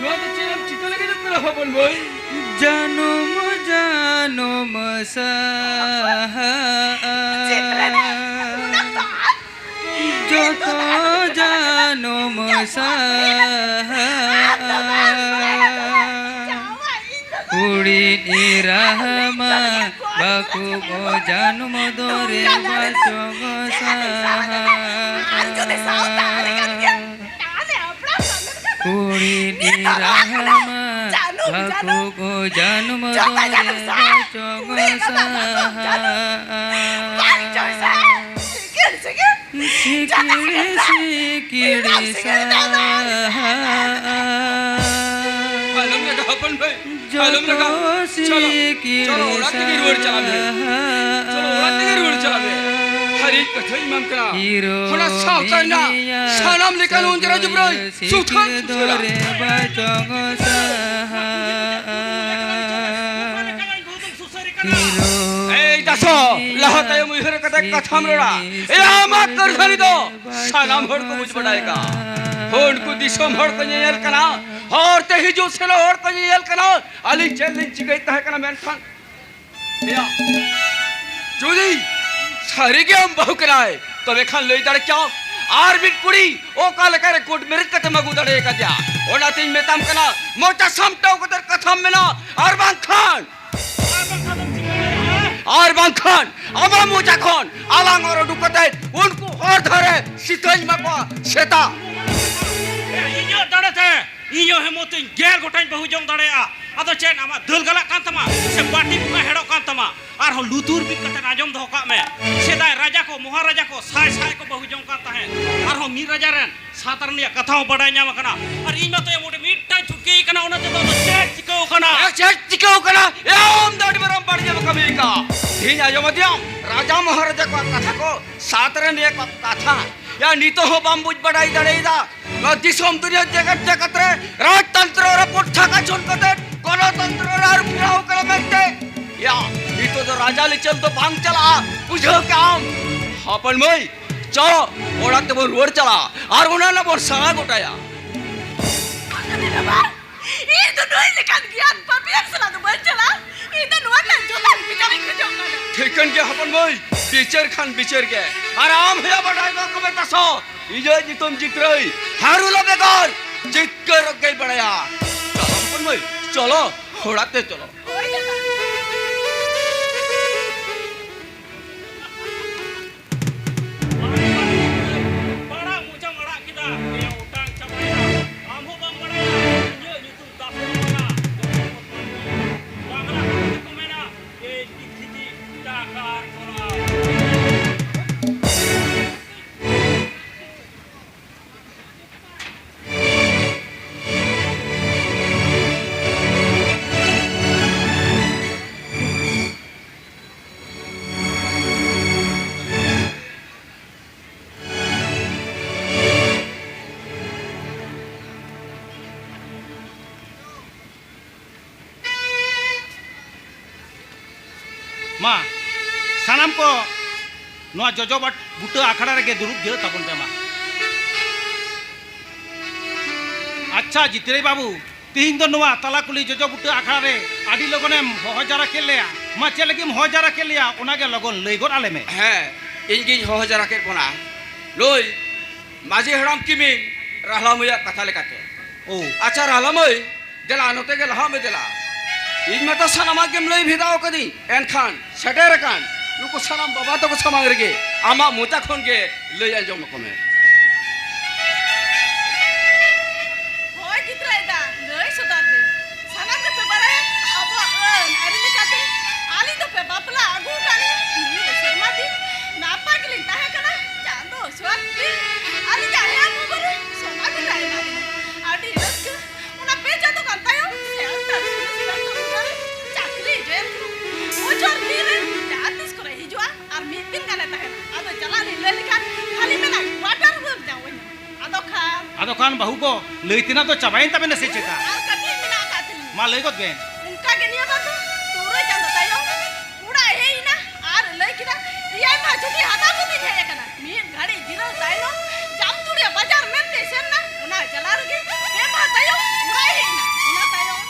ᱱᱚᱣᱟ ᱫᱚ ᱪᱮᱫ ᱮᱢ ᱪᱤᱠᱟᱹ ᱞᱟᱹᱜᱤᱫᱚᱜ ᱠᱟᱱᱟ, ᱦᱚᱯᱚᱱ ᱵᱷᱟᱹᱭ? ᱡᱟᱱᱩᱢ ᱡᱟᱱᱩᱢ ᱥᱟᱦᱟᱜᱼᱟ᱾ ᱪᱮᱫ ᱨᱮᱱᱟᱜ ᱩᱱᱟᱹᱜ ᱫᱚ? ᱡᱚᱛᱚ ᱡᱟᱱᱩᱢ ᱥᱟᱦᱟᱜᱼᱟ᱾ ᱠᱩᱲᱤ ᱱᱤᱨᱟᱦᱟᱢᱟ ᱵᱟᱠᱩ ᱠᱚ ᱡᱟᱱᱩᱢ ᱫᱚᱨᱮ ᱵᱟᱪᱚᱜ ᱥᱟᱦᱟᱜᱼᱟ᱾ ᱠᱩᱲᱤ ᱱᱤᱨᱟᱦᱟᱢᱟ ᱵᱟᱠᱩ ᱠᱚ ᱡᱟᱱᱩᱢ ᱫᱚᱨᱮ ᱵᱟᱪᱚᱜ ᱥᱟᱦᱟᱜᱼᱟ᱾ ᱥᱤᱠᱤᱲ ᱥᱤᱠᱤᱲ ᱥᱟᱦᱟᱜᱼᱟ᱾ ᱟᱞᱚᱢ ᱨᱟᱜᱟ ᱦᱚᱯᱚᱱ ᱵᱷᱟᱹᱭ, ᱟᱞᱚᱢ ᱨᱟᱜᱟ᱾ ᱡᱚᱛᱚ ᱪᱚᱞᱚ, ᱥᱤᱠᱤᱲ ᱪᱚᱞᱚ, ᱚᱲᱟᱜ ᱛᱮᱜᱮ ᱨᱩᱣᱟᱹᱲ ᱪᱟᱞᱟᱜ ᱢᱮ᱾ ᱥᱟᱦᱟᱜᱼᱟ᱾ ᱪᱚᱞᱚ, ᱚᱲᱟᱜ ᱛᱮᱜᱮ ᱨᱩᱣᱟᱹᱲ ᱪᱟᱞᱟᱜ ᱢᱮ᱾ ᱦᱤᱨᱳ ᱚᱱᱟ ᱥᱟᱶᱛᱟ ᱨᱮᱱᱟᱜ ᱢᱤᱭᱟ ᱥᱟᱱᱟᱢ ᱞᱮᱠᱟᱱ ᱚᱸᱡᱽᱨᱟ ᱡᱩᱵᱽᱨᱟᱹᱭ ᱥᱟᱹᱜᱟᱹᱭ ᱥᱩᱛᱷᱟᱹᱞ ᱥᱤᱠᱤᱲ ᱥᱩᱛᱷᱟᱹᱞᱟ᱾ ᱫᱚᱨᱮ ᱵᱟᱪᱚᱜ ᱥᱟᱦᱟᱜᱼᱟ᱾ ᱦᱤᱨᱳ ᱮᱭ ᱫᱟᱥᱚ, ᱞᱟᱦᱟ ᱛᱟᱭᱚᱢ ᱩᱭᱦᱟᱹᱨ ᱠᱟᱛᱮ ᱠᱟᱛᱷᱟᱢ ᱨᱚᱲᱟ᱾ ᱮᱭ ᱟᱢᱟᱜ ᱠᱟᱹᱨᱫᱷᱟᱹᱱᱤ ᱫᱚ ᱥᱟᱱᱟᱢ ᱦᱚᱲ ᱠᱚ ᱵᱩᱡᱽ ᱵᱟᱰᱟᱭ ᱠᱟᱱᱟ᱾ ᱩᱱᱠᱩ ᱫᱤᱥᱚᱢ ᱦᱚᱲ ᱠᱚ ᱧᱮᱧᱮᱞ ᱠᱟᱱᱟ, ᱦᱚᱨ ᱛᱮ ᱦᱤᱡᱩᱜ ᱥᱮᱱᱚᱜ ᱦᱚᱲ ᱠᱚ ᱧᱮᱧᱮᱞ ᱠᱟᱱᱟ᱾ ᱟᱹᱞᱤᱧ ᱪᱮᱫ ᱞᱤᱧ ᱪᱤᱠᱟᱹᱭᱮᱫ ᱛᱟᱦᱮᱸ ᱠᱟᱱᱟ, ᱢᱮᱱᱠᱷᱟᱱ ᱮᱭᱟ, ᱡᱩᱫᱤ ᱥᱟᱹᱨᱤᱜᱮ ᱟᱢ ᱵᱟᱹᱦᱩ ᱠᱟᱱᱟᱭ, ᱛᱚᱵᱮ ᱠᱷᱟᱱ ᱞᱟᱹᱭ ᱫᱟᱲᱮ ᱠᱮᱭᱟᱢ, ᱟᱨ ᱢᱤᱫ ᱠᱩᱲᱤ ᱚᱠᱟ ᱞᱮᱠᱟᱨᱮ ᱠᱳᱨᱴ ᱢᱮᱨᱮᱡᱽ ᱠᱟᱛᱮᱢ ᱟᱹᱜᱩ ᱫᱟᱲᱮ ᱟᱠᱟᱫᱮᱭᱟ? ᱚᱱᱟᱛᱤᱧ ᱢᱮᱛᱟᱢ ᱠᱟᱱᱟ, ᱢᱚᱪᱟ ᱥᱟᱢᱴᱟᱣ ᱠᱟᱛᱮ ᱠᱟᱛᱷᱟᱢ ᱢᱮᱱᱟ, ᱟᱨ ᱵᱟᱝᱠᱷᱟᱱ, ᱟᱨ ᱵᱟᱝᱠᱷᱟᱱ ᱟᱢᱟᱜ ᱢᱚᱪᱟ ᱠᱷᱚᱱ ᱟᱞᱟᱝ ᱚᱨ ᱩᱰᱩᱠ ᱠᱟᱛᱮ ᱩᱱᱠᱩ ᱦᱚᱨ ᱫᱷᱟᱨᱮ ᱥᱮᱛᱟᱧ ᱮᱢᱟ ᱠᱚᱣᱟ, ᱥᱮᱛᱟ᱾ ᱤᱧᱟᱹᱜ ᱫᱟᱲᱮᱛᱮ ᱤᱧ ᱦᱚᱸ ᱦᱮᱢᱚᱛᱤᱧ ᱜᱮᱞ ᱜᱚᱴᱟᱧ ᱵᱟᱹᱦᱩ ᱡᱚᱝ ᱫᱟᱲᱮᱭᱟᱜᱼᱟ᱾ ᱟᱫᱚ ᱪᱮᱫ ᱟᱢᱟᱜ ᱫᱟᱹᱞ ᱜᱟᱞᱟᱜ ᱠᱟᱱ ᱛᱟᱢᱟ ᱥᱮ ᱵᱟᱹᱴᱤ ᱵᱚᱸᱜᱟ ᱦᱮᱲᱚᱜ ᱠᱟᱱ ᱛᱟᱢᱟ? ᱟᱨᱦᱚᱸ ᱞᱩᱛᱩᱨ ᱵᱤᱫ ᱠᱟᱛᱮ ᱟᱸᱡᱚᱢ ᱫᱚᱦᱚ ᱠᱟᱜ ᱢᱮ, ᱥᱮᱫᱟᱭ ᱨᱟᱡᱟ ᱠᱚ, ᱢᱚᱦᱟᱨᱟᱡᱟ ᱠᱚ ᱥᱟᱭ ᱥᱟᱭ ᱠᱚ ᱵᱟᱹᱦᱩ ᱡᱚᱝ ᱠᱟᱱ ᱛᱟᱦᱮᱸᱫ᱾ ᱟᱨᱦᱚᱸ ᱢᱤᱫ ᱨᱟᱡᱟ ᱨᱮᱱ ᱥᱟᱛ ᱨᱟᱹᱱᱤᱭᱟᱜ ᱠᱟᱛᱷᱟ ᱦᱚᱸ ᱵᱟᱰᱟᱭ ᱧᱟᱢ ᱟᱠᱟᱱᱟ᱾ ᱟᱨ ᱤᱧ ᱢᱟᱛᱚ ᱮᱢᱚᱱ ᱢᱤᱫᱴᱟᱝ ᱪᱷᱩᱴᱠᱤ ᱠᱟᱱᱟ, ᱚᱱᱟ ᱛᱮᱫᱚ ᱟᱫᱚ ᱪᱮᱫ ᱪᱤᱠᱟᱹᱣ ᱠᱟᱱᱟ? ᱮ, ᱪᱮᱫ ᱪᱤᱠᱟᱹᱣ ᱠᱟᱱᱟ? ᱮ, ᱟᱢ ᱫᱚ ᱟᱹᱰᱤ ᱢᱟᱨᱟᱝ ᱵᱟᱹᱲᱤᱡ ᱮᱢ ᱠᱟᱹᱢᱤ ᱟᱠᱟᱫᱼᱟ᱾ ᱤᱧ ᱟᱸᱡᱚᱢ ᱟᱫᱮᱭᱟᱢ, ᱨᱟᱡᱟ ᱢᱚᱦᱟᱨᱟᱡᱟ ᱠᱚᱣᱟᱜ ᱠᱟᱛᱷᱟ ᱠᱚ ᱥᱟᱛ ᱨᱟᱹᱱᱤᱭᱟᱜ ᱠᱟᱛᱷᱟ᱾ ᱭᱟ, ᱱᱤᱛᱚᱜ ᱦᱚᱸ ᱵᱟᱢ ᱵᱩᱡᱽ ᱵᱟᱰᱟᱭ ᱫᱟᱲᱮᱭᱟᱫᱟ? ᱱᱚᱣᱟ ᱫᱤᱥᱚᱢ ᱫᱩᱱᱤᱭᱟᱹ ᱡᱮᱜᱮᱛ ᱡᱟᱠᱟᱛ ᱨᱮ ᱨᱟᱡᱽᱛᱚᱱᱛᱨᱚ ᱨᱟᱹᱯᱩᱫ ᱴᱷᱟᱠᱟ ᱪᱷᱩᱱ ᱠᱟᱛᱮ ᱜᱚᱱᱚᱛᱚᱱᱛᱨᱚ ᱨᱮ ᱟᱹᱨᱩ ᱯᱷᱮᱨᱟᱣ ᱠᱟᱱᱟ ᱢᱮᱱᱛᱮ᱾ ᱭᱟ, ᱱᱤᱛᱚᱜ ᱫᱚ ᱨᱟᱡᱟ ᱞᱤᱪᱟᱹᱞ ᱫᱚ ᱵᱟᱝ ᱪᱟᱞᱟᱜᱼᱟ, ᱵᱩᱡᱷᱟᱹᱣ ᱠᱮᱜ ᱟᱢ? ᱦᱚᱯᱚᱱ ᱢᱟᱹᱭ, ᱪᱚ, ᱚᱲᱟᱜ ᱛᱮᱵᱚᱱ ᱨᱩᱣᱟᱹᱲ ᱪᱟᱞᱟᱜᱼᱟ ᱟᱨ ᱚᱱᱟ ᱨᱮᱱᱟᱜ ᱵᱚᱱ ᱥᱮᱬᱟ ᱜᱚᱴᱟᱭᱟ᱾ ᱤᱧ ᱫᱚ ᱱᱩᱭ ᱞᱮᱠᱟᱱ ᱜᱮᱭᱟᱱ ᱯᱟᱯᱤᱭᱟᱱ ᱥᱟᱞᱟᱜ ᱫᱚ ᱵᱟᱹᱧ ᱪᱟᱞᱟᱜᱼᱟ᱾ ᱤᱧ ᱫᱚ ᱱᱚᱣᱟ ᱨᱮᱱᱟᱜ ᱡᱚᱛᱷᱟᱛ ᱵᱤᱪᱟᱹᱨᱤᱧ ᱠᱷᱚᱡᱚᱜ ᱠᱟᱱᱟ᱾ ᱴᱷᱤᱠᱟᱹᱱ ᱜᱮᱭᱟ ᱦᱚᱯᱚᱱ ᱢᱟᱹᱭ, ᱵᱤᱪᱟᱹᱨ ᱠᱷᱟᱱ ᱵᱤᱪᱟᱹᱨ ᱜᱮ᱾ ᱟᱨ ᱟᱢ ᱦᱮᱸ ᱵᱟᱰᱟᱭ ᱜᱚᱜ ᱠᱚ ᱢᱮᱛᱟ ᱥᱚ, ᱤᱧᱟᱹᱜ ᱧᱩᱛᱩᱢ ᱡᱤᱛᱨᱟᱹᱭ ᱦᱟᱨᱩᱞᱟ ᱵᱮᱜᱚᱨ ᱡᱤᱛᱠᱟᱹᱨ ᱜᱮᱭ ᱵᱟᱲᱟᱭᱟ᱾ ᱪᱚᱞᱚ ᱦᱚᱯᱚᱱ ᱢᱟᱹᱭ, ᱪᱚᱞᱚ, ᱚᱲᱟᱜ ᱛᱮ ᱪᱚᱞᱚ᱾ ᱦᱳᱭ ᱫᱟᱫᱟ᱾ ᱯᱟᱲᱟᱜ ᱢᱚᱪᱟᱢ ᱟᱲᱟᱜ ᱠᱮᱫᱟ, ᱱᱤᱭᱟᱹ ᱚᱴᱟᱝ ᱪᱟᱵᱟᱭᱮᱱᱟ᱾ ᱟᱢ ᱦᱚᱸ ᱵᱟᱢ ᱵᱟᱲᱟᱭᱟ, ᱤᱧᱟᱹᱜ ᱧᱩᱛᱩᱢ ᱛᱟᱯᱚᱨ ᱠᱟᱱᱟ᱾ ᱵᱟᱝᱞᱟ ᱠᱟᱛᱷᱟ ᱛᱮᱠᱚ ᱢᱮᱱᱟ, ᱮᱭ ᱯᱨᱤᱛᱷᱤᱵᱤ ᱴᱟᱠᱟᱨ ᱠᱚᱨᱟᱣ᱾ ᱢᱟ, ᱥᱟᱱᱟᱢ ᱠᱚ ᱱᱚᱣᱟ ᱡᱚᱡᱚ ᱵᱟᱴ-, ᱵᱩᱴᱟᱹ ᱟᱠᱷᱲᱟ ᱨᱮᱜᱮ ᱫᱩᱲᱩᱵ ᱡᱤᱨᱟᱹᱜ ᱛᱟᱵᱚᱱ ᱯᱮ ᱢᱟ᱾ ᱟᱪᱪᱷᱟ, ᱡᱤᱛᱨᱟᱹᱭ ᱵᱟᱹᱵᱩ, ᱛᱤᱦᱤᱧ ᱫᱚ ᱱᱚᱣᱟ ᱛᱟᱞᱟ ᱠᱩᱞᱦᱤ ᱡᱚᱡᱚ ᱵᱩᱴᱟᱹ ᱟᱠᱷᱲᱟ ᱨᱮ ᱟᱹᱰᱤ ᱞᱚᱜᱚᱱᱮᱢ ᱦᱚᱦᱚ ᱡᱟᱣᱨᱟ ᱠᱮᱫ ᱞᱮᱭᱟ᱾ ᱢᱟ, ᱪᱮᱫ ᱞᱟᱹᱜᱤᱫ ᱮᱢ ᱦᱚᱦᱚ ᱡᱟᱣᱨᱟ ᱠᱮᱫ ᱞᱮᱭᱟ, ᱚᱱᱟ ᱜᱮ ᱞᱚᱜᱚᱱ ᱞᱟᱹᱭ ᱜᱚᱫ ᱟᱞᱮ ᱢᱮ᱾ ᱦᱮᱸ, ᱤᱧ ᱜᱤᱧ ᱦᱚᱦᱚ ᱡᱟᱣᱨᱟ ᱠᱮᱫ ᱵᱚᱱᱟ᱾ ᱱᱩᱭ ᱢᱟᱹᱡᱷᱤ ᱦᱟᱲᱟᱢ ᱠᱤᱢᱤᱱ ᱨᱟᱦᱞᱟ ᱢᱟᱹᱭᱟᱜ ᱠᱟᱛᱷᱟ ᱞᱮᱠᱟᱛᱮ᱾ ᱳ᱾ ᱟᱪᱪᱷᱟ ᱨᱟᱦᱞᱟ ᱢᱟᱹᱭ, ᱫᱮᱞᱟ ᱱᱚᱛᱮ ᱜᱮ ᱞᱟᱦᱟᱜ ᱢᱮ ᱫᱮᱞᱟ᱾ ᱤᱧ ᱢᱟᱛᱚ ᱥᱟᱱᱟᱢᱟᱜ ᱜᱮᱢ ᱞᱟᱹᱭ ᱵᱷᱮᱫᱟᱣ ᱠᱟᱹᱫᱤᱧ, ᱮᱱᱠᱷᱟᱱ ᱥᱮᱴᱮᱨ ᱟᱠᱟᱱ ᱱᱩᱠᱩ ᱥᱟᱱᱟᱢ ᱵᱟᱵᱟ ᱛᱟᱠᱚ ᱥᱟᱢᱟᱝ ᱨᱮᱜᱮ ᱟᱢᱟᱜ ᱢᱚᱪᱟ ᱠᱷᱚᱱ ᱜᱮ ᱞᱟᱹᱭ ᱟᱸᱡᱚᱢ ᱟᱠᱚ ᱢᱮ᱾ ᱦᱳᱭ ᱜᱤᱫᱽᱨᱟᱹ ᱮᱸᱜᱟ, ᱞᱟᱹᱭ ᱥᱚᱫᱚᱨ ᱢᱮ᱾ ᱥᱟᱱᱟᱢ ᱜᱮᱯᱮ ᱵᱟᱲᱟᱭᱟ, ᱟᱵᱚᱣᱟᱜ ᱟᱹᱱ ᱟᱹᱨᱤ ᱞᱮᱠᱟᱛᱮ ᱟᱹᱞᱤᱧ ᱫᱚᱯᱮ ᱵᱟᱯᱞᱟ ᱟᱹᱜᱩ ᱟᱠᱟᱫ ᱞᱤᱧᱟ᱾ ᱢᱤᱫ ᱥᱮᱨᱢᱟ ᱫᱤᱱ ᱱᱟᱯᱟᱭ ᱜᱮᱞᱤᱧ ᱛᱟᱦᱮᱸ ᱠᱟᱱᱟ᱾ ᱪᱟᱸᱫᱚ ᱥᱚᱛ ᱛᱮ ᱟᱹᱞᱤᱧᱟᱜ ᱦᱮᱢ ᱩᱢᱮᱨ ᱨᱮ ᱥᱚᱢᱟᱱ ᱮ ᱮᱢᱟ ᱞᱤᱧᱟ᱾ ᱟᱹᱰᱤ ᱨᱟᱹᱥᱠᱟᱹ᱾ ᱚᱱᱟ ᱯᱮ ᱪᱟᱸᱫᱚ ᱜᱟᱱ ᱛᱟᱭᱚᱢ ᱥᱮᱞᱴᱟᱨ ᱥᱩᱨ ᱥᱮᱞᱴᱟᱨ ᱩᱢᱮᱨ ᱨᱮ ᱪᱟᱹᱠᱨᱤ ᱡᱚᱭᱮᱱ ᱠᱮᱫᱟ᱾ ᱵᱚᱪᱷᱚᱨ ᱫᱤᱱ ᱨᱮ ᱡᱟᱦᱟᱸ ᱛᱤᱥ ᱠᱚᱨᱮ ᱦᱤᱡᱩᱜᱼᱟ ᱟᱨ ᱢᱤᱫ ᱫᱤᱱ ᱜᱟᱱᱮ ᱛᱟᱦᱮᱱᱟ᱾ ᱟᱫᱚ ᱪᱟᱞᱟᱜ ᱞᱤᱧ ᱞᱟᱹᱭ ᱞᱮᱠᱷᱟᱱ ᱠᱷᱟᱹᱞᱤ ᱢᱮᱱᱟ, "ᱠᱣᱟᱴᱟᱨ ᱨᱩᱢ ᱧᱟᱢ ᱟᱹᱧ ᱢᱮ?" ᱟᱫᱚ ᱠᱷᱟᱱ ᱟᱫᱚ ᱠᱷᱟᱱ ᱵᱟᱹᱦᱩ ᱜᱚ, ᱞᱟᱹᱭ ᱛᱮᱱᱟᱜ ᱫᱚ ᱪᱟᱵᱟᱭᱮᱱ ᱛᱟᱵᱮᱱᱟ ᱥᱮ ᱪᱮᱛᱟ? ᱟᱨ ᱠᱟᱹᱴᱤᱡ ᱢᱮᱱᱟᱜ ᱟᱠᱟᱫ ᱛᱟᱹᱞᱤᱧᱟ᱾ ᱢᱟ ᱞᱟᱹᱭ ᱜᱚᱫ ᱵᱮᱱ᱾ ᱚᱱᱠᱟ ᱜᱮ ᱱᱤᱭᱟᱹ ᱵᱟᱨ ᱫᱚ ᱛᱩᱨᱩᱭ ᱪᱟᱸᱫᱚ ᱛᱟᱭᱚᱢ ᱚᱲᱟᱜ ᱮ ᱦᱮᱡ ᱮᱱᱟ ᱟᱨ ᱞᱟᱹᱭ ᱠᱮᱫᱟ, "ᱮᱭᱟᱭ ᱢᱟ ᱪᱷᱩᱴᱤ ᱦᱟᱛᱟᱣ ᱠᱟᱛᱮᱧ ᱦᱮᱡ ᱟᱠᱟᱱᱟ᱾" ᱢᱤᱫ ᱜᱷᱟᱹᱲᱤᱡ ᱡᱤᱨᱟᱹᱣ ᱛᱟᱭᱱᱚᱢ ᱡᱟᱢᱛᱩᱲᱤᱭᱟᱹ ᱵᱟᱡᱟᱨ ᱢᱮᱱᱛᱮ ᱥᱮᱱ ᱮᱱᱟ᱾ ᱚᱱᱟ ᱪᱟᱞᱟᱣ ᱨᱮᱜᱮ ᱯᱮ ᱢᱟᱦᱟ ᱛᱟᱭᱚᱢ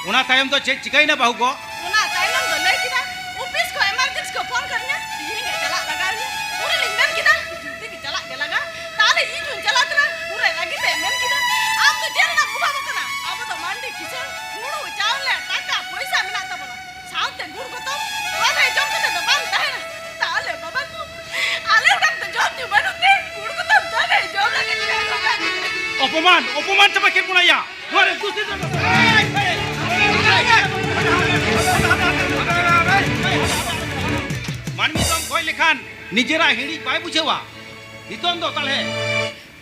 ᱚᱱᱟ ᱛᱟᱭᱚᱢ ᱫᱚ ᱪᱮᱫ ᱪᱤᱠᱟᱹᱭᱮᱱᱟ ᱵᱟᱹᱦᱩ ᱜᱚ? ᱚᱱᱟ ᱛᱟᱭᱱᱚᱢ ᱫᱚ ᱞᱟᱹᱭ ᱠᱮᱫᱟ, ᱚᱯᱷᱤᱥ ᱠᱷᱚᱱ ᱮᱢᱟᱨᱡᱮᱱᱥᱤ ᱠᱚ ᱯᱷᱳᱱ ᱠᱟᱫᱤᱧᱟ, ᱛᱤᱦᱤᱧ ᱜᱮ ᱪᱟᱞᱟᱜ ᱞᱟᱜᱟᱣᱤᱧᱟ᱾ ᱩᱱ ᱨᱮᱞᱤᱧ ᱢᱮᱱ ᱠᱮᱫᱟ, ᱡᱩᱫᱤ ᱜᱮ ᱪᱟᱞᱟᱜ ᱜᱮ ᱞᱟᱜᱟᱜᱼᱟ, ᱛᱟᱦᱞᱮ ᱤᱧ ᱦᱚᱸᱧ ᱪᱟᱞᱟᱜ ᱠᱟᱱᱟ᱾ ᱩᱱᱨᱮ ᱨᱟᱹᱜᱤ ᱛᱮ ᱢᱮᱱ ᱠᱮᱫᱟ, ᱟᱢ ᱫᱚ ᱪᱮᱫ ᱨᱮᱱᱟᱜ ᱚᱵᱷᱟᱵ ᱟᱠᱟᱱᱟ? ᱟᱵᱚ ᱫᱚ ᱢᱟᱱᱰᱤ ᱠᱤᱥᱟᱹᱬ, ᱦᱩᱲᱩ, ᱪᱟᱣᱞᱮ, ᱴᱟᱠᱟ, ᱯᱚᱭᱥᱟ ᱢᱮᱱᱟᱜ ᱛᱟᱵᱚᱱᱟ᱾ ᱥᱟᱶᱛᱮ ᱜᱩᱲ ᱜᱚᱛᱚᱢ, ᱵᱟᱦᱨᱮ ᱡᱚᱢ ᱠᱟᱛᱮ ᱫᱚ ᱵᱟᱝ ᱛᱟᱦᱮᱱᱟ᱾ ᱛᱟᱦᱞᱮ ᱵᱟᱵᱟ ᱠᱚ, ᱟᱞᱮ ᱚᱲᱟᱜ ᱫᱚ ᱡᱚᱢ ᱧᱩ ᱵᱟᱹᱱᱩᱜ ᱛᱮ, ᱜᱩᱲ ᱜᱚᱛᱚᱢ ᱵᱟᱦᱨᱮ ᱡᱚᱢ ᱞᱟᱹᱜᱤᱫ ᱞᱮ ᱟᱹᱜᱩ ᱠᱟᱜ ᱠᱟᱱᱟ᱾ ᱚᱯᱚᱢᱟᱱ, ᱚᱯᱚᱢᱟᱱ ᱪᱟᱵᱟ ᱠᱮᱫ ᱵᱚᱱᱟ ᱭᱟ᱾ ᱱᱚᱣᱟ ᱨᱮ ᱫᱩᱥᱤ ᱫᱚ ᱢᱟᱹᱱᱢᱤ ᱫᱚᱢ ᱜᱚᱡ ᱞᱮᱠᱷᱟᱱ ᱱᱤᱡᱮᱨᱟᱜ ᱦᱤᱲᱤᱡ ᱵᱟᱭ ᱵᱩᱡᱷᱟᱹᱣᱟ᱾ ᱱᱤᱛᱚᱝ ᱫᱚ ᱛᱟᱦᱞᱮ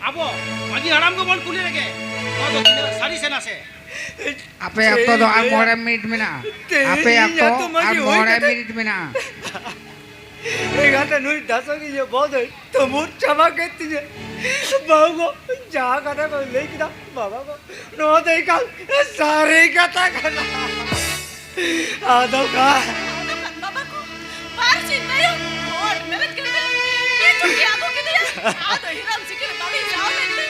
ᱟᱵᱚ ᱢᱟᱹᱡᱷᱤ ᱦᱟᱲᱟᱢ ᱜᱮᱵᱚᱱ ᱠᱩᱞᱤ ᱞᱮᱜᱮ, ᱱᱚᱣᱟ ᱫᱚ ᱛᱤᱱᱟᱹᱜ ᱥᱟᱹᱨᱤ ᱥᱮ ᱱᱟᱥᱮ? ᱟᱯᱮ ᱚᱠᱛᱚ ᱫᱚ ᱟᱨ ᱛᱮᱦᱮᱧ ᱢᱚᱬᱮ ᱢᱤᱱᱤᱴ ᱢᱮᱱᱟᱜᱼᱟ᱾ ᱛᱮᱦᱮᱧ ᱟᱯᱮ ᱚᱠᱛᱚ ᱟᱛᱳ ᱢᱟᱹᱡᱷᱤ ᱟᱨ ᱦᱩᱭ ᱢᱚᱬᱮ ᱠᱟᱛᱮ ᱢᱤᱱᱤᱴ ᱢᱮᱱᱟᱜᱼᱟ᱾ ᱮᱸᱜᱟᱛᱮ ᱱᱩᱭ ᱫᱟᱥᱚ ᱜᱮ ᱤᱧᱟᱹᱜ ᱵᱚᱦᱚᱜ ᱫᱚᱭ ᱛᱩᱢᱵᱩᱫ ᱪᱟᱵᱟ ᱠᱮᱫ ᱛᱤᱧᱟᱹ᱾ ᱵᱟᱹᱦᱩ ᱜᱚ, ᱡᱟᱦᱟᱸ ᱠᱟᱛᱷᱟ ᱠᱚ ᱞᱟᱹᱭ ᱠᱮᱫᱟ, ᱵᱟᱵᱟ ᱜᱚ, ᱱᱚᱣᱟ ᱫᱚ ᱮᱠᱟᱞ ᱥᱟᱹᱨᱤ ᱠᱟᱛᱷᱟ ᱠᱟᱱᱟ᱾ ᱟᱫᱚ ᱠᱷᱟᱱ ᱟᱫᱚ ᱠᱷᱟᱱ ᱵᱟᱵᱟ ᱠᱚ, ᱵᱟᱨ ᱥᱤᱧ ᱛᱟᱭᱚᱢ ᱦᱚᱲ ᱢᱮᱨᱮᱡ ᱠᱟᱛᱮ ᱯᱤᱪᱷᱩ ᱜᱮ ᱟᱹᱜᱩ ᱠᱮᱫᱮᱭᱟ᱾ ᱟᱫᱚ ᱦᱤᱨᱚᱢ ᱥᱤᱠᱤᱲ ᱵᱟᱹᱲᱤᱡ ᱡᱟᱣ ᱞᱮᱱᱛᱮ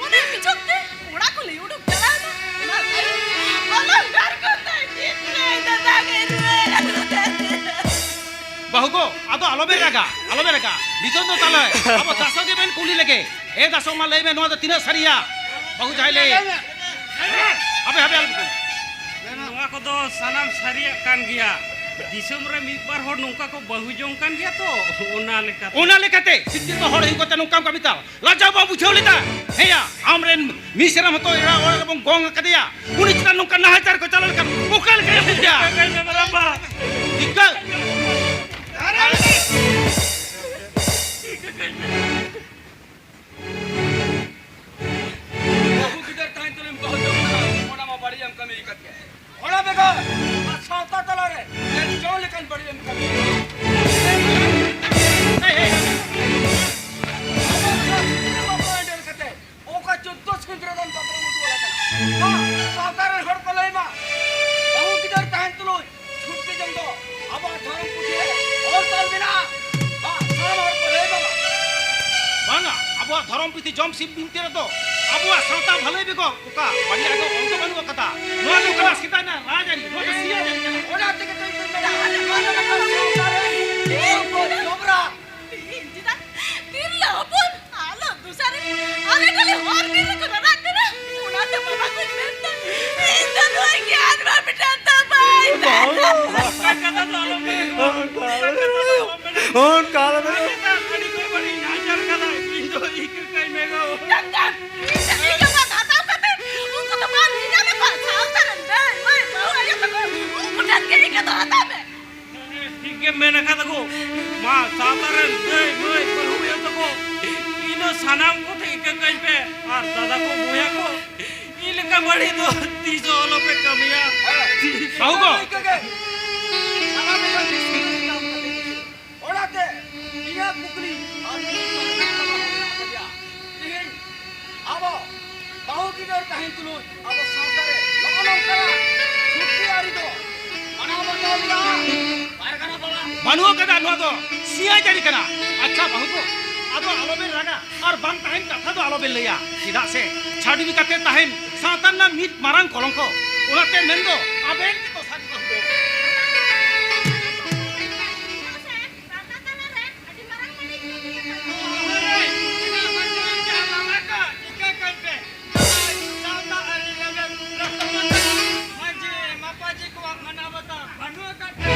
ᱚᱱᱟ ᱯᱤᱪᱷᱚᱱ ᱛᱮ ᱚᱲᱟᱜ ᱠᱷᱚᱱ ᱞᱮ ᱩᱰᱩᱠ ᱪᱟᱞᱟᱣ ᱮᱱᱟ᱾ ᱚᱱᱟ ᱛᱟᱭᱚᱢ ᱵᱚᱞᱚᱱ ᱰᱟᱦᱟᱨ ᱠᱷᱚᱱ ᱫᱚ ᱤᱧ ᱜᱤᱫᱽᱨᱟᱹ ᱫᱟᱫᱟ ᱜᱮ ᱨᱩᱣᱟᱹᱲ ᱟᱹᱜᱩ ᱠᱮᱫᱮᱭᱟ᱾ ᱵᱟᱹᱦᱩ ᱜᱚ, ᱟᱫᱚ ᱟᱞᱚᱵᱮᱱ ᱨᱟᱜᱟ, ᱟᱞᱚᱵᱮᱱ ᱨᱟᱜᱟ᱾ ᱱᱤᱛᱚᱜ ᱫᱚ ᱛᱟᱦᱞᱮ ᱟᱵᱚ ᱫᱟᱥᱚ ᱜᱮᱵᱮᱱ ᱠᱩᱞᱤ ᱞᱮᱜᱮ᱾ ᱮ ᱫᱟᱥᱚ, ᱢᱟ ᱞᱟᱹᱭ ᱢᱮ, ᱱᱚᱣᱟ ᱫᱚ ᱛᱤᱱᱟᱹᱜ ᱥᱟᱹᱨᱤᱭᱟ? ᱵᱟᱹᱦᱩ ᱡᱟᱦᱟᱸᱭ ᱞᱟᱹᱭ᱾ ᱦᱟᱯᱮ, ᱦᱟᱯᱮ, ᱟᱞᱚᱯᱮ ᱠᱩᱞᱤ᱾ ᱱᱚᱣᱟ ᱠᱚᱫᱚ ᱥᱟᱱᱟᱢ ᱥᱟᱹᱨᱤᱭᱟᱜ ᱠᱟᱱ ᱜᱮᱭᱟ᱾ ᱫᱤᱥᱚᱢ ᱨᱮ ᱢᱤᱫ ᱵᱟᱨ ᱦᱚᱲ ᱱᱚᱝᱠᱟ ᱠᱚ ᱵᱟᱹᱦᱩ ᱡᱚᱝ ᱠᱟᱱ ᱜᱮᱭᱟ ᱛᱚ, ᱚᱱᱟ ᱞᱮᱠᱟᱛᱮ᱾ ᱚᱱᱟ ᱞᱮᱠᱟᱛᱮ ᱥᱤᱠᱠᱷᱤᱛᱚ ᱦᱚᱲ ᱦᱩᱭ ᱠᱟᱛᱮ ᱱᱚᱝᱠᱟᱢ ᱠᱟᱹᱢᱤ ᱛᱟᱢ? ᱞᱟᱡᱟᱣ ᱵᱟᱢ ᱵᱩᱡᱷᱟᱹᱣ ᱞᱮᱫᱟ? ᱦᱮᱸᱭᱟ, ᱟᱢᱨᱮᱱ ᱢᱤᱥᱨᱟᱢ ᱦᱚᱸᱛᱚ ᱮᱲᱟ ᱚᱲᱟᱜ ᱨᱮᱵᱚᱱ ᱜᱚᱝ ᱟᱠᱟᱫᱮᱭᱟ᱾ ᱩᱱᱤ ᱪᱮᱛᱟᱱ ᱱᱚᱝᱠᱟ ᱱᱟᱦᱟᱪᱟᱨ ᱠᱚ ᱪᱟᱞᱟᱣ ᱞᱮᱠᱷᱟᱱ ᱚᱠᱟ ᱞᱮᱠᱟ ᱵᱩᱡᱟ? ᱪᱤᱠᱟᱹ? ᱵᱟᱹᱦᱩ ᱜᱤᱫᱟᱹᱨ ᱛᱟᱦᱮᱱ ᱛᱩᱞᱩᱡ ᱵᱟᱹᱦᱩ ᱡᱚᱝ ᱠᱟᱱᱟ, ᱚᱱᱟ ᱢᱟ ᱵᱟᱹᱲᱤᱡ ᱮᱢ ᱠᱟᱹᱢᱤ ᱟᱠᱟᱫ ᱜᱮ᱾ ᱚᱱᱟ ᱵᱮᱜᱚᱨ ᱟᱨ ᱥᱟᱶᱛᱟ ᱛᱟᱞᱟᱨᱮ ᱧᱮᱞ ᱡᱚᱝ ᱞᱮᱠᱟᱱ ᱵᱟᱹᱲᱤᱡ ᱮᱢ ᱠᱟᱹᱢᱤ ᱟᱠᱟᱫ᱾ ᱟᱵᱚ ᱥᱟᱶᱛᱟ ᱵᱟᱯᱞᱟ ᱮᱸᱰᱮᱞ ᱠᱟᱛᱮ ᱚᱠᱟ ᱪᱳᱫᱽᱫᱳ ᱥᱤᱸᱫᱽᱨᱟᱹ ᱫᱟᱱ ᱵᱟᱯᱞᱟ ᱩᱫᱩᱜ ᱟᱞᱮ ᱠᱟᱱᱟ? ᱢᱟ, ᱥᱟᱶᱛᱟ ᱨᱮᱱ ᱦᱚᱲ ᱠᱚ ᱞᱟᱹᱭ ᱢᱟ, ᱵᱟᱹᱦᱩ ᱜᱤᱫᱟᱹᱨ ᱛᱟᱦᱮᱱ ᱛᱩᱞᱩᱡ ᱪᱷᱩᱴᱠᱤ ᱡᱚᱝ ᱫᱚ ᱟᱵᱚᱣᱟᱜ ᱫᱷᱚᱨᱚᱢ ᱯᱩᱛᱷᱤ ᱨᱮ ᱚᱞ ᱛᱚᱞ ᱢᱮᱱᱟᱜᱼᱟ᱾ ᱵᱟ, ᱥᱟᱱᱟᱢ ᱦᱚᱲ ᱠᱚ ᱞᱟᱹᱭ ᱢᱟ᱾ ᱵᱟᱝᱟ, ᱟᱵᱚᱣᱟᱜ ᱫᱷᱚᱨᱚᱢ ᱯᱩᱛᱷᱤ ᱡᱚᱢ ᱥᱤᱢ ᱵᱤᱱᱛᱤ ᱨᱮᱫᱚ ᱟᱵᱚᱣᱟᱜ ᱥᱟᱶᱛᱟ ᱵᱷᱟᱹᱞᱟᱹᱭ ᱵᱮᱜᱚᱨ ᱚᱠᱟ ᱵᱟᱹᱲᱤᱡ ᱟᱜ ᱚᱞ ᱫᱚ ᱵᱟᱹᱱᱩᱜ ᱟᱠᱟᱫᱟ᱾ ᱱᱚᱣᱟ ᱫᱚ ᱠᱟᱱᱟ ᱥᱮᱫᱟᱭ ᱨᱮᱱᱟᱜ ᱨᱟᱡᱽ ᱟᱹᱨᱤ, ᱱᱚᱣᱟ ᱫᱚ ᱥᱤᱭᱟᱹ ᱟᱹᱨᱤ ᱠᱟᱱᱟ᱾ ᱚᱱᱟ ᱛᱮᱜᱮ ᱛᱚ ᱤᱧ ᱫᱚᱧ ᱢᱮᱱᱟ, ᱟᱞᱮ ᱱᱚᱣᱟ ᱫᱚ ᱢᱤᱫᱴᱟᱝ ᱥᱟᱶᱛᱟ ᱨᱮᱱ ᱦᱚᱲ ᱠᱚ ᱡᱚᱵᱽᱨᱟ᱾ ᱤᱧ ᱪᱮᱫᱟᱜ ᱛᱤᱨᱞᱟᱹ ᱦᱚᱯᱚᱱ ᱟᱞᱚ ᱫᱩᱥᱟᱨᱤ, ᱟᱞᱮ ᱠᱷᱟᱹᱞᱤ ᱦᱚᱨ ᱵᱤᱨ ᱨᱮᱠᱚ ᱨᱟᱨᱟᱜ ᱠᱟᱱᱟ᱾ ᱚᱱᱟᱛᱮ ᱵᱟᱵᱟ ᱠᱚᱧ ᱢᱮᱱᱫᱟ, ᱤᱧ ᱫᱚ ᱱᱚᱣᱟ ᱜᱮ ᱟᱨ ᱵᱟᱝ ᱢᱤᱫᱴᱟᱝ ᱛᱟᱢᱟᱭ ᱛᱟᱦᱮᱱᱟ᱾ ᱚᱱᱠᱟ ᱠᱟᱛᱷᱟ ᱫᱚ ᱟᱞᱚᱢ ᱢᱮᱱ᱾ ᱚᱱᱠᱟ ᱠᱟᱛᱷᱟ ᱫᱚ ᱟᱞᱚᱢ ᱢᱮᱱ᱾ ᱚᱱᱠᱟ ᱟᱞᱚᱢ ᱢᱮᱱ᱾ ᱟᱹᱰᱤ ᱠᱚ ᱵᱟᱹᱲᱤᱡ ᱱᱟᱦᱟᱪᱟᱨ ᱠᱟᱫᱟ᱾ ᱤᱧ ᱫᱚ ᱤᱠᱟᱹ ᱠᱟᱹᱧ ᱢᱮ ᱜᱚ᱾ ᱰᱟᱠᱛᱟᱨ, ᱤᱧ ᱫᱚ ᱤᱧ ᱡᱚᱢᱟᱜ ᱦᱟᱛᱟᱣ ᱠᱟᱛᱮ ᱩᱱᱠᱩ ᱫᱚ ᱵᱟᱢ ᱧᱮᱧᱟᱢᱮᱫ ᱠᱚᱣᱟ᱾ ᱥᱟᱶᱛᱟ ᱨᱮᱱ ᱫᱟᱹᱭ ᱢᱟᱹᱭ ᱵᱟᱹᱦᱩ ᱟᱭᱳ ᱛᱟᱠᱚ ᱩᱱᱠᱩ ᱴᱷᱮᱱ ᱜᱮ ᱤᱠᱟᱹ ᱫᱚ ᱦᱟᱛᱟᱣ ᱢᱮ᱾ ᱴᱷᱤᱠ ᱜᱮᱢ ᱢᱮᱱ ᱟᱠᱟᱫᱟ ᱜᱚ᱾ ᱢᱟ, ᱥᱟᱶᱛᱟ ᱨᱮᱱ ᱫᱟᱹᱭ ᱢᱟᱹᱭ ᱵᱟᱹᱦᱩ ᱟᱭᱳ ᱛᱟᱠᱚ, ᱤᱧ ᱫᱚ ᱥᱟᱱᱟᱢ ᱠᱚ ᱴᱷᱮᱱ ᱤᱠᱟᱹ ᱠᱟᱹᱧ ᱯᱮ᱾ ᱟᱨ ᱫᱟᱫᱟ ᱠᱚ ᱵᱚᱭᱦᱟ ᱠᱚ, ᱤᱧ ᱞᱮᱠᱟ ᱵᱟᱹᱲᱤᱡ ᱫᱚ ᱛᱤᱥ ᱦᱚᱸ ᱟᱞᱚᱯᱮ ᱠᱟᱹᱢᱤᱭᱟ᱾ ᱵᱟᱹᱦᱩ ᱜᱚ᱾ ᱤᱱᱠᱟᱹ ᱜᱮ᱾ ᱥᱟᱱᱟᱢ ᱞᱮᱠᱟᱱ ᱫᱤᱥ ᱦᱩᱫᱤᱥ ᱧᱟᱢ ᱠᱟᱛᱮ ᱜᱮ᱾ ᱚᱱᱟᱛᱮ ᱤᱧᱟᱹᱜ ᱠᱩᱠᱞᱤ ᱟᱨ ᱢᱤᱫ ᱵᱟᱨ ᱠᱟᱛᱷᱟ ᱢᱮᱱᱟᱜ ᱛᱟᱯᱮᱭᱟ᱾ ᱛᱮᱦᱮᱧ ᱟᱵᱚ ᱵᱟᱹᱦᱩ ᱜᱤᱫᱟᱹᱨ ᱛᱟᱦᱮᱱ ᱛᱩᱞᱩᱡ ᱟᱵᱚ ᱥᱟᱶᱛᱟ ᱨᱮ ᱱᱚᱜᱼᱚ ᱱᱚᱝᱠᱟᱱᱟᱜ ᱪᱷᱩᱴᱠᱤ ᱟᱹᱨᱤ ᱫᱚ ᱢᱟᱱᱟᱣ ᱵᱟᱛᱟᱣ ᱢᱮᱱᱟᱜᱼᱟ? ᱯᱟᱨᱜᱟᱱᱟ ᱵᱟᱵᱟ᱾ ᱵᱟᱹᱱᱩᱜ ᱟᱠᱟᱫᱟ᱾ ᱱᱚᱣᱟ ᱫᱚ ᱥᱤᱭᱟᱹ ᱡᱟᱹᱨᱤ ᱠᱟᱱᱟ᱾ ᱟᱪᱪᱷᱟ ᱵᱟᱹᱦᱩ ᱠᱚ, ᱟᱫᱚ ᱟᱞᱚᱵᱮᱱ ᱨᱟᱜᱟ ᱟᱨ ᱵᱟᱝ ᱛᱟᱦᱮᱱ ᱠᱟᱛᱷᱟ ᱫᱚ ᱟᱞᱚᱵᱮᱱ ᱞᱟᱹᱭᱟ᱾ ᱪᱮᱫᱟᱜ ᱥᱮ ᱪᱷᱟᱹᱰᱣᱤ ᱠᱟᱛᱮ ᱛᱟᱦᱮᱱ ᱥᱟᱶᱛᱟ ᱨᱮᱱᱟᱜ ᱢᱤᱫ ᱢᱟᱨᱟᱝ ᱠᱚᱞᱚᱝᱠᱚ᱾ ᱚᱱᱟᱛᱮ ᱢᱮᱱᱫᱚ ᱟᱵᱮᱱ ᱜᱮ ᱫᱚᱥᱟᱨ ᱵᱟᱹᱦᱩ ᱫᱚ᱾ ᱥᱟᱶᱛᱟ ᱟᱹᱨᱤ ᱞᱮᱵᱮᱞ ᱨᱟᱥᱴᱨᱚᱯᱚᱛᱤ ᱢᱟᱹᱡᱷᱤ ᱢᱟᱯᱟᱡᱷᱤ ᱠᱚᱣᱟᱜ ᱢᱟᱱᱟᱣ ᱵᱟᱛᱟᱣ ᱵᱟᱹᱱᱩᱜ ᱟᱠᱟᱫ ᱛᱮ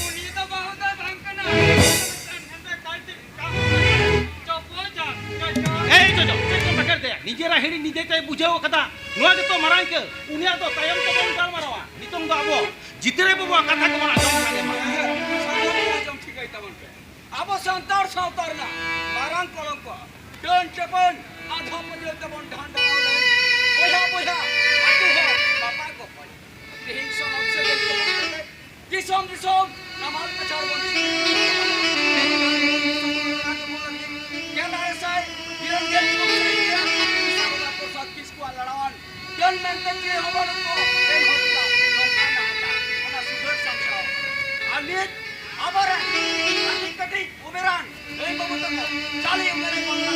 ᱩᱱᱤ ᱫᱚ ᱵᱟᱹᱦᱩ ᱫᱚᱭ ᱵᱟᱝ ᱠᱟᱱᱟ᱾ ᱢᱤᱫᱴᱟᱝ ᱦᱮᱸᱫᱮ ᱠᱟᱭᱛᱤ ᱠᱟᱹᱢᱤ ᱠᱟᱱᱟ᱾ ᱪᱚᱯᱚᱞ ᱡᱟᱝ ᱡᱚᱡᱚ᱾ ᱮᱭ ᱡᱚᱡᱚ, ᱪᱮᱫ ᱠᱚᱢ ᱵᱟᱠᱷᱮᱲ ᱛᱟᱭᱟ? ᱱᱤᱡᱮᱨᱟᱜ ᱦᱤᱲᱤᱧ ᱱᱤᱡᱮ ᱛᱮᱭ ᱵᱩᱡᱷᱟᱹᱣ ᱟᱠᱟᱫᱟ᱾ ᱱᱚᱣᱟ ᱜᱮᱛᱚ ᱢᱟᱨᱟᱝ ᱤᱠᱟᱹ᱾ ᱩᱱᱤᱭᱟᱜ ᱫᱚ ᱛᱟᱭᱚᱢ ᱛᱮᱵᱚᱱ ᱜᱟᱞᱢᱟᱨᱟᱣᱟ᱾ ᱱᱤᱛᱚᱝ ᱫᱚ ᱟᱵᱚ ᱡᱤᱛᱨᱟᱹᱭ ᱵᱟᱵᱩᱣᱟᱜ ᱠᱟᱛᱷᱟ ᱠᱚᱵᱚᱱ ᱟᱸᱡᱚᱢ ᱥᱟᱰᱮ ᱢᱟ᱾ ᱥᱟᱱᱟᱢ ᱠᱚ ᱟᱸᱡᱚᱢ ᱴᱷᱤᱠᱟᱹᱭ ᱛᱟᱵᱚᱱ ᱯᱮ᱾ ᱟᱵᱚ ᱥᱟᱱᱛᱟᱲ ᱥᱟᱶᱛᱟ ᱨᱮᱱᱟᱜ ᱢᱟᱨᱟᱝ ᱠᱚᱞᱚᱝᱠᱚ, ᱰᱟᱹᱱ ᱴᱟᱹᱯᱟᱹᱱ ᱟᱸᱫᱷᱟ ᱯᱟᱹᱛᱭᱟᱹᱣ ᱛᱮᱵᱚᱱ ᱰᱷᱟᱱᱰᱟᱣ ᱞᱮᱱ ᱵᱚᱭᱦᱟ ᱵᱚᱭᱦᱟ, ᱟᱹᱛᱩ ᱦᱚᱲ, ᱵᱟᱯᱟᱭ ᱵᱚᱠᱚᱭ᱾ ᱛᱮᱦᱮᱧ ᱥᱟᱱᱟᱢ ᱥᱮᱫ ᱠᱟᱛᱮ ᱫᱤᱥᱚᱢ ᱫᱤᱥᱚᱢ ᱱᱟᱢᱟᱞ ᱠᱟᱪᱷᱟᱲ ᱵᱚᱱ ᱜᱮᱞ ᱟᱨᱮ ᱥᱟᱭ ᱤᱨᱟᱹᱞ ᱜᱮᱞ ᱯᱩᱱ ᱥᱟᱹᱦᱤᱛ ᱨᱮ ᱥᱟᱨᱚᱫᱟ ᱯᱨᱚᱥᱟᱫᱽ ᱠᱤᱥᱠᱩᱣᱟᱜ ᱞᱟᱲᱟᱣᱟᱱ ᱰᱟᱹᱱ ᱢᱮᱱᱛᱮ ᱪᱮᱫ ᱦᱚᱸ ᱵᱟᱹᱱᱩᱜ ᱠᱚ, ᱮᱱᱦᱚᱸ ᱪᱮᱫᱟᱜ ᱱᱚᱝᱠᱟ ᱱᱟᱦᱟᱪᱟᱨ? ᱚᱱᱟ ᱥᱩᱫᱷᱟᱹᱨ ᱥᱟᱢᱴᱟᱣ᱾ ᱟᱨ ᱱᱤᱛ ᱟᱵᱚᱨᱮᱱ ᱠᱟᱹᱴᱤᱡ ᱠᱟᱹᱴᱤᱡ ᱩᱢᱮᱨᱟᱱ ᱢᱟᱹᱭ ᱵᱟᱹᱵᱩ ᱛᱟᱠᱚ ᱪᱟᱹᱞᱤ ᱩᱢᱮᱨ ᱨᱮ ᱵᱟᱝᱞᱟ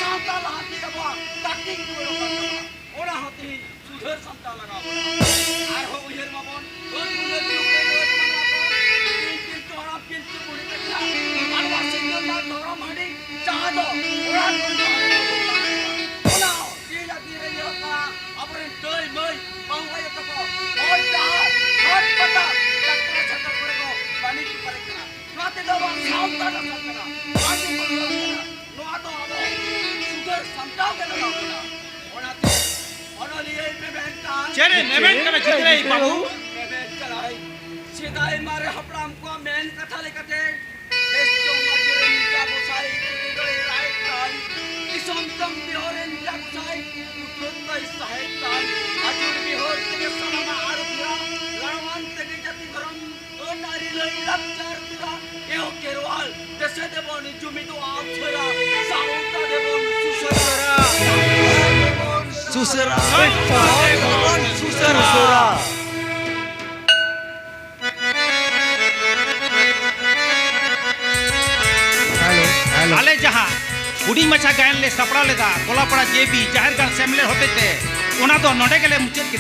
ᱥᱟᱶᱛᱟ ᱞᱟᱦᱟᱱᱛᱤ ᱟᱵᱚᱣᱟᱜ ᱰᱟᱠᱛᱟᱨ ᱛᱮᱦᱮᱧ ᱥᱩᱫᱷᱟᱹᱨ ᱥᱟᱢᱴᱟᱣ ᱞᱟᱜᱟᱣ ᱵᱚᱱᱟ᱾ ᱟᱨᱦᱚᱸ ᱩᱭᱦᱟᱹᱨ ᱢᱟᱵᱚᱱ, ᱟᱹᱛ ᱩᱱᱟᱹᱛ ᱡᱩᱜᱽ ᱨᱮ ᱟᱹᱛ ᱢᱟᱱᱣᱟ ᱠᱚ, ᱛᱮᱦᱮᱧ ᱯᱤᱞᱪᱩ ᱦᱟᱲᱟᱢ ᱯᱤᱞᱪᱩ ᱵᱩᱲᱦᱤ ᱛᱟᱹᱠᱤᱱᱟᱜ ᱢᱟᱱᱣᱟ ᱥᱤᱨᱡᱚᱱ ᱨᱮᱱᱟᱜ ᱫᱷᱚᱨᱚᱢ ᱦᱟᱺᱰᱤ, ᱡᱟᱦᱟᱸ ᱫᱚ ᱚᱲᱟᱜ ᱠᱷᱚᱱ ᱫᱚ ᱦᱟᱺᱰᱤ ᱵᱟᱵᱚᱱ ᱵᱟᱝ ᱠᱚᱣᱟ᱾ ᱚᱱᱟ ᱦᱚᱸ ᱛᱮᱦᱮᱧ ᱟᱜ ᱫᱤᱱ ᱨᱮ ᱧᱮᱞᱚᱜ ᱠᱟᱱᱟ, ᱟᱵᱚᱨᱮᱱ ᱫᱟᱹᱭ ᱢᱟᱹᱭ ᱵᱟᱹᱦᱩ ᱟᱭᱳ ᱛᱟᱠᱚ ᱦᱚᱨ ᱰᱟᱦᱟᱨ, ᱦᱟᱴ ᱯᱟᱛᱟ, ᱡᱟᱛᱨᱟ ᱪᱷᱟᱛᱟ ᱠᱚᱨᱮ ᱠᱚ ᱵᱟᱹᱱᱤᱡ ᱵᱮᱯᱟᱨᱮᱫ ᱠᱟᱱᱟ᱾ ᱱᱚᱣᱟ ᱛᱮᱫᱚ ᱟᱵᱚᱣᱟᱜ ᱥᱟᱶᱛᱟ ᱱᱟᱥᱟᱜ ᱠᱟᱱᱟ, ᱵᱟᱝ ᱵᱚᱱ ᱞᱟᱦᱟᱜ ᱠᱟᱱᱟ᱾ ᱱᱚᱣᱟ ᱫᱚ ᱟᱵᱚ ᱥᱩᱫᱷᱟᱹᱨ ᱥᱟᱢᱴᱟᱣ ᱜᱮ ᱞᱟᱜᱟᱣ ᱵᱚᱱᱟ᱾ ᱚᱱᱟᱛᱮ ᱚᱱᱚᱞᱤᱭᱟᱹᱭ ᱢᱮᱢᱮᱱ ᱠᱟᱱ ᱪᱮᱫ ᱮ ᱢᱮᱢᱮᱱ ᱠᱟᱱᱟ ᱪᱤᱛᱨᱟᱹᱭ ᱵᱟᱹᱵᱩ? ᱢᱮᱢᱮᱱ ᱠᱟᱱᱟᱭ, ᱥᱮᱫᱟᱭ ᱢᱟᱨᱮ ᱦᱟᱯᱲᱟᱢ ᱠᱚᱣᱟᱜ ᱢᱮᱱ ᱠᱟᱛᱷᱟ ᱞᱮᱠᱟᱛᱮ, ᱵᱮᱥ ᱪᱚᱝ ᱟᱹᱪᱩᱨᱮᱱ ᱡᱟ ᱜᱚᱸᱥᱟᱭ, ᱠᱩᱞᱤ ᱫᱚᱭ ᱨᱟᱭᱮᱫ ᱠᱟᱱ, ᱫᱤᱥᱚᱢ ᱛᱟᱢ ᱵᱤᱦᱚᱨᱮᱱ ᱡᱟ ᱜᱚᱸᱥᱟᱭ, ᱩᱛᱨᱟᱹᱛ ᱫᱚᱭ ᱥᱟᱦᱮᱫ ᱠᱟᱱ᱾ ᱟᱹᱪᱩᱨ ᱵᱤᱦᱚᱨ ᱛᱮᱜᱮ ᱥᱟᱱᱟᱢᱟᱜ ᱟᱹᱨᱩ ᱯᱷᱮᱨᱟ, ᱞᱟᱲᱟᱣᱟᱱ ᱛᱮᱜᱮ ᱡᱟᱹᱛᱤ ᱫᱷᱚᱨᱚᱢ, ᱟᱹᱱ ᱟᱹᱨᱤ ᱞᱟᱹᱭ ᱞᱟᱠᱪᱟᱨ ᱛᱮᱫᱟ, ᱮᱦᱚ ᱠᱷᱮᱨᱣᱟᱞ, ᱫᱮᱥᱮ ᱫᱮᱵᱚᱱ ᱡᱩᱢᱤᱫᱚᱜᱼᱟ ᱩᱥᱟᱹᱨᱟ, ᱥᱟᱶᱛᱟ ᱫᱮᱵᱚᱱ ᱥᱩᱥᱟᱹᱨᱟ᱾ ᱥᱩᱥᱟᱹᱨᱟ᱾ ᱥᱩᱥᱟᱹᱨᱟ᱾ Hello, hello. ᱟᱞᱮ ᱡᱟᱦᱟᱸ ᱦᱩᱰᱤᱧ ᱢᱟᱪᱷᱟ ᱜᱟᱭᱟᱱ ᱞᱮ ᱥᱟᱯᱲᱟᱣ ᱞᱮᱫᱟ ᱠᱚᱞᱟᱯᱟᱲᱟ ᱡᱮ ᱵᱤ ᱡᱟᱦᱮᱨ ᱜᱟᱲ ᱥᱮᱢᱞᱮᱫ ᱦᱚᱛᱮᱛᱮ, ᱚᱱᱟ ᱫᱚ ᱱᱚᱰᱮ ᱜᱮᱞᱮ ᱢᱩᱪᱟᱹᱫ